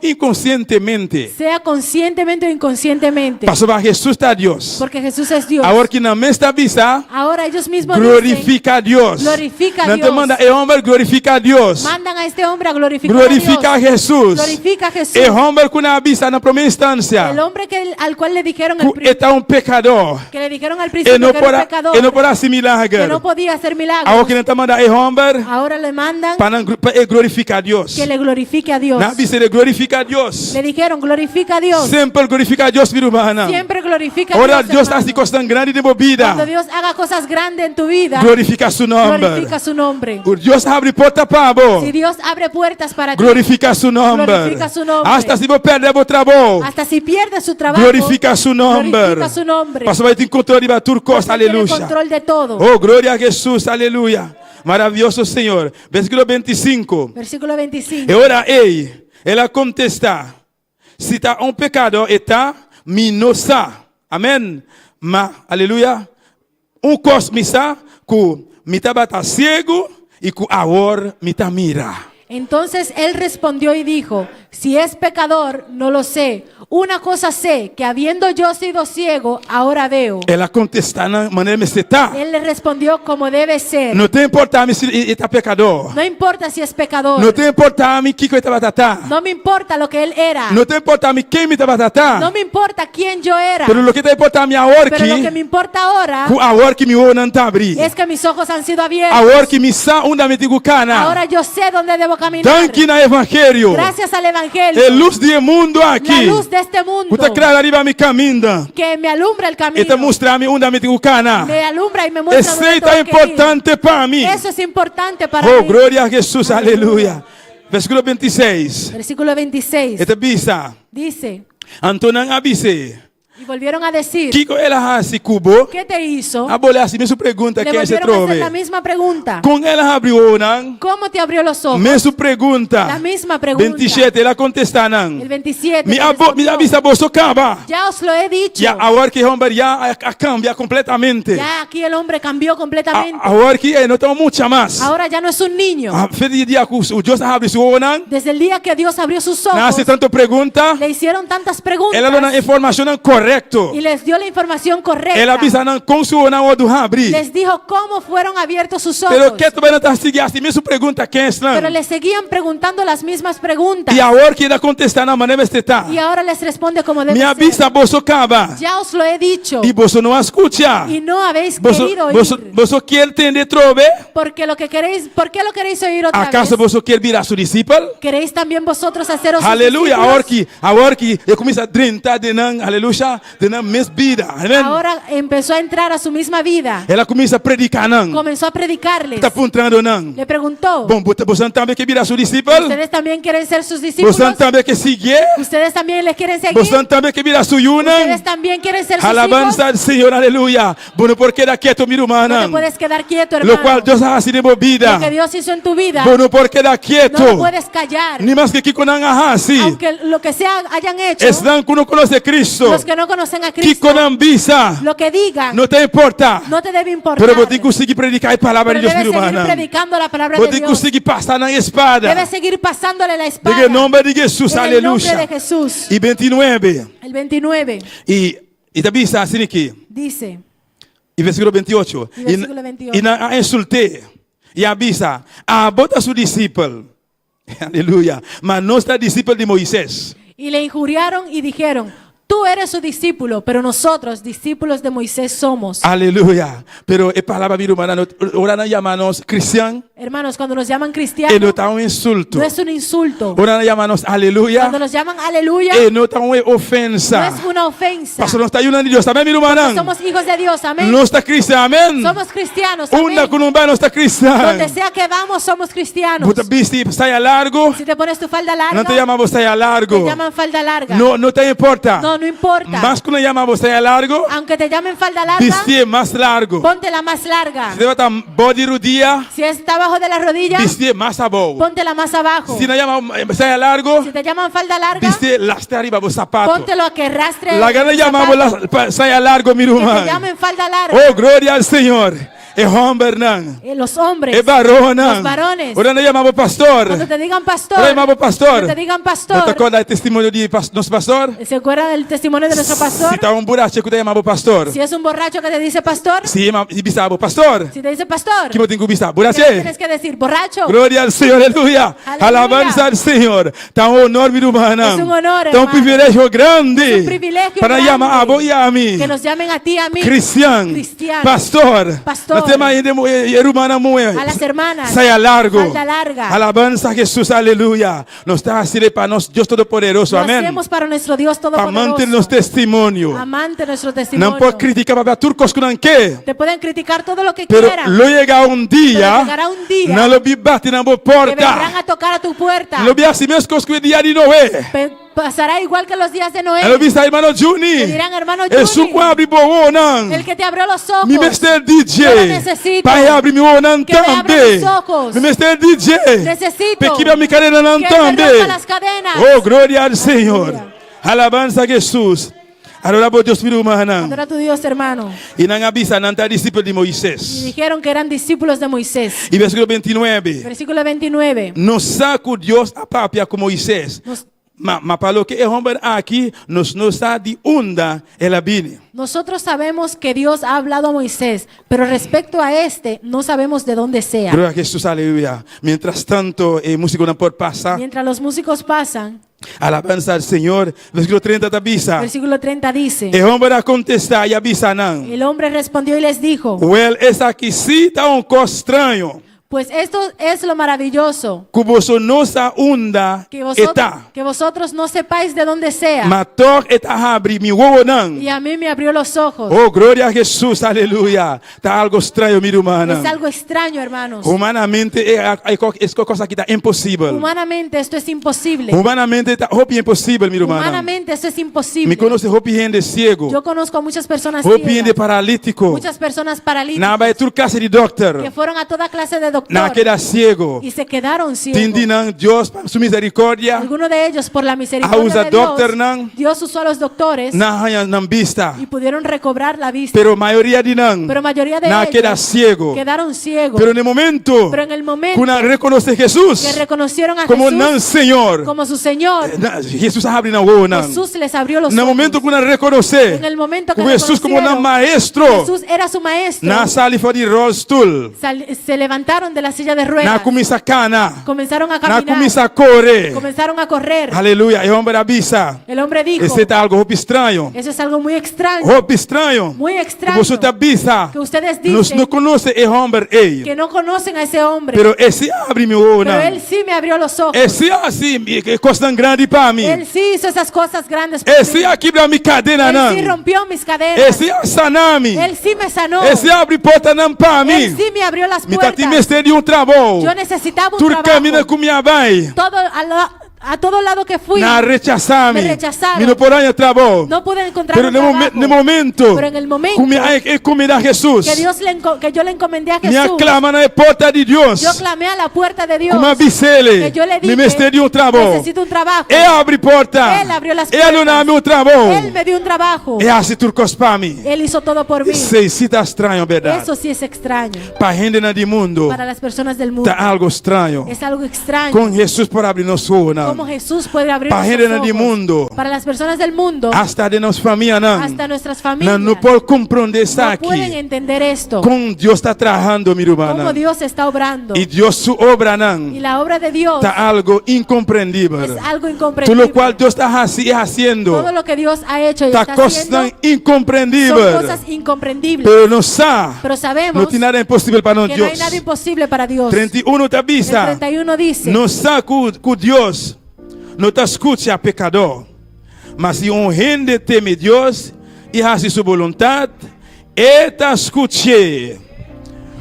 inkonsientemente. Sea conscientemente o inconscientemente. Pasobra Hesus ta Dios. Porque Jesús es Dios. Awor ki nan mes ta bisa, Ahora ellos mismos dicen, glorifica Dios. Glorifica a Nan ta Dios. manda e hòmber glorifica Dios. Mandan a este hombre a glorificar Glorifica a Dios. Hesus. Glorifica a Jesús. E hòmber ku nan a bisa na promé instansia. El hombre que, al cual le dijeron al Ku e ta un pekadó. que le dijeron al E principio no que era por un pecador, e no por hasi milager. que no podía hacer milagros. Awor ki nan ta manda e hòmber Ahora le mandan pa nan pa e glorifiká Dios. que le glorifique a Dios. Nan a bis'é glorifiká Dios. Le dijeron, glorifica a Dios. Semper glorifiká Dios, mi rumannan. Siempre glorifica a Ora Dios. Dios hermano. hasi kosnan grandi den bo bida. Cuando Dios haga cosas grandes en tu vida, Glorifiká su nòmber. glorifica su nombre. Dios habri porta pa bo. Si Dios abre puertas para ti, Glorifiká su nòmber. Glorifica su nombre. Asta si bo pèrdè bo trabou. hasta si pierdes su trabajo, Glorifiká su nòmber. Glorifica su nombre. Pasobra e tin kontròl riba tur kos. Porque tiene Aleluya. control de todo. Oh, gloria a Jesús. Aleluya. Maravioso Señor. Versíkulo 25. Versículo 25. E ora ei, el a kontestá, Si ta un pekadó e ta, mi no sa. Amèn. Ma, aleluya, un kos mi sa, ku mi tabata siegu i ku awor mi ta mira. Entonces él respondió y dijo, si es pecador, no lo sé. Una cosa sé, que habiendo yo sido ciego, ahora veo. El a kontestá nan manera mester ta. Él le respondió como debe ser. No ta importá mi si e ta pekadó. No importa si es pecador. No ta importá mi kiko e tabata ta. No me importa lo que él era. No ta importá mi ken mi tabata ta. No me importa quién yo era. Pero loke ta importá mi awor Pero lo ki, que me importa ahora ku awor ki mi wowonan ta abrí. es que mis ojos han sido abiertos. Awor ki mi sa unda mi tin ku kana. Ahora yo sé dónde debo caminar. Danki na evangelio. Gracias al Evangelio. E lus di e mundu La aki. luz de este mundo. Ku ta klara riba mi kaminda. Que me alumbra el camino. E ta mustra mi unda mi tin ku kana. Me alumbra y me muestra dónde Esei ta tengo que ir. importante pa mi. Eso es importante para Oh, mí. gloria a Jesus, aleluya. Versíkulo 26. Versículo 26. E ta bisa. Dice. Anto nan a bis'é. Y volvieron a decir. Kiko el a hasi ku bo? ¿Qué te hizo? A bolbe hasi mesun pregunta Le ken se volvieron a hacer trobe. la misma pregunta. Kon el a habri wowonan? ¿Cómo te abrió los ojos? Mesun pregunta. La misma pregunta. 27, el a kontestá nan. El 27. Mi a bo, mi a bisa boso kaba. Ya os lo he dicho. Ya awor ki e hòmber ya a, a kambia kompletamente. Ya aquí el hombre cambió completamente. Awor ki e no ta un mucha mas. Ahora ya no es un niño. For di dia ku Dios a habri su wowonan. Desde el día que Dios abrió sus ojos. Nan a hasi tantu pregunta. Le hicieron tantas preguntas. El a duna informashonnan korekto. Y les dio la información correcta. El a bisa nan kon su wowonan a wòrdu habri. Les dijo cómo fueron abiertos sus ojos. Pero ketu bai nan ta sigui hasi mesun pregunta kensnan. Pero le seguían preguntando las mismas preguntas. I awor ki el a kontestá nan manera mester ta. Y ahora les responde como debe Mi a ser. bisa boso kaba. Ya os lo he dicho. I boso no a skucha. Y no habéis Boso, querido oír. boso, boso kier tende trobe? Porque lo que queréis, ¿por qué lo queréis oír otra Akaso vez? boso kier bira su disipel? ¿Queréis también vosotros haceros sus Aleluya. discípulos? Awor ki, awor ki, e kuminsá drenta den nan, aleluya, den nan mes bida. Amèn. Ahora empezó a entrar a su misma vida. El a kuminsá prediká nan. Comenzó a predicarles. Ta puntrando nan. Le preguntó. Bon, bo, boso tambe ke bira su disipel? ¿Ustedes también quieren ser sus discípulos? Boso tambe ke siguié? ¿Ustedes también les quieren seguir? Boso tambe ke bira su yunan? ¿Ustedes también quieren ser sus Alabansa hijos? al Señor, aleluya. Bo no por keda ketu, mi No te rumannan. puedes quedar quieto, hermano. Lokual Dios a hasi den bo bida. Lo que Dios hizo en tu vida. Bo no por keda ketu. No puedes callar. Ni maske kiko nan a hasi. Aunque lo que sea hayan hecho. Esnan ku no konosé Kristu. Los que no conocen a Cristo. Kiko nan bisa. Lo que digan. No ta importá. No te debe importar. Pero bo tin ku sigui prediká e palabra Pero di Dios, debes mi seguir rumannan. predicando la palabra Bo de tin ku Dios. sigui pasa nan spada. Debes seguir pasándole la espada. Den nòmber di Hesus, En el nombre aleluya. de Jesús. I 29. El 29 I e ta bisa asina aki. dice. I versíkulo 28. I versíkulo 28. I nan a insult'é. I a bisa, abo ta su disipel. Aleluya. Ma nos ta disipel di Moises. Y le injuriaron y dijeron, tú eres su discípulo, pero nosotros, discípulos de Moisés, somos. Aleluya. Pero e palabra mi rumannan, ora nan yama nos kristian. Hermanos, cuando nos llaman cristianos, E no ta un insulto. no es un insulto. Ora nan yama nos aleluya. Cuando nos llaman aleluya, E no ta un ofensa. no es una ofensa. Pasobra nos ta yunan di Dios. Amèn, mi rumannan. Porque somos hijos de Dios, amén. Nos ta kristian, amèn. Somos cristianos, Unda amén. ku nos bai, nos ta kristian. Donde sea que vamos, somos cristianos. Bo ta bisti saya largu. Si te pones tu falda larga, Nan ta yama bo saya largu. te llaman falda larga. No, no ta importá. No, no importa. Mas ku nan yama bo saya largu, Aunque te llamen falda larga, bistié mas largu. póntela más larga. Si ta bou di rudia, Si está abajo de la rodilla, bistié mas abou. póntela más abajo. Si nan yama eh, saya largu, Si te llaman falda larga, bistié lastra riba bo sapatu. póntelo a que rastre. Laga nan el yama bo zapato. la, saya largu, mi Que te ruman. llamen falda larga. Oh, gloria al Señor. E hòmbernan. Eh, los hombres. E varonnan. Los varones. Ora nan yama bo pastor. Cuando te digan pastor. Ora yama bo pastor. Cuando te digan pastor. Bo ta kòrda e testimonio di pas, nos pastor? ¿Se acuerda del testimonio de nuestro pastor? Si ta un burachi ku ta yama bo pastor. Si es un borracho que te dice pastor. Si e bisa bo pastor. Si te dice pastor. Ki bo tin ku bisa? Burachi. ¿Qué tienes que decir? Borracho. Gloria al Señor, aleluya. Aleluya. Alabanza al Señor. Ta un honor, mi rumannan. Es un honor, Ta un hermano. privilegio grande. Es un privilegio Para grande. yama abo i ami. Que nos llamen a ti y a mí. Kristian. Cristiano. Pastor. Pastor. Na tema e rumannan muhé. A las hermanas. Saya largu. Falda larga. Alabanza a Jesús, aleluya. Nos ta hasi pa nos Dios Todopoderoso. Lo Amèn. hacemos para nuestro Dios Pa Todopoderoso. mantené nos testimonio. Amante nuestro testimonio. Nan por kritiká papia tur kos ku nan ke. Te pueden criticar todo lo que Pero quieran. lo yega un dia. Pero llegará un día Nan lo bin bati na bo Que porta. vendrán a tocar a tu puerta. Lo bin hasi meskos ku dia di Noé. Pe- pasará igual que los días de Noé. Nan lo bisa hermano Juni. Te dirán, hermano Esun Juni. ku a habri bo wowonan. El que te abrió los ojos. Mi mester DJ. Yo lo necesito. Pa e habri mi wowonan Que me abra tambe. mis ojos. Mi mester DJ. Necesito. P'e kibra mi kadenanan Que me tambe. rompa las cadenas. Oh, gloria al Señor. Alabanza a Jesús. Adorá bo Dios, mi rumannan. Adora tu Dios, hermano. I nan a bisa nan ta disipel di Y Moises. dijeron que eran discípulos de Moisés. I versíkulo 29. Versículo 29. Nos sa ku Dios a papia ku Moises. Nos- Ma, ma pa loke e hòmber aki, nos no sa di unda el a bini. Nosotros sabemos que Dios ha hablado a Moisés, pero respecto a este, no sabemos de dónde sea. Gloria a Jesús, aleluya. Mientras tanto, e músikonan por pasa. Mientras los músicos pasan, Alabanza al Señor. Versíkulo 30 ta bisa. versículo 30 dice, E hòmber a kontestá i a bisa nan. el hombre respondió y les dijo, Wèl, esaki sí ta un kos straño. pues esto es lo maravilloso, Ku boso no sa unda que e vosotros, ta. que vosotros no sepáis de dónde sea. Ma tòg e ta habri mi wowonan. Y a mí me abrió los ojos. Oh, gloria a Jesús, aleluya. Ta algo straño, mi rumannan. Es algo extraño, hermanos. Humanamente e e e kos aki ta imposibel. Humanamente esto es imposible. Humanamente ta hopi imposibel, mi rumannan. Humanamente esto es Mi imposible. konosé hopi hende siegu. Yo conozco a muchas personas Hopi hende ciegas, paralítiko. muchas personas paralíticas Nan a bai tur klase di que dòkter. fueron a toda clase de Nan a doctor keda siegu. y se quedaron Tin ciegos. di nan Dios pa su misericordia. Algunos de ellos por la A misericordia usa de Dios, dokternan. Dios usó a los doctores Nan a haña nan bista. y pudieron recobrar la vista. Pero mayoria di nan Pero mayoría de nan a ellos keda siegu. quedaron ciegos. Pero na momento Pero en el momento ku nan rekonosé Jesús que reconocieron a komo nan Jesús Señor, como su Señor, Jesús a habri nan wowonan. Jesús les abrió los Na ojos. momento ku nan rekonosé En el momento que ku Jesús komo nan reconocieron maestro, Jesús era su maestro, nan a sali for di rolstoel. sal- se levantaron de la silla de Nan a ruedas, kuminsá kana. comenzaron a Nan a caminar, kuminsá kore. comenzaron a correr. Aleluya. E hòmber a bisa. El hombre dijo, Esei ta algu hopi straño. eso es algo muy extraño, Hopi straño. muy extraño, Boso ta bisa. que ustedes Nos dicen no konosé e hòmber ei. que no conocen a ese hombre, Pero e sí a habri mi wowonan. pero él sí me abrió los ojos. E sí a hasi kosnan grandi pa mi. Él sí hizo esas cosas grandes por E mí. sí a kibra mi kadenanan. Él sí rompió mis cadenas. E sí a sana mi. Él sí me sanó. E sí a habri portanan pa mi. Él sí me abrió las Mi ta tin puertas. mester di un trabou. Yo necesitaba un Tur trabajo. kaminda ku mi a bai. Todo a, la- a todo lado que fui. Nan a rechasá mi. Me rechazaron. Mi no por a haña trabou. No pude encontrar Pero un na trabajo. na momento Pero en el momento ku mi a encomendá Jesús. que Dios le enco- que yo le encomendé a Mi a Jesús. klama na porta di Dios. Yo clamé a la puerta de Dios. Ku mi a bis'é. Que yo le Mi dije, mester di un trabou. Necesito un trabajo. El a habri porta. Él abrió las El a puertas. duna mi un trabou. Él me dio un trabajo. El a hasi tur kos pa mi. Él hizo todo por mí. Esei sí ta straño, bèrdat? Eso sí es extraño. Pa hendenan di mundu. Para las personas del mundo. Ta algu straño. Es algo extraño. Kon Jesús por habri nos wowonan. Cómo Jesús puede abrir Pa nuestros hendenan di ojos. mundu. Para las personas del mundo. Hasta den nos famianan. Hasta nuestras familias. Nan no por komprondé No esaki. pueden entender esto. Kon Dios ta trahando, mi Cómo rumannan. Dios está obrando. I Dios su obranan. Y la obra de Dios Ta algu inkomprendibel. es algo Tur incomprendible. lokual Dios ta hasiendo. Todo lo que Dios ha hecho y Ta está kosnan haciendo son inkomprendibel. cosas incomprendibles. Pero nos sa. Pero sabemos No tin nada imposibel pa nos que no hay Dios. nada imposible para Dios. 31 ta bisa. El 31 dice. Nos sa ku ku Dios no ta skucha pekadó. Ma si un hende teme Dios i hasi su boluntat, e ta skuch'é.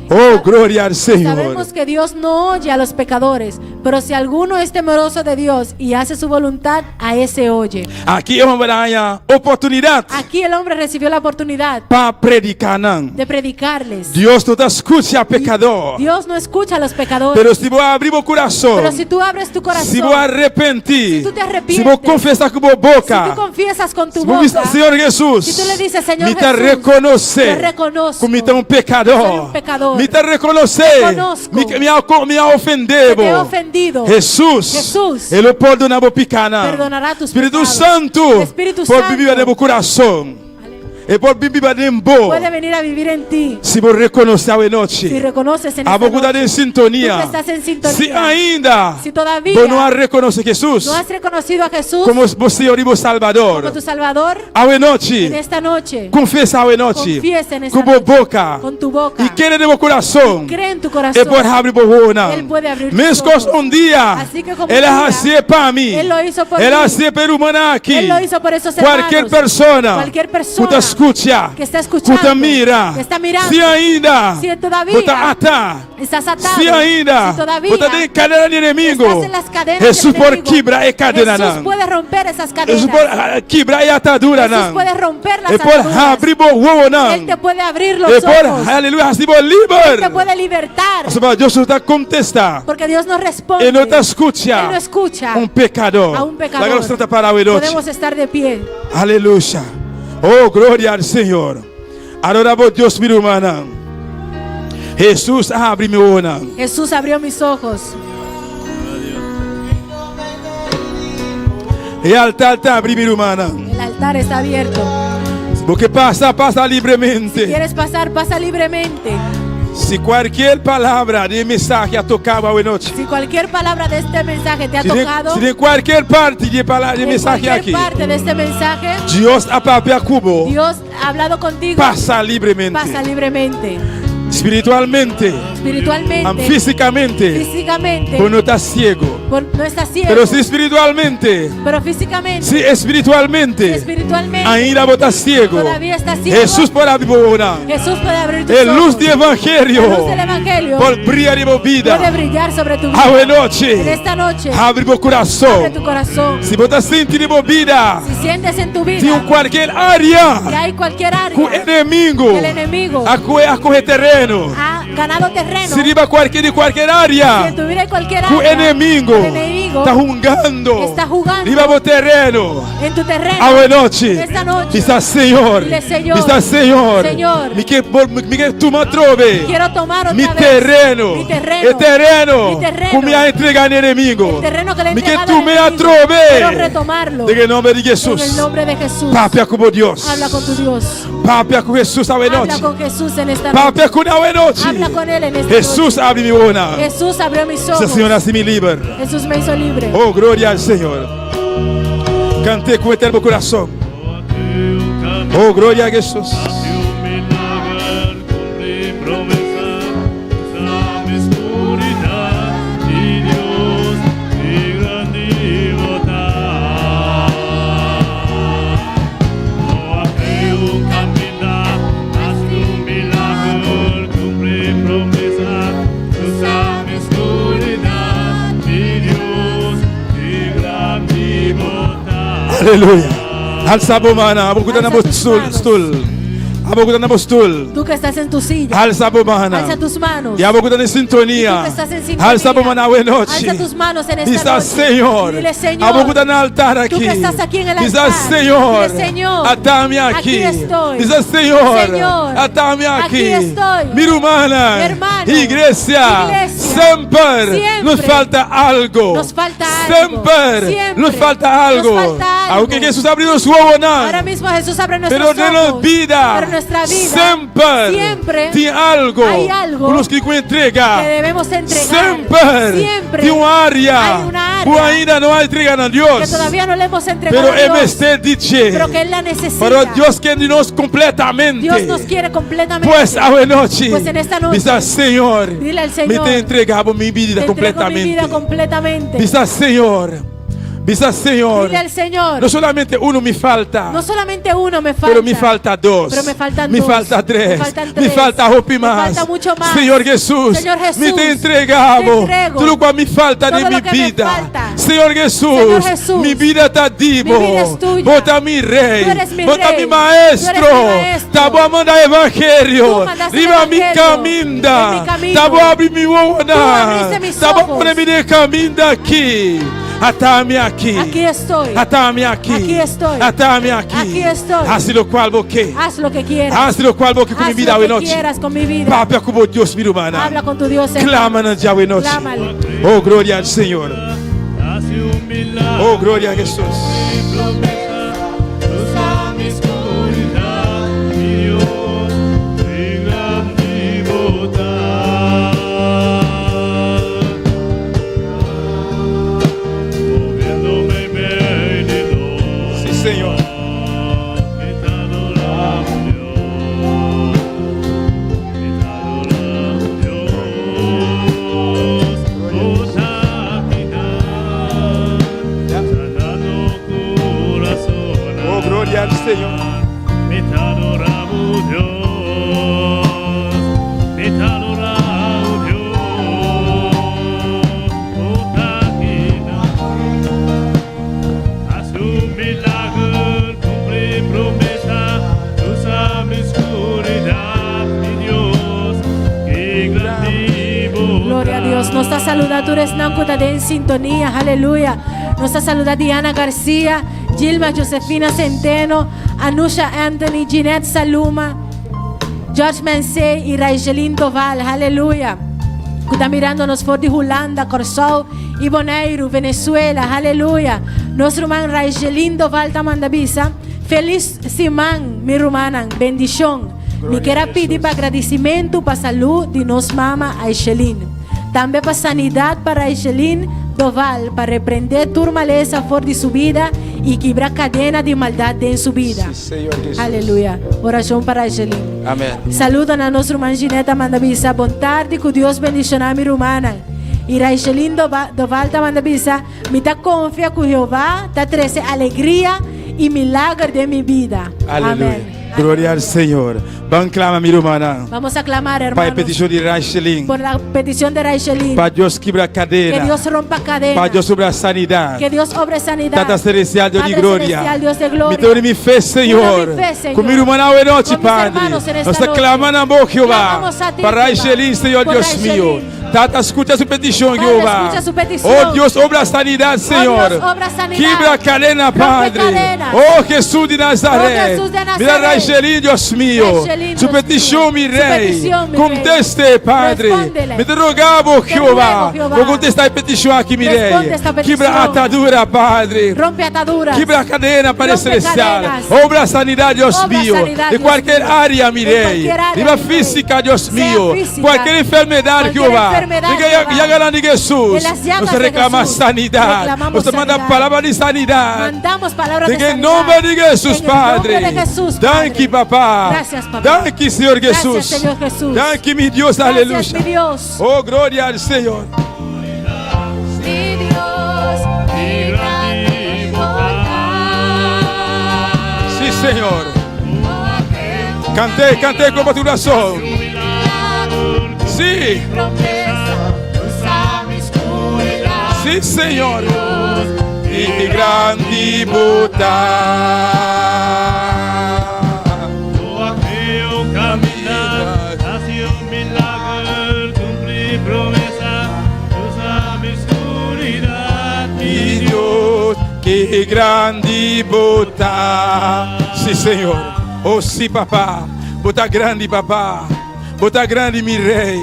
Oh, gloria al Señor. Sabemos que Dios no oye a los pecadores, pero si alguno es temeroso de Dios y hace su voluntad, a ese oye. Aki e hòmber a haña oportunidat. Aquí el hombre recibió la oportunidad Pa prediká nan. de predicarles. Dios no ta skucha pekadó. Dios no escucha a los pecadores. Pero si bo habri bo kurason. Pero si tú abres tu corazón, Si bo arepentí. Si tú te arrepientes, Si bo konfesá ku bo boka. si tú confiesas con tu Si bo bisa boca, Señor Jesús. si tú le dices, Señor Mi ta Jesús, rekonosé. yo reconozco Ku mi ta un pekadó. soy un pecador. Mi ta rekonosé. Reconozco Mi, mi a, mi a ofendé que te he bo. ofendido. Jesús. Jesús. E lo pordoná bo pikánan. Perdonará tus Spiritu pecados. Santu. Espíritu Por Santo. biba den bo kurason. E por biba den bo. Puede venir a vivir en ti. Si bo rekonosé awe nochi. Si reconoces en esta Abo ku ta noche, den sintonia. Tú que estás en sintonía. Si ainda. Si todavía Bo no a rekonosé Jesús. no has reconocido a Jesús Komo bo Señor i bo Salbador. como tu Salvador, Awe nochi. en esta noche, Konfesá awe nochi. Confiesa en esta Ku bo noche. boka. Con tu boca. I kere den bo kurason. Cree en tu corazón. E por habri bo wowonan. Él puede abrir tus Meskos ojos. un dia. Así que como El un día, a hasié pa mi. Él lo hizo por El a mí. hasié pa e rumannan aki. Él lo hizo por esos Kualke hermanos. persona. Cualquier persona Ku ta skucha. que está escuchando, Ku ta mira. que está mirando. Si ainda. Si todavía Bo ta atá. Estás atado. Si ainda. Si todavía Bo ta den kadena di enemigu. estás en las cadenas Jesús del por enemigo. kibra e kadena Jesús nan. puede romper esas cadenas. Jesús por ah, kibra e atadura Jesús nan. puede romper las E por ataduras. habri bo wowonan. Él te puede abrir los E por, ojos. aleluya, hasi bo liber. Él te puede libertar. Pasobra Dios no ta kontestá. Porque Dios no responde. E no ta skucha. Él no escucha Un pekadó. a un pecador. Laga nos trata pará awe nochi. Podemos estar de pie. Aleluya. Oh, gloria al Señor. Adora bo Dios, mi rumannan. Jesús a habri mi wowonan. Jesús abrió mis ojos. E altar ta habri, mi rumannan. El altar está abierto. Si bo ke pasa, pasa libremente. Si quieres pasar, pasa libremente. Si kualkier palabra di e mensahe a toka bo awe nochi. Si cualquier palabra de este mensaje te ha Si den, tocado. si den kualkier parti di e palabra di e en mensahe cualquier aki. parte de este mensaje. Dios a papia ku bo. Dios ha hablado contigo. Pasa libremente. Pasa libremente. Spiritualmente. Espiritualmente. Am físikamente. Físicamente. Bo no ta siego. Bo no está ciego. Pero si spiritualmente. Pero físicamente. Si espiritualmente. Si espiritualmente. Ainda bo ta siego. Todavía está ciego. Jesús por habri bo wowonan. Jesús puede abrir tus E lus ojos. di evangelio. La luz del evangelio. Por bria riba bo bida. Puede brillar sobre tu vida. Awe nochi. En esta noche. Habri bo kurason. Abre tu corazón. Si bo ta sinti den bo bida. Si sientes en tu vida. Tin un kualkier área. Que hay cualquier área. Ku enemigo. El enemigo. A kohe a kohe tereno. Ha ganado terreno. Si riba kualkier di kualkier área. Si en tu vida hay cualquier Ku área. enemigo. El enemigo. Ta hungando. Está jugando. Riba bo tereno. En tu terreno. Awe nochi. Esta noche. Bisa Señor. Dile, Señor. Bisa Señor. Señor. Mi ke mi ke tuma atrobe. Quiero tomar otra Mi vez. tereno. Mi terreno. E tereno. Mi terreno. Ku mi a entregá na enemigo. El terreno que le he Mi ke entregado al tum'é enemigo. atrobe. Quiero retomarlo. Den nòmber di Jesús. En el nombre de Jesús. Papia ku bo Dios. Habla con tu Dios. Papia ku Jesús awe Habla nochi. con Jesús en esta noche. Papia ku awe nochi. Habla con él en esta Jesús noche. a habri mi wowonan. Jesús abrió mis ojos. Señor a hasi mi liber. Jesús me hizo libre. Oh, gloria al Señor. Kant'é ku eterno kurason. Oh, gloria a Jesús. Aleluya. Alsa bo mannan, abo ku ta na bo stul. Abo ku ta na bo stul. Tú que estás en tu silla. Alsa bo mannan. Alza tus manos. I abo ku ta den sintonia. Y tú que estás en sintonía. Alsa bo mannan awe nochi. Alza tus manos en esta Bisa noche. Señor. Y dile, Señor. Abo ku ta na altar aki. Tú que estás aquí en el Bisa altar. Señor. Dile, Señor. Ata mi aki. Aquí estoy. Bisa Señor. Señor. Ata mi aki. Aquí estoy. Mi rumannan. Mi hermano. Iglesia. Iglesia. Semper. Siempre. Nos falta algo. Nos falta algo. Semper. Siempre. Nos falta algo. Nos falta algo. Aunke Jesús a habri nos wowonan. Ahora mismo Jesús abre nuestros Pero den nos ojos. bida. Pero nuestra vida. Semper. Siempre. Tin algo. Hay algo. Ku nos tin ku entregá. Que debemos entregar. Semper. Siempre. Tin un área. Hay una área. Ku ainda no a entregá na Dios. Que todavía no le hemos entregado Pero a Dios. E mester di dje. Pero que Él la necesita. Pero Dios ke nos kompletamente. Dios nos quiere completamente. Pues awe nochi. Pues en esta noche. Bisa Señor. Dile al Señor. Mi ta entregá bo mi bida Te entrego mi vida kompletamente. completamente. Bisa Señor. Bisa Señor. Dile al Señor. No solamente uno mi falta. No solamente uno me falta. Pero mi falta dos. Pero me faltan Mi dos. falta tres. Me faltan Mi tres. falta hopi Me mas. falta mucho más. Señor Jesús. Señor Jesús, Mi ta entregá te bo. entrego Tur loke mi falta todo di lo mi que me bida. falta. Señor Jesús. Señor Jesús, Mi bida ta di bo. mi vida es tuya. Bo ta mi rei. Tú eres mi Bo ta rey. mi maestro. Tú eres mi maestro. Ta bo a manda evangelio. Tú mandaste el Riba mi evangelio. kaminda. En mi camino. Ta bo a habri mi wowonan. Tú abriste mis Ta bo a ojos. pone mi den kaminda aki. Ata mi aki. Aquí estoy. Ata mi aki. Aquí estoy. Ata mi aki. Aquí estoy. Hasi lokual bo ke. Haz lo que quieras. Hasi lokual bo ke ku mi Haz bida lo awe que nochi. quieras con mi vida. Papia ku bo Dios mi rumannan. Habla con tu Dios. hermano. Klama na dje awe nochi. Clámale. Oh, gloria al Señor. Oh, gloria a Jesús. Sí, Señor. Oh, gloria al Señor. Mi ta adorá bo Dios, mi ta adorá bo Dios, oh Takina. Hasi un milager, kumpli promesa, lusa mi skuridat, mi Dios, ki grandi Gloria a Dios. Nos ta saludá tur esnan ku ta den sintonia. Aleluya. Nos ta saludá Diana Garcia. Gilma Josefina Centeno, Anusha Anthony, Ginette Saluma, George Mensey y Raijelin Doval. Aleluya. Ku ta mirando nos for di Hulanda, Kòrsou i Boneiru, Venezuela. Aleluya. Nos ruman Raijelin Doval ta manda bisa, Felis siman, mi rumannan. Bendishon. Mi ker a pidi pa gradisimentu pa salú di nos mama Aishelin. Tambe pa sanidat pa Raijelin Doval pa reprendé tur malesa for di su bida i kibra kadena di maldat den su bida. Aleluya. Orashon pa Raijelin. Amen. Saludo na nos ruman Ginette ta manda bisa bon tardi ku Dios bendishoná mi rumannan. I Raijelin Doval ta manda bisa mi ta konfia ku Jehová ta trese alegria i milager den mi bida. Amen. Gloria al Señor. Ban clama mi rumannan. Vamos a clamar, Pa e hermanos. peticion di Rachelin. Por la petición de Rachelin. Pa Dios kibra cadena. Que Dios rompa cadena. Pa Dios obra sanidad. Que Dios obre sanidad. Tata Celestial, Dios di Padre gloria. Celestial, Dios de gloria. Mi ta uni mi fe, Señor. Uno mi fe, Señor. Ku mi rumannan awe nochi, Con mis Padre. hermanos en esta Nos ta noche. clama na bo, Jehová. Clamamos a ti, Pa Jehová. Rachelin, Señor Por Dios mío. Rachelin. Tata, escucha su petición, Padre, Jehová. escucha su petición. Oh Dios, obra sanidad, Señor. Dios, obra sanidad. Kibra cadena, Rompe Padre. cadenas. Oh Jesús de Nazaret. Oh, Jesús de Nazaret. Mira Rachelin, Dios mío. Rachelin, Su Dios petición, mío. mi Su rey. petición, mi rey. Conteste, Padre. Respóndele. Me te rogamos, Te Jehová. ruego, Jehová. Vos contesta la petición aquí, mi rey. Responde esta petición. Kibra atadura, Padre. Rompe ataduras. Kibra cadena, Padre Rompe Celestial. cadenas. Obra sanidad, Dios Obra mío. sanidad, De Dios cualquier mío. área, mi De rey. cualquier área, Viva mi rey. física, Dios Sea mío. física. Cualquier enfermedad, Cualquier Jehová. enfermedad, Diga, Jehová. llaga de Jesús. De las llagas Nos de reclama Jesús. sanidad. Reclamamos Nos manda sanidad. palabra de sanidad. Mandamos palabras de En el sanidad. nombre de Jesús, En el nombre Padre. de Jesús, Thank Padre. you, papá. Gracias, papá. Thank you, Señor Gracias, Jesús. Señor Jesús. Thank you, mi Dios. Gracias, Aleluya. mi Dios. Oh, gloria al Señor. Mi Dios, Mi grande Sí, Señor. Canté, canté con tu razón. Sí. Sí, Señor. Y grande bondad. Aquel caminar hacia un milagro, cumplir promesa, luz mi oscuridad, Mi Dios, qué grande bondad. Sí, Señor. Oh, sí, papá. Bo ta grandi, papá. Bo ta grandi, mi rey.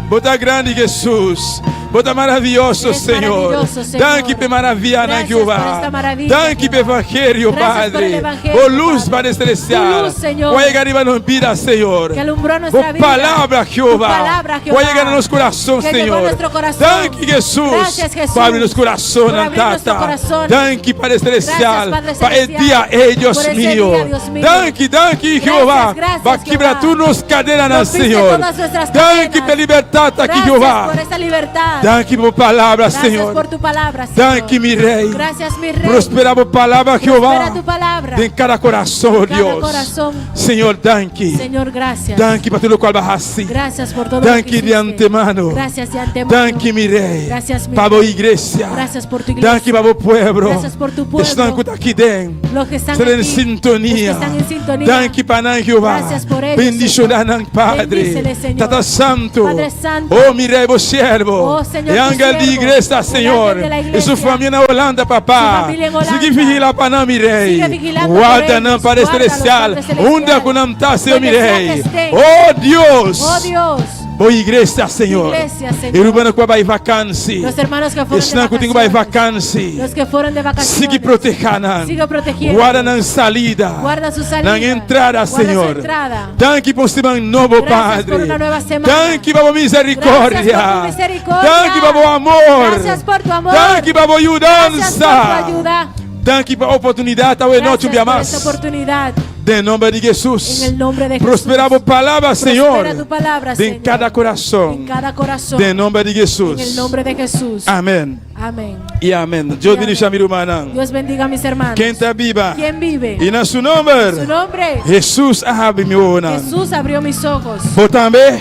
Bo ta grandi, Jesús. Bo ta maravioso, Eres Señor. maravilloso, Señor. Danki pa e maraviya, Gracias Jehová. por esta maravilla, Danki pa e evangelio, Gracias por el Padre. evangelio, Oh, luz, Padre Celestial. Tu luz, Señor. Voy a llegar a nos vida, Señor. Que alumbró nuestra Oh, vida. palabra, Jehová. Tu palabra, Jehová. Voy a llegar a nuestro corazón, Que llegó a Señor. nuestro corazón. Danki, Jesús. Gracias, Jesús. Pa habri nos kurason, Por abrir nuestro Tata. corazón. Danki, Padre Celestial. Gracias, Padre Pa e Celestial. dia, eh, Dios Por ese mío. día, Dios mío. Danki, danki, Jehová. gracias, Pa kibra Jehová. tur nos kadena, Rompiste Señor. todas nuestras Danki cadenas. pa libertat aki, Gracias Jehová. por esa libertad. Danki pa palabra, Gracias Señor. por tu palabra, Señor. Danki, mi rey. Gracias, mi rey. Prospera tu palabra, Jehová. Prospera tu palabra. En kada kurason, Cada Dios. corazón. Señor, danki. Señor, gracias. Danki pa tur loke bo a hasi. Gracias por todo lo que Danki de hiciste. antemano. Gracias de antemano. Danki, mi rey. Gracias, mi Pa rey. iglesia. Gracias por tu iglesia. Danki pa pueblo. Gracias por tu pueblo. Esnan aki den. Los que están Están en aquí, sintonía. los que están en sintonía. Danki pa nan, Jehová. Gracias por ellos, Bendiciona Señor. nan, Padre. Bendícele, Señor. Tata Santo. Padre Santo. Oh, mi rey, bo siervo. Oh, Señor, E tu ángel de siervo. iglesia, El Señor. ángel de la Y su iglesia. famia na Hulanda, papá. Su familia en Holanda. Sigui vigilá pa nan, mi rey. Sigue vigilando por Guarda ellos. nan, Padre Guárdalos, Celestial. Padre Celestial. Unda ku nan ta, Señor, mi Donde sea rey. que estén. Oh, Dios. Oh Dios. Bo iglesia, Señor. Iglesia, Señor. E rumannan ku a bai vakansi. Los hermanos que fueron de Esnan ku tin ku bai vacaciones. vakansi. Los que fueron de vacaciones. Sigui protehá nan. Sigue protegiendo. Warda nan salida. Guarda su salida. Nan entrada, Guarda su Señor. entrada. Danki pa un siman nobo, Gracias Padre. por una nueva semana. Danki pa misericordia. Gracias por tu misericordia. Danki pa amor. Gracias por tu amor. Danki pa yudansa. Gracias por tu ayuda. Danki pa e oportunidat, awe nochi Gracias por esta mas. oportunidad. En nòmber di Hesus. En el nombre de Jesús. Prospera tu palabra, Señor. Prospera tu palabra, En Señor. kada kurason. En cada corazón. En nòmber di Hesus. En el nombre de Jesús. Amèn. Amén. I amèn. Dios bendishoná mi rumannan. Dios bendiga a mis hermanos. Ken ta biba? ¿Quién vive? I na su nòmber. Su nombre. Hesus a habri mi wowonan. Jesús abrió mis ojos. Bo tambe.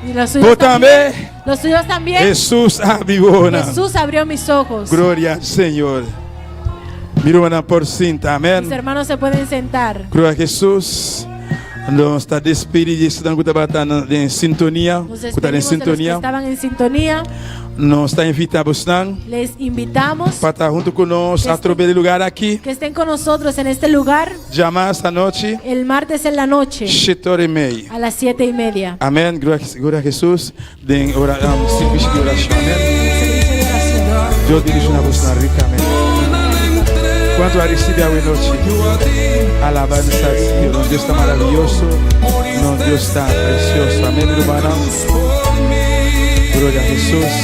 Y los suyos Bo también. tambe. Los suyos también. Hesus a habri mi wowonan. Jesús abrió mis ojos. Gloria al Señor. Mi rumannan por sinta. Amèn. Mis hermanos se pueden sentar. Gloria a Hesus. Nos ta despedí di esnan ku tabata den sintonia, Nos ku ta den despedimos de los que sintonia. estaban en sintonía. Nos ta invitá bosnan Les invitamos pa ta huntu ku nos atrobe di lugar aki. que estén con nosotros en este lugar Djamas anochi, el martes en la noche shet'or i mei. a las 7:30. Amèn. Gloria a Hesus den ora, sirbishi di orashon. Amèn. Dios bendishoná bosnan rikamente. Kuantu a risibí awe nochi? Alabansa al Señor. Nos Dios ta maravioso. Nos Dios ta precioso. Amèn, mi rumannan. Gloria a Hesus.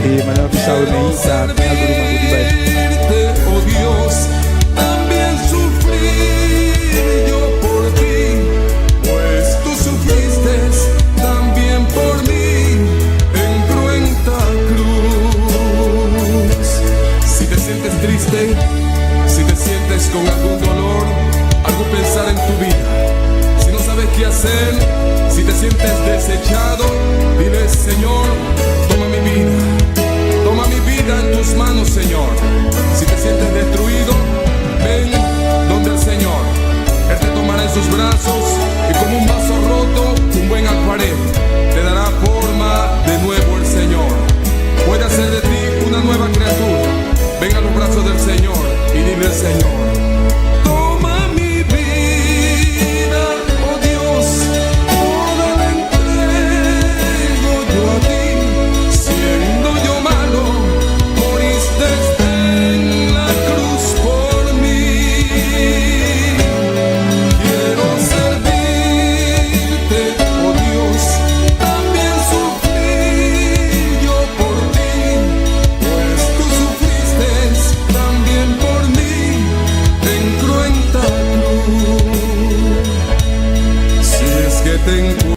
I manera mi bisa awe meinta, tin algun ruman ku di bai. Oh Dios, también sufrí yo por ti, pues tú sufriste también por mí en cruenta cruz. Si te sientes triste, si te sientes con algún dolor, algún pesar en tu vida, si no sabes qué hacer, si te sientes desechado, dile: Señor, toma mi vida. Toma mi vida en tus manos, Señor. Si te sientes destruido, ven donde el Señor. Él te tomará en sus brazos y como un vaso roto, un buen alfarero, te dará forma de nuevo el Señor. Puede hacer de ti una nueva criatura. Ven a los brazos del Señor y dile al Señor: Toma mi vida, oh Dios, toda la entrego yo a ti. Siendo yo malo, moriste en la cruz por mí. Quiero servirte, oh Dios, también sufrí yo por ti, pues tú sufriste también por mí en cruenta cruz. Si es que te encuentro